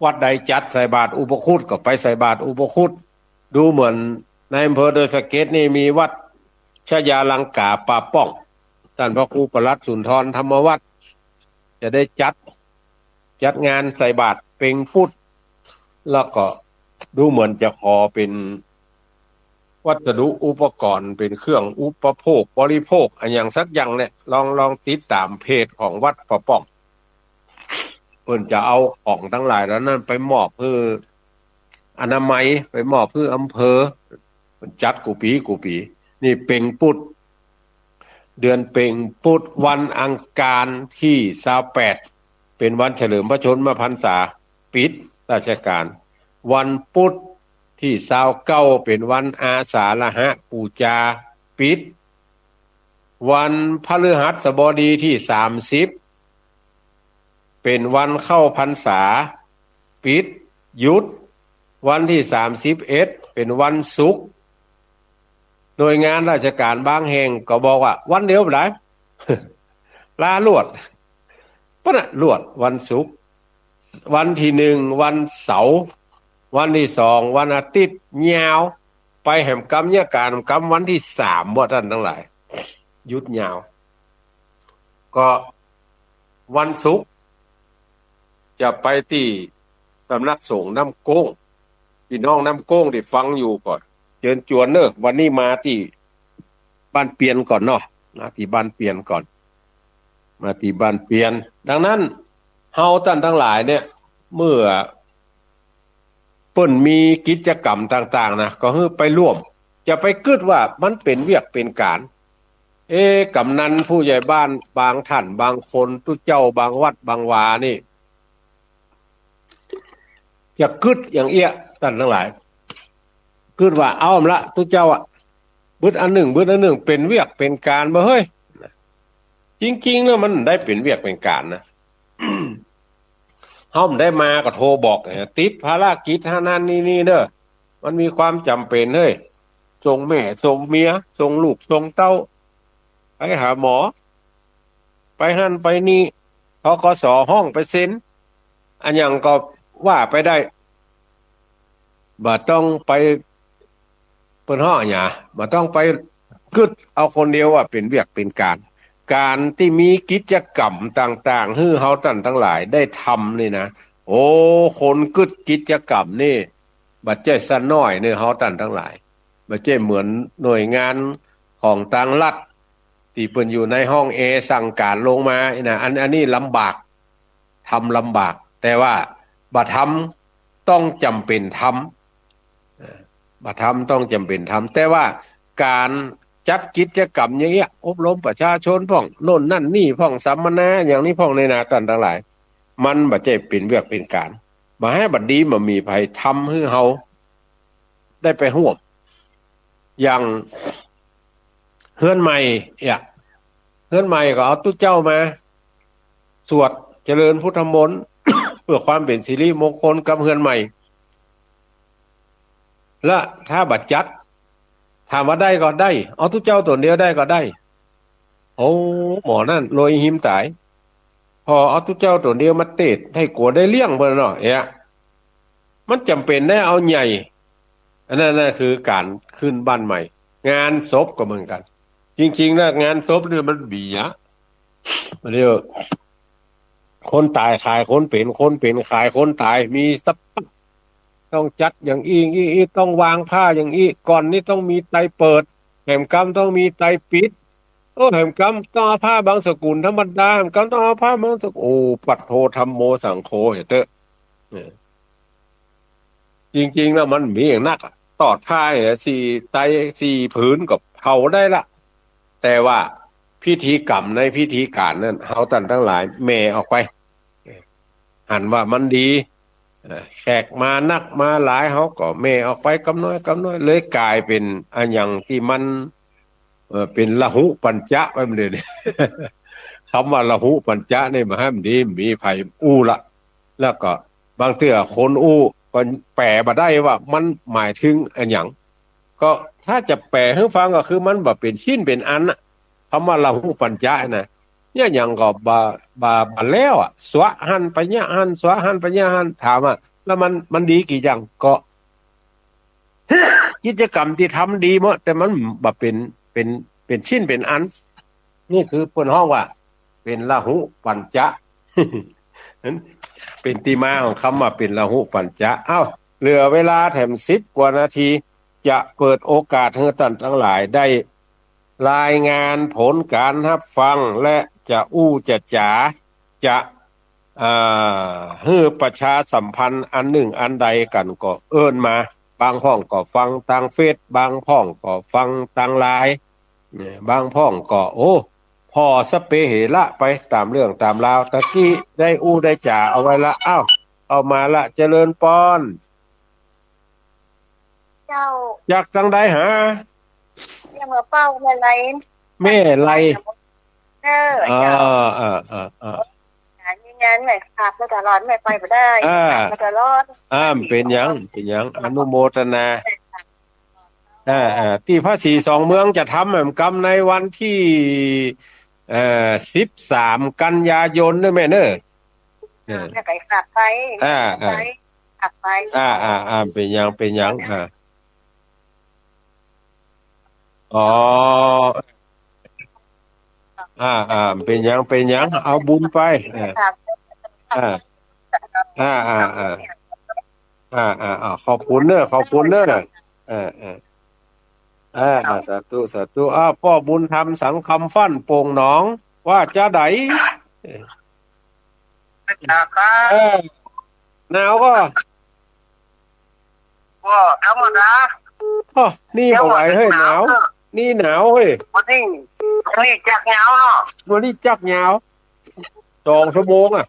วัดใดจัดใส่บาตรอุปคุตก็ไปใส่บาตรอุปคุต ดูเหมือนในอำเภอดอยสะเก็ดนี่มีวัดชยาลังกาป่าป้อง ต้านพระครูปลัดสุนทรธรรมวัฒน์ จะได้จัด จัดงานใส่บาตรเพ็ญปุต แล้วก็ดูเหมือนจะขอเป๋นวัสดุอุปกรณ์ เป๋นเครื่องอุปโภคบริโภคอะหยังสักอย่างเนี่ย ลอง ลองติดต๋ามเพจของวัดป่าป้อง เปิ้นจะเอาของตังหลายเหล่านั้นไปมอบหื้ออนามัย ไปมอบหื้ออำเภอ เปิ้นจัดกู้ปี๋กู้ปี๋ นี่เพ็ญปุต เดือนเพ็ญ พุธ วันอังคารตี้ซาวแปด เป๋นวันเฉลิมพระชนมพรรษา ปิดราชก๋าน วันพุธตี้ซาวเก้า เป๋นวันอาสาฬหปูจา ปิด วันพฤหัสบดีตี้สามสิบ เป๋นวันเข้าพรรษา ปิด หยุด วันตี้สามสิบเอ็ด เป๋นวันศุกร์ หน่วยงานราชก๋านบางแห่งก็บอกว่าวันเดียวบ่ได้ ลาลวด ปะน่ะ ลวดวันศุกร์ วันตี้หนึ่งวันเสาร์ วันตี้สองวันอาทิตย์ ยาวไปแหมกำเยียะก๋านกำวันตี้สาม ว่าต้านตังหลาย หยุดยาว ก็วันศุกร์ จะไปตี้สำนักสงฆ์น้ำโก้ง ปี้น้องน้ำโก้งตี้ฟังอยู่ก็เจิญจวนเน่อ วันนี้มาตี้บ้านเปียนก่อนเนาะ มาตี้บ้านเปียนก่อน มาตี้บ้านเปียน ดังนั้น เฮาต้านตังหลายเนี่ย เมื่อ เปิ้นมีกิจก๋รรมต่างๆ นะ ก็หื้อไปร่วม จะไปกึ๊ดว่ามันเป๋นเวียกเป๋นก๋าน เอ๊ะ กำนันผู้ใหญ่บ้านบางต้านบางคน ตุ๊เจ้าบางวัดบางวานี่ จะกึ๊ดอย่างเอี้ย ต้านตังหลาย กึ๊ดว่า เอาละ ตุ๊เจ้าอะ บึดอันนึ่ง บึดอันนึ่ง เป๋นเวียกเป๋นก๋านบ่เฮ้ย จริงๆ แล้วมันได้เป๋นเวียกเป๋นก๋านนะ เฮาบ่ได้มาก็โทรบอก ติดภารกิจหั้นหั้นนี่นี่เน่อ มันมีความจ๋ำเป๋นเฮ้ย ส่งแม่ ส่งเมีย ส่งลูก ส่งเต้า ไปหาหมอ ไปหั้นไปนี่ ธ.ก.ส. ฮ้องไปเซ็น อะหยังก็ว่าไปได้ บ่ต้องไป เปิ้นฮ้องอะหยัง บ่ต้องไปกึ๊ดเอาคนเดียวว่าเป๋นเวียกเป๋นก๋าน ก๋านตี้มีกิจก๋รรมต่างๆ หื้อเฮาต้านตังหลายได้ทำนี่นะ โอ้ คนกึ๊ดกิจก๋รรมนี่ บ่ใจ้ส่ำน้อยเน่อ เฮาต้านตังหลาย บ่ใจ้เหมือนหน่วยงานของตางรัฐ ตี้เปิ้นอยู่ในห้องแอร์สั่งก๋านลงมาอี้นะ อัน อันนี้ลำบาก ทำลำบาก แต่ว่าบ่ทำต้องจ๋ำเป๋นทำ เอ่อ บ่ทำต้องจ๋ำเป๋นทำ แต่ว่าก๋านจัดกิจก๋รรมอย่างเอี้ย อบรมประชาชนพ่อง โน่นนั่นนี่พ่อง สัมมนาอย่างนี้พ่องนี่นะ ต้านตังหลาย มันบ่ใจ้เป๋นเวียกเป๋นก๋าน บ่ฮ้ายบ่ดี บ่มีใผทำหื้อเฮาได้ไปฮ่วม อย่างเฮือนใหม่เอี้ย เฮือนใหม่ก็เอาตุ๊เจ้ามา สวดเจริญพุทธมนต์ เพื่อความเป๋นสิริมงคลกับเฮือนใหม่ และถ้าบ่จัด ถามว่าได้ก็ได้ เอาตุ๊เจ้าต๋นเดียวได้ก็ได้ โอ้ หมอนั่นรวยหิมต๋าย ผ่อเอาตุ๊เจ้าต๋นเดียวมาเตศน์ ได้กั๋วได้เลี้ยงเปิ้นเนาะ เอ๊ะ มันจ๋ำเป๋นได้เอาใหญ่ อันนั้นน่ะคือก๋านขึ้นบ้านใหม่ งานศพก็เหมือนกั๋น จริงๆ นะ งานศพนี่มันเบียด เดี๋ยว คนต๋ายขายคนเป๋น คนเป๋นขายคนต๋าย มีสะพาน ต้องจัดอย่างอี้อี้อี้ ต้องวางผ้าอย่างอี้ ก่อนนี้ต้องมีไตรเปิด แหมกำต้องมีไตรปิด โอ้ แหมกำต้องเอาผ้าบังสุกุลธรรมดา แหมกำต้องเอาผ้าบังสุกุล โอ้ ปัดโธ ธัมโม สังโฆ เหียเต๊อะ เออ จริงๆ แล้วมันมีอย่างนักอะ ตอดผ้าเหียสี่ไตรสี่ผืนก็เผาได้ละ แต่ว่าพิธีกรรมในพิธีก๋านนั้น เฮาต้านตังหลายแหม่ออกไป หันว่ามันดี เอ่อ แขกมานักมาหลาย เฮาก็แหม่ออกไปกำน้อยกำน้อย เลยก๋ายเป๋นอะหยังตี้มัน เอ่อ เป๋นละหุปัญจะไปหมดเลย กำว่าละหุปัญจะนี่บ่ฮ้ายบ่ดี บ่มีใผอู้ละ แล้วก็บางเตื้อคนอู้ก็แป๋บ่ได้ว่ามันหมายถึงอะหยัง ก็ถ้าจะแป๋หื้อฟังก็คือมันบ่เป๋นชิ้นเป๋นอันน่ะ กำว่าละหุปัญจะนะ เยียะหยังก็บ่ บ่ บ่แล้วอะ สวะหั้นไปเยียะหั้น สวะหั้นไปเยียะหั้น ถามว่า แล้วมัน มันดีกี่อย่าง ก็ กิจก๋รรมตี้ทำดีหมด แต่มันบ่เป๋น เป๋น เป๋นชิ้นเป๋นอัน นี่คือเปิ้นฮ้องว่า เป๋นละหุปัญจะ นั้นเป๋นตี้มาของกำว่าเป๋นละหุปัญจะ เอ้า เหลือเวลาแถมสิบกว่านาที จะเปิดโอกาสหื้อต้านตังหลายได้รายงานผลก๋านฮับฟัง และจะอู้จะจ๋า จะ อ่า หื้อประชาสัมพันธ์อันนึ่งอันใดกั๋นก็เอิ้นมา บางพ่องก็ฟังตางเฟซ บางพ่องก็ฟังตางไลน์ เนี่ย บางพ่องก็ โอ้ ผ่อสะเปเหระไปต๋ามเรื่องต๋ามราว ตะกี้ได้อู้ได้จ๋าเอาไว้ละ อ้าว เข้ามาละ เจริญปอน เจ้า จากตังใดหา เรียกว่าเป้าแม่ไล แม่ไล เออ อ๋อ เจ้า เออ เออ เออ งานนี้งานแม่ขับมาตลอด แม่ไปบ่ได้ อ่า ขับมาตลอด อ่า เป๋นหยัง เป๋นหยัง อนุโมทนา อ่า อ่า ตี้พระศรีสองเมืองจะทำแหมกำในวันตี้ เอ่อ สิบสาม กันยายนเน่อแม่เน่อ เออ แม่ไปขับไป อ่า ขับไป อ่า ขับไป อ่า อ่า อ่า เป๋นหยัง เป๋นหยัง อ่า อ๋อ อ่า อ่า เป๋นหยัง เป๋นหยัง เอาบุญไป เออ อ่า อ่า อ่า อ่า อ่า อ่า อ่า ขอบคุณเน่อ ขอบคุณเน่อ เออ เออ อ่า อ่า สาธุ สาธุ อ้าว ป้อบุญธรรม สังคำฟั่น โป่งหนอง ว่าจาใด เออ เออ หนาวก่อ ก็ธรรมดา อ้อ นี่บ่ไหวเฮ้ย หนาว หนาวเนอะ นี่หนาวเฮ้ย วันนี้ วันนี้จักหนาวเนาะ วันนี้จักหนาว สองชั่วโมงอะ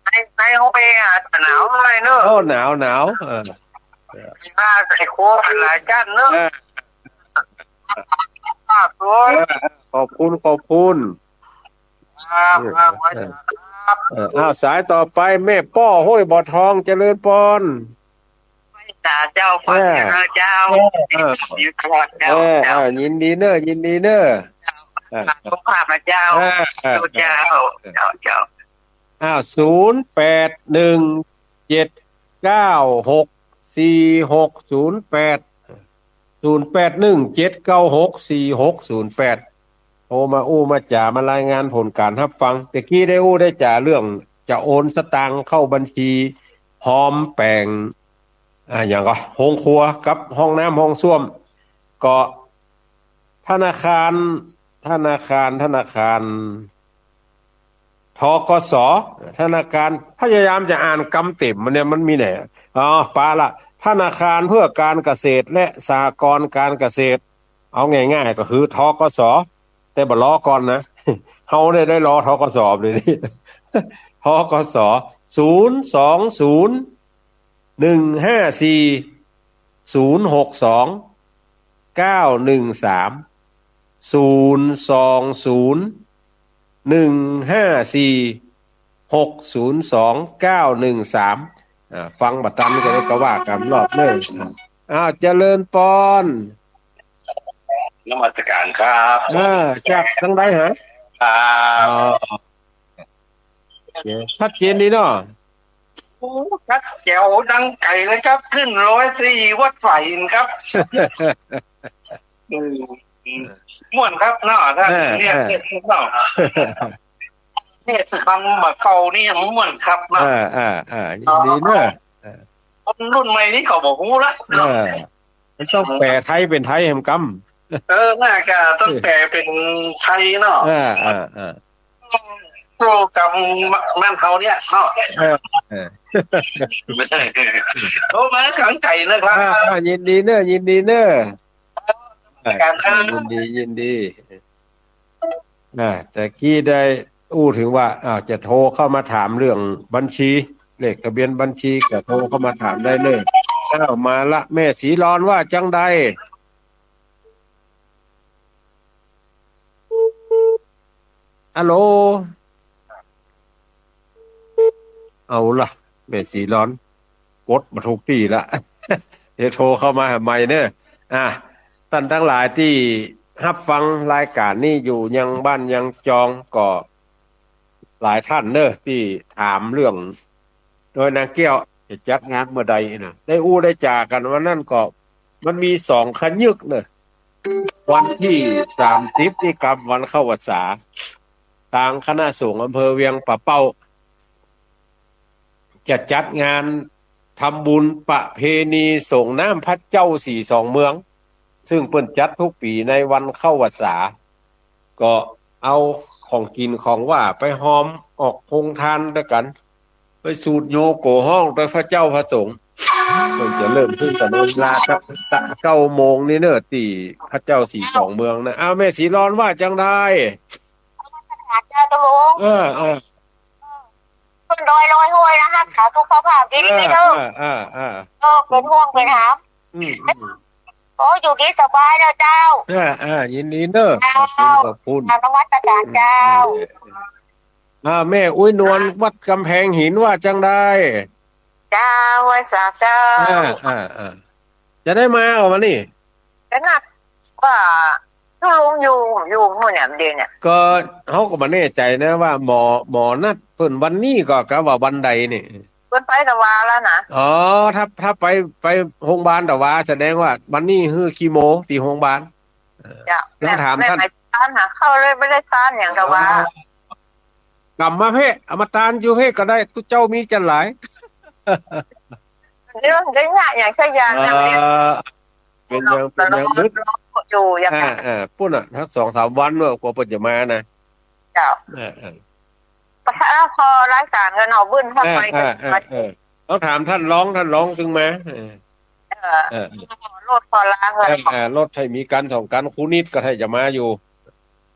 ใน ในห้องแอร์อะ หนาวหน่อยเนอะ โอ้ หนาว หนาว เออ ผ้าใส่โค้ทหลายชั้นเนอะ เออ ผ้าสวย เออ ขอบคุณ ขอบคุณ ครับ ครับ เออ ครับ เออ อ้าว สายต่อไป แม่ป้อห้วยบ่อทอง เจริญปอน สาเจ้า เออ ขวัญเจริญเจ้า เออ เออ อยู่ตลอดเจ้า เออ เจ้า เออ ยินดีเน่อ ยินดีเน่อ เออ สุขภาพนะเจ้า เออ เออ เจ้า เจ้า เจ้า อ้าว ศูนย์แปดหนึ่งเจ็ดเก้าหกสี่หกศูนย์แปด ศูนย์แปดหนึ่งเจ็ดเก้าหกสี่หกศูนย์แปด โทรมาอู้มาจ๋ามารายงานผลก๋านฮับฟัง ตะกี้ได้อู้ได้จ๋าเรื่องจะโอนสตางค์เข้าบัญชี ฮอมแป๋ง อ่า หยังก่อ โฮงครัวกับห้องน้ำห้องส้วม ก็ธนาคาร ธนาคาร ธนาคาร ธ.ก.ส. ธนาคาร พยายามจะอ่านกำเต็มมันเนี่ย มันมีไหน อ๋อ ปะละ ธนาคารเพื่อการเกษตรและสหกรณ์การเกษตร เอาง่ายๆ ก็คือ ธ.ก.ส. แต่บ่ลอก่อนนะ เฮาเนี่ยได้ลอ ธ.ก.ส. เลยนี่ ธ.ก.ส. ศูนย์สองศูนย์ หนึ่งห้าสี่ ศูนย์หกสอง เก้าหนึ่งสาม ศูนย์สองศูนย์ หนึ่งห้าสี่ หกศูนย์สอง เก้าหนึ่งสาม อ่า ฟังบ่ตันก็ได้ก็ว่ากั๋นรอบเน่อ อ้าว เจริญปอน นมัสการครับ อ่า จากตังใดฮะ ครับ อ๋อ ชัดเจนดีเนาะ โอ้ ชัดแจ๋วดังไก๋เลยครับ ขึ้นร้อยสี่วัดไฝครับ อืม อืม ม่วนครับเนาะ ถ้า เออ เรียก เออ เรียกเนาะ เทศน์ฟังบ่าเก่านี่ยังม่วนครับเนาะ เออ เออ เออ ยินดีเน่อ เออ คนรุ่นใหม่นี่เขาบ่ฮู้ละเนาะ เออ มันต้องแป๋ไทยเป๋นไทยแหมกำ เออ น่าจะต้องแป๋เป๋นไทยเนาะ เออ เออ เออ โปรแกรมบ้านเขาเนี่ยเนาะ เออ เออ โทรมากังไก๋นะครับ อ่า อ่า ยินดีเน่อ ยินดีเน่อ อ่า การค้า ยินดี ยินดี อ่า ตะกี้ได้อู้เถิงว่า อ่า จะโทรเข้ามาถามเรื่องบัญชี เลขทะเบียนบัญชีก็โทรเข้ามาถามได้เลย อ้าว มาละ แม่ศรีลอนว่าจังใด ฮัลโหล เอาละ แม่ศรีลอน กดบ่ถูกตี้ละ เดี๋ยวโทรเข้ามาหาใหม่เน่อ อ่ะ ต้านตังหลายตี้ฮับฟังรายก๋านนี้อยู่ยังบ้านยังจอง ก็หลายต้านเน่อตี้ถามเรื่อง โดยนางแก้วจะจัดงานเมื่อใดนะ ได้อู้ได้จ๋ากั๋นวันนั้นก็ มันมีสองขยึกเน่อ วันตี้สามสิบนี่กำวันเข้าพรรษา ตางคณะสงฆ์อำเภอเวียงป่าเป้า จะจัดงานทำบุญประเพณีส่งน้ำพระเจ้าสี่สองเมือง ซึ่งเปิ้นจัดกู้ปี๋ในวันเข้าพรรษา ก็เอาของกิ๋นของหว่านไปฮอมออกโฮงตานตวยกั๋น ไปสูดโยโกฮ้องตวยพระเจ้าพระสงฆ์ เปิ้นจะเริ่มขึ้นตั้งแต่เวลาสักเก้าโมงนี่เน่อ ตี้พระเจ้าสีสองเมืองนะ อ้าว แม่ศรีรอนว่าจังใด เจ้าตะลุง เออ เออ ขึ้นดอยลอยห้วยนะ ฮักษาสุขภาพดีๆเน่อ เออ เออ เออ เออ เป๋นห่วงเป๋นหาม อืม อืม โอ้ อยู่ดีสบายเน่อเจ้า เออ เออ ยินดีเน่อ เจ้า ขอบคุณ ขอบคุณ นมัสการเจ้า อืม อ่า แม่อุ๊ยนวล อ่า วัดกำแพงหินว่าจังใด เจ้า ไหว้สาเจ้า อ่า อ่า อ่า จะได้มาก่อวันนี้ ก็นัดว่าตะลุงอยู่ อยู่หมู่เนี่ย มันดีเนี่ย ก็เฮาก็บ่แน่ใจ๋นะว่าหมอ หมอนัดเปิ้นวันนี้ก็กะว่าวันใดนี่ เปิ้นไปตะวาแล้วนะ อ๋อ ถ้า ถ้าไป ไปโฮงบาลตะวา แสดงว่าวันนี้หื้อคีโมตี้โฮงบาล เจ้า แล้วถาม แม่ ต้าน แม่ไปต้านหาเข้าเลย บ่ได้ต้านหยังตะวา อ๋อ กำมาเพ่ เอามาต้านอยู่เพ่ก็ได้ ตุ๊เจ้ามีจั้นหลาย เรื่องได้ยากอย่างใช่ยางนะ เออ เป๋นอย่าง เป๋นอย่าง รอ บึด รออยู่อย่าง อ่า นั้น อ่า ปุ้นน่ะ สักสองสามวันเนาะ กว่าเปิ้นจะมานะ เจ้า เออ เออ ปะทะพอรายก๋านกั๋นเนาะ บึ้นเข้าไป อ่า กั๋น อ่า อ่า เออ ต้องถามต้านรอง ต้านรองตึงมา เออ เออ เออ เออ รถพอลา เออ เออ รถให้มีก๋านสองก๋าน ครูนิดก็ให้จะมาอยู่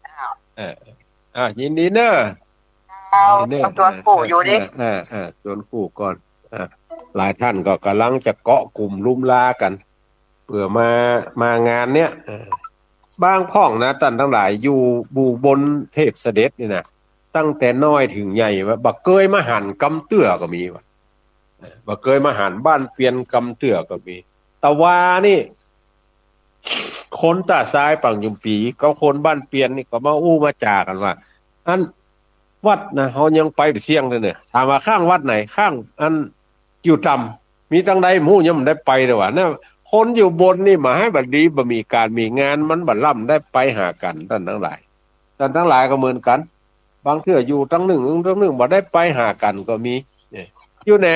เจ้า เออ อ่า ยินดีเน่อ เจ้า ยินดีเน่อ จวนกู้อยู่ดิ เออ เออ เออ จวนกู้ก่อน อ่า หลายต้านก็ก่ำลังจะเกาะกุ่มลุมลากั๋น เปื้อมา มางานเนี่ย เออ บางพ่องนะ ต้านตังหลาย อยู่หมู่บนเทพเสด็จนี่นะ ตั้งแต่น้อยเถิงใหญ่ว่า บ่เกยมาหันกำเตื้อก็มีว่ะ เออ บ่เกยมาหันบ้านเปียนกำเตื้อก็มี ตะวานี่ คนต้าซายปังจุมปี๋กับคนบ้านเปียนนี่ก็มาอู้มาจ๋ากั๋นว่า อันวัดนะ เฮายังไปบ่เสี้ยงเลยเนี่ย ถามว่าข้างวัดไหน ข้างอัน อยู่ต่ำ มีตังใดบ่ฮู้ ยังบ่ได้ไปเลยว่ะ นะ คนอยู่บนนี่บ่าหื้อบ่ดี บ่มีก๋านมีงาน มันบ่ล้ำได้ไปหากั๋น ต้านตังหลาย ต้านตังหลายก็เหมือนกั๋น บางเตื้ออยู่ตังนึ่ง ตังนึ่งบ่ได้ไปหากั๋นก็มี เนี่ย อยู่แหน่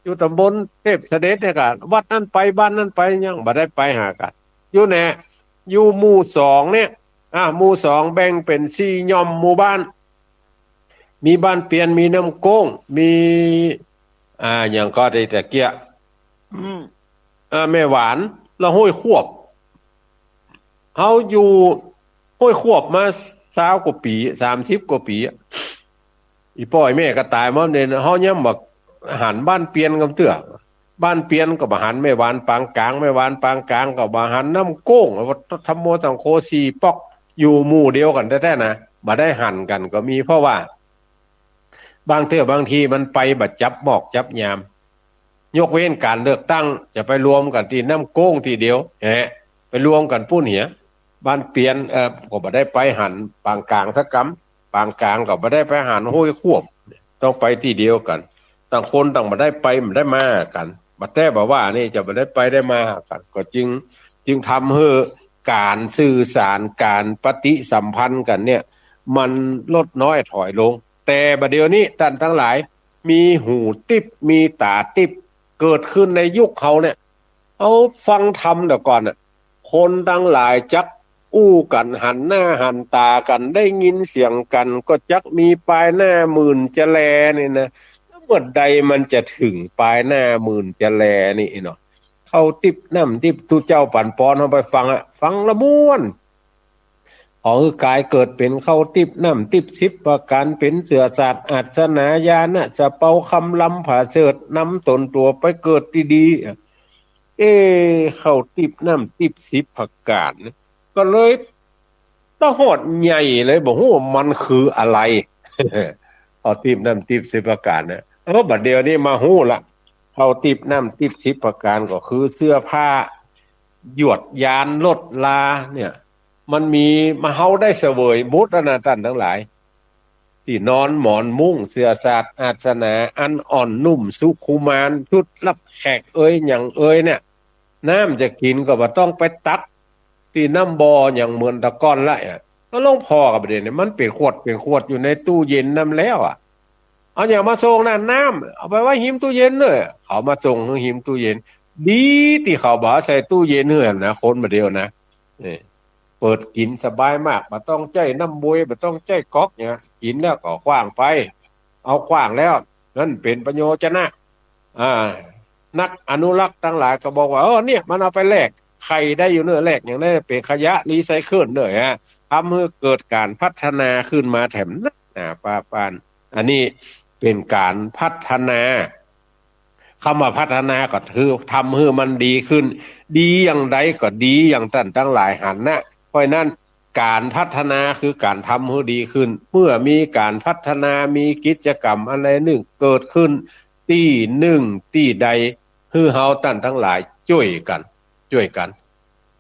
อยู่ต๋ำบลเทพเสด็จเนี่ยก็ วัดนั้นไป บ้านนั้นไป ยังบ่ได้ไปหากั๋น อยู่แหน่ อยู่หมู่สองเนี่ย อ่า หมู่สองแบ่งเป๋นสี่หย่อมหมู่บ้าน มีบ้านเปียน มีน้ำโก้ง มี อ่า หยังก็ได้ตะเกียะ อืม อ่า แม่หวาน แล้วห้วยควบ เฮาอยู่ห้วยควบมาซาวกว่าปี๋ สามสิบกว่าปี๋อะ อี่ป้ออี่แม่ก็ต๋ายหมดเนี่ย เฮายังบ่หันบ้านเปียนกำเตื้อ บ้านเปียนก็บ่หันแม่หวานปางก๋าง แม่หวานปางก๋างก็บ่หันน้ำโก้ง ว่าธรรมโมสังโฆสี่ป๊อก อยู่หมู่เดียวกั๋นแต๊ๆ นะ บ่ได้หันกั๋นก็มี เพราะว่า บางเตื้อบางทีมันไปบ่จับหมอกจับยาม ยกเว้นก๋านเลือกตั้ง จะไปรวมกั๋นตี้น้ำโก้งตี้เดียว แหะ ไปรวมกั๋นปุ้นเหีย บ้านเปียน เอ่อ ก็บ่ได้ไปหันปางก๋างสักกำ ปางก๋างก็บ่ได้ไปหันห้วยควบ ต้องไปตี้เดียวกั๋น ต่างคนต่างบ่ได้ไป บ่ได้มากั๋น บ่แต๊บ่ว่านี่จะบ่ได้ไปได้มากั๋น ก็จึง จึงทำหื้อก๋านสื่อสาร ก๋านปฏิสัมพันธ์กั๋นเนี่ย มันลดน้อยถอยลง แต่บ่าเดี่ยวนี้ต้านตังหลาย มีหูติ๊บ มีต๋าติ๊บ เกิดขึ้นในยุคเฮาเนี่ย เอาฟังธรรมแต่ก่อนน่ะ คนตังหลายจักอู้กั๋น หันหน้าหันต๋ากั๋น ได้ยินเสียงกั๋น ก็จักมีปายหน้าหมื่นจะแลนี่นะ แล้วเมื่อใดมันจะเถิงปายหน้าหมื่นจะแลนี่เนาะ เข้าติ๊บน้ำติ๊บ ตุ๊เจ้าปั๋นปอนเฮาไปฟังอะ ฟังละม่วน ขอหื้อกายเกิดเป๋นเข้าติ๊บน้ำติ๊บสิบประก๋าน เป๋นเสื้อสาดอาสนะญาณะ สะเปาคำลำผาเสริฐ นำต๋นตั๋วไปเกิดตี้ดี เอ๊ะ เข้าติ๊บน้ำติ๊บสิบประก๋าน ก็เลยตะหอดใหญ่เลย บ่ฮู้ว่ามันคืออะไร เข้าติ๊บน้ำติ๊บสิบประก๋านนะ เออ บ่าเดี่ยวนี้มาฮู้ละ เข้าติ๊บน้ำติ๊บสิบประก๋านก็คือเสื้อผ้า หยวดยานลดลาเนี่ย มันมีมาเฮาได้เสวยหมดอะนะต้านตังหลาย ตี้นอนหมอนมุ้ง เสื่อสาดอาสนะ อันอ่อนนุ่มสุขุมาน ชุดรับแขกเอยหยังเอยเนี่ย น้ำจะกิ๋นก็บ่ต้องไปตักตี้น้ำบ่อหยังเหมือนแต่ก่อนละอะ ก็หลวงพ่อก็บ่าเดี่ยวนี้ มันเป๋นขวดเป๋นขวดอยู่ในตู้เย็นน้ำแล้วอะ เอาหยังมาส่งน่ะ น้ำ เอาไปไว้ฮิมตู้เย็นเน่อ เขามาส่งหื้อฮิมตู้เย็น ดีตี้เขาบ่ใส่ตู้เย็นหื้อนะ คนบ่าเดี่ยวนะ นี่ เปิดกิ๋นสบายมาก บ่ต้องใจ๊น้ำบวย บ่ต้องใจ๊ก๊อกเนี่ย กิ๋นแล้วก็ขว้างไป เอาขว้างแล้ว นั่นเป๋นประโยชนะ อ่า นักอนุรักษ์ตังหลายก็บอกว่า เออ เนี่ย มันเอาไปแลกไข่ได้อยู่เน่อ แลกอย่างนั้น เป๋นขยะรีไซเคิลเน่อฮะ ทำหื้อเกิดก๋านพัฒนาขึ้นมาแถมนักหนาปาปาน อันนี้เป๋นก๋านพัฒนา กำว่าพัฒนาก็คือทำหื้อมันดีขึ้น ดีอย่างใดก็ดีอย่างต้านตังหลายหันนะ เพราะฉะนั้นก๋านพัฒนาคือก๋านทำหื้อดีขึ้น เมื่อมีก๋านพัฒนา มีกิจกรรมอันใดนึ่งเกิดขึ้น ตี้นึ่งตี้ใด หื้อเฮาต้านตังหลายจ้วยกั๋น จ้วยกั๋น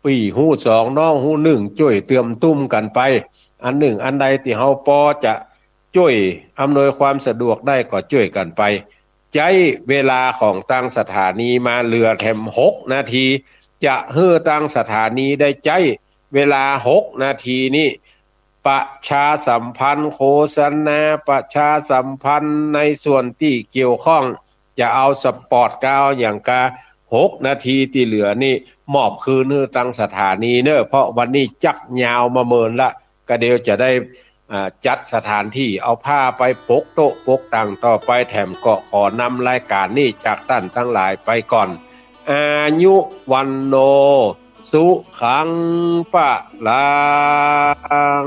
ปี้ฮู้สองน้องฮู้นึ่ง จ้วยเตื้อมตุ้มกั๋นไป อันนึ่งอันใดตี้เฮาปอจะจ้วยอำนวยความสะดวกได้ก็จ้วยกั๋นไป ใจ๊เวลาของตางสถานีมาเหลือแถมหกนาที จะหื้อตางสถานีได้ใจ๊เวลาหกนาทีนี้ ประชาสัมพันธ์โฆษณา ประชาสัมพันธ์ในส่วนตี้เกี่ยวข้อง จะเอาสปอตกาวอย่างกา หกนาทีตี้เหลือนี่มอบคืนหื้อตางสถานีเน่อ เพราะวันนี้จักยาวมาเมินละ ก็เดี๋ยวจะได้ อ่า จัดสถานที่ เอาผ้าไปปกโต๊ะปกตั๋งต่อไป แถมก็ขอนำรายก๋านนี้จากต้านตังหลายไปก่อน อายุ วัณโณ สุขัง พลัง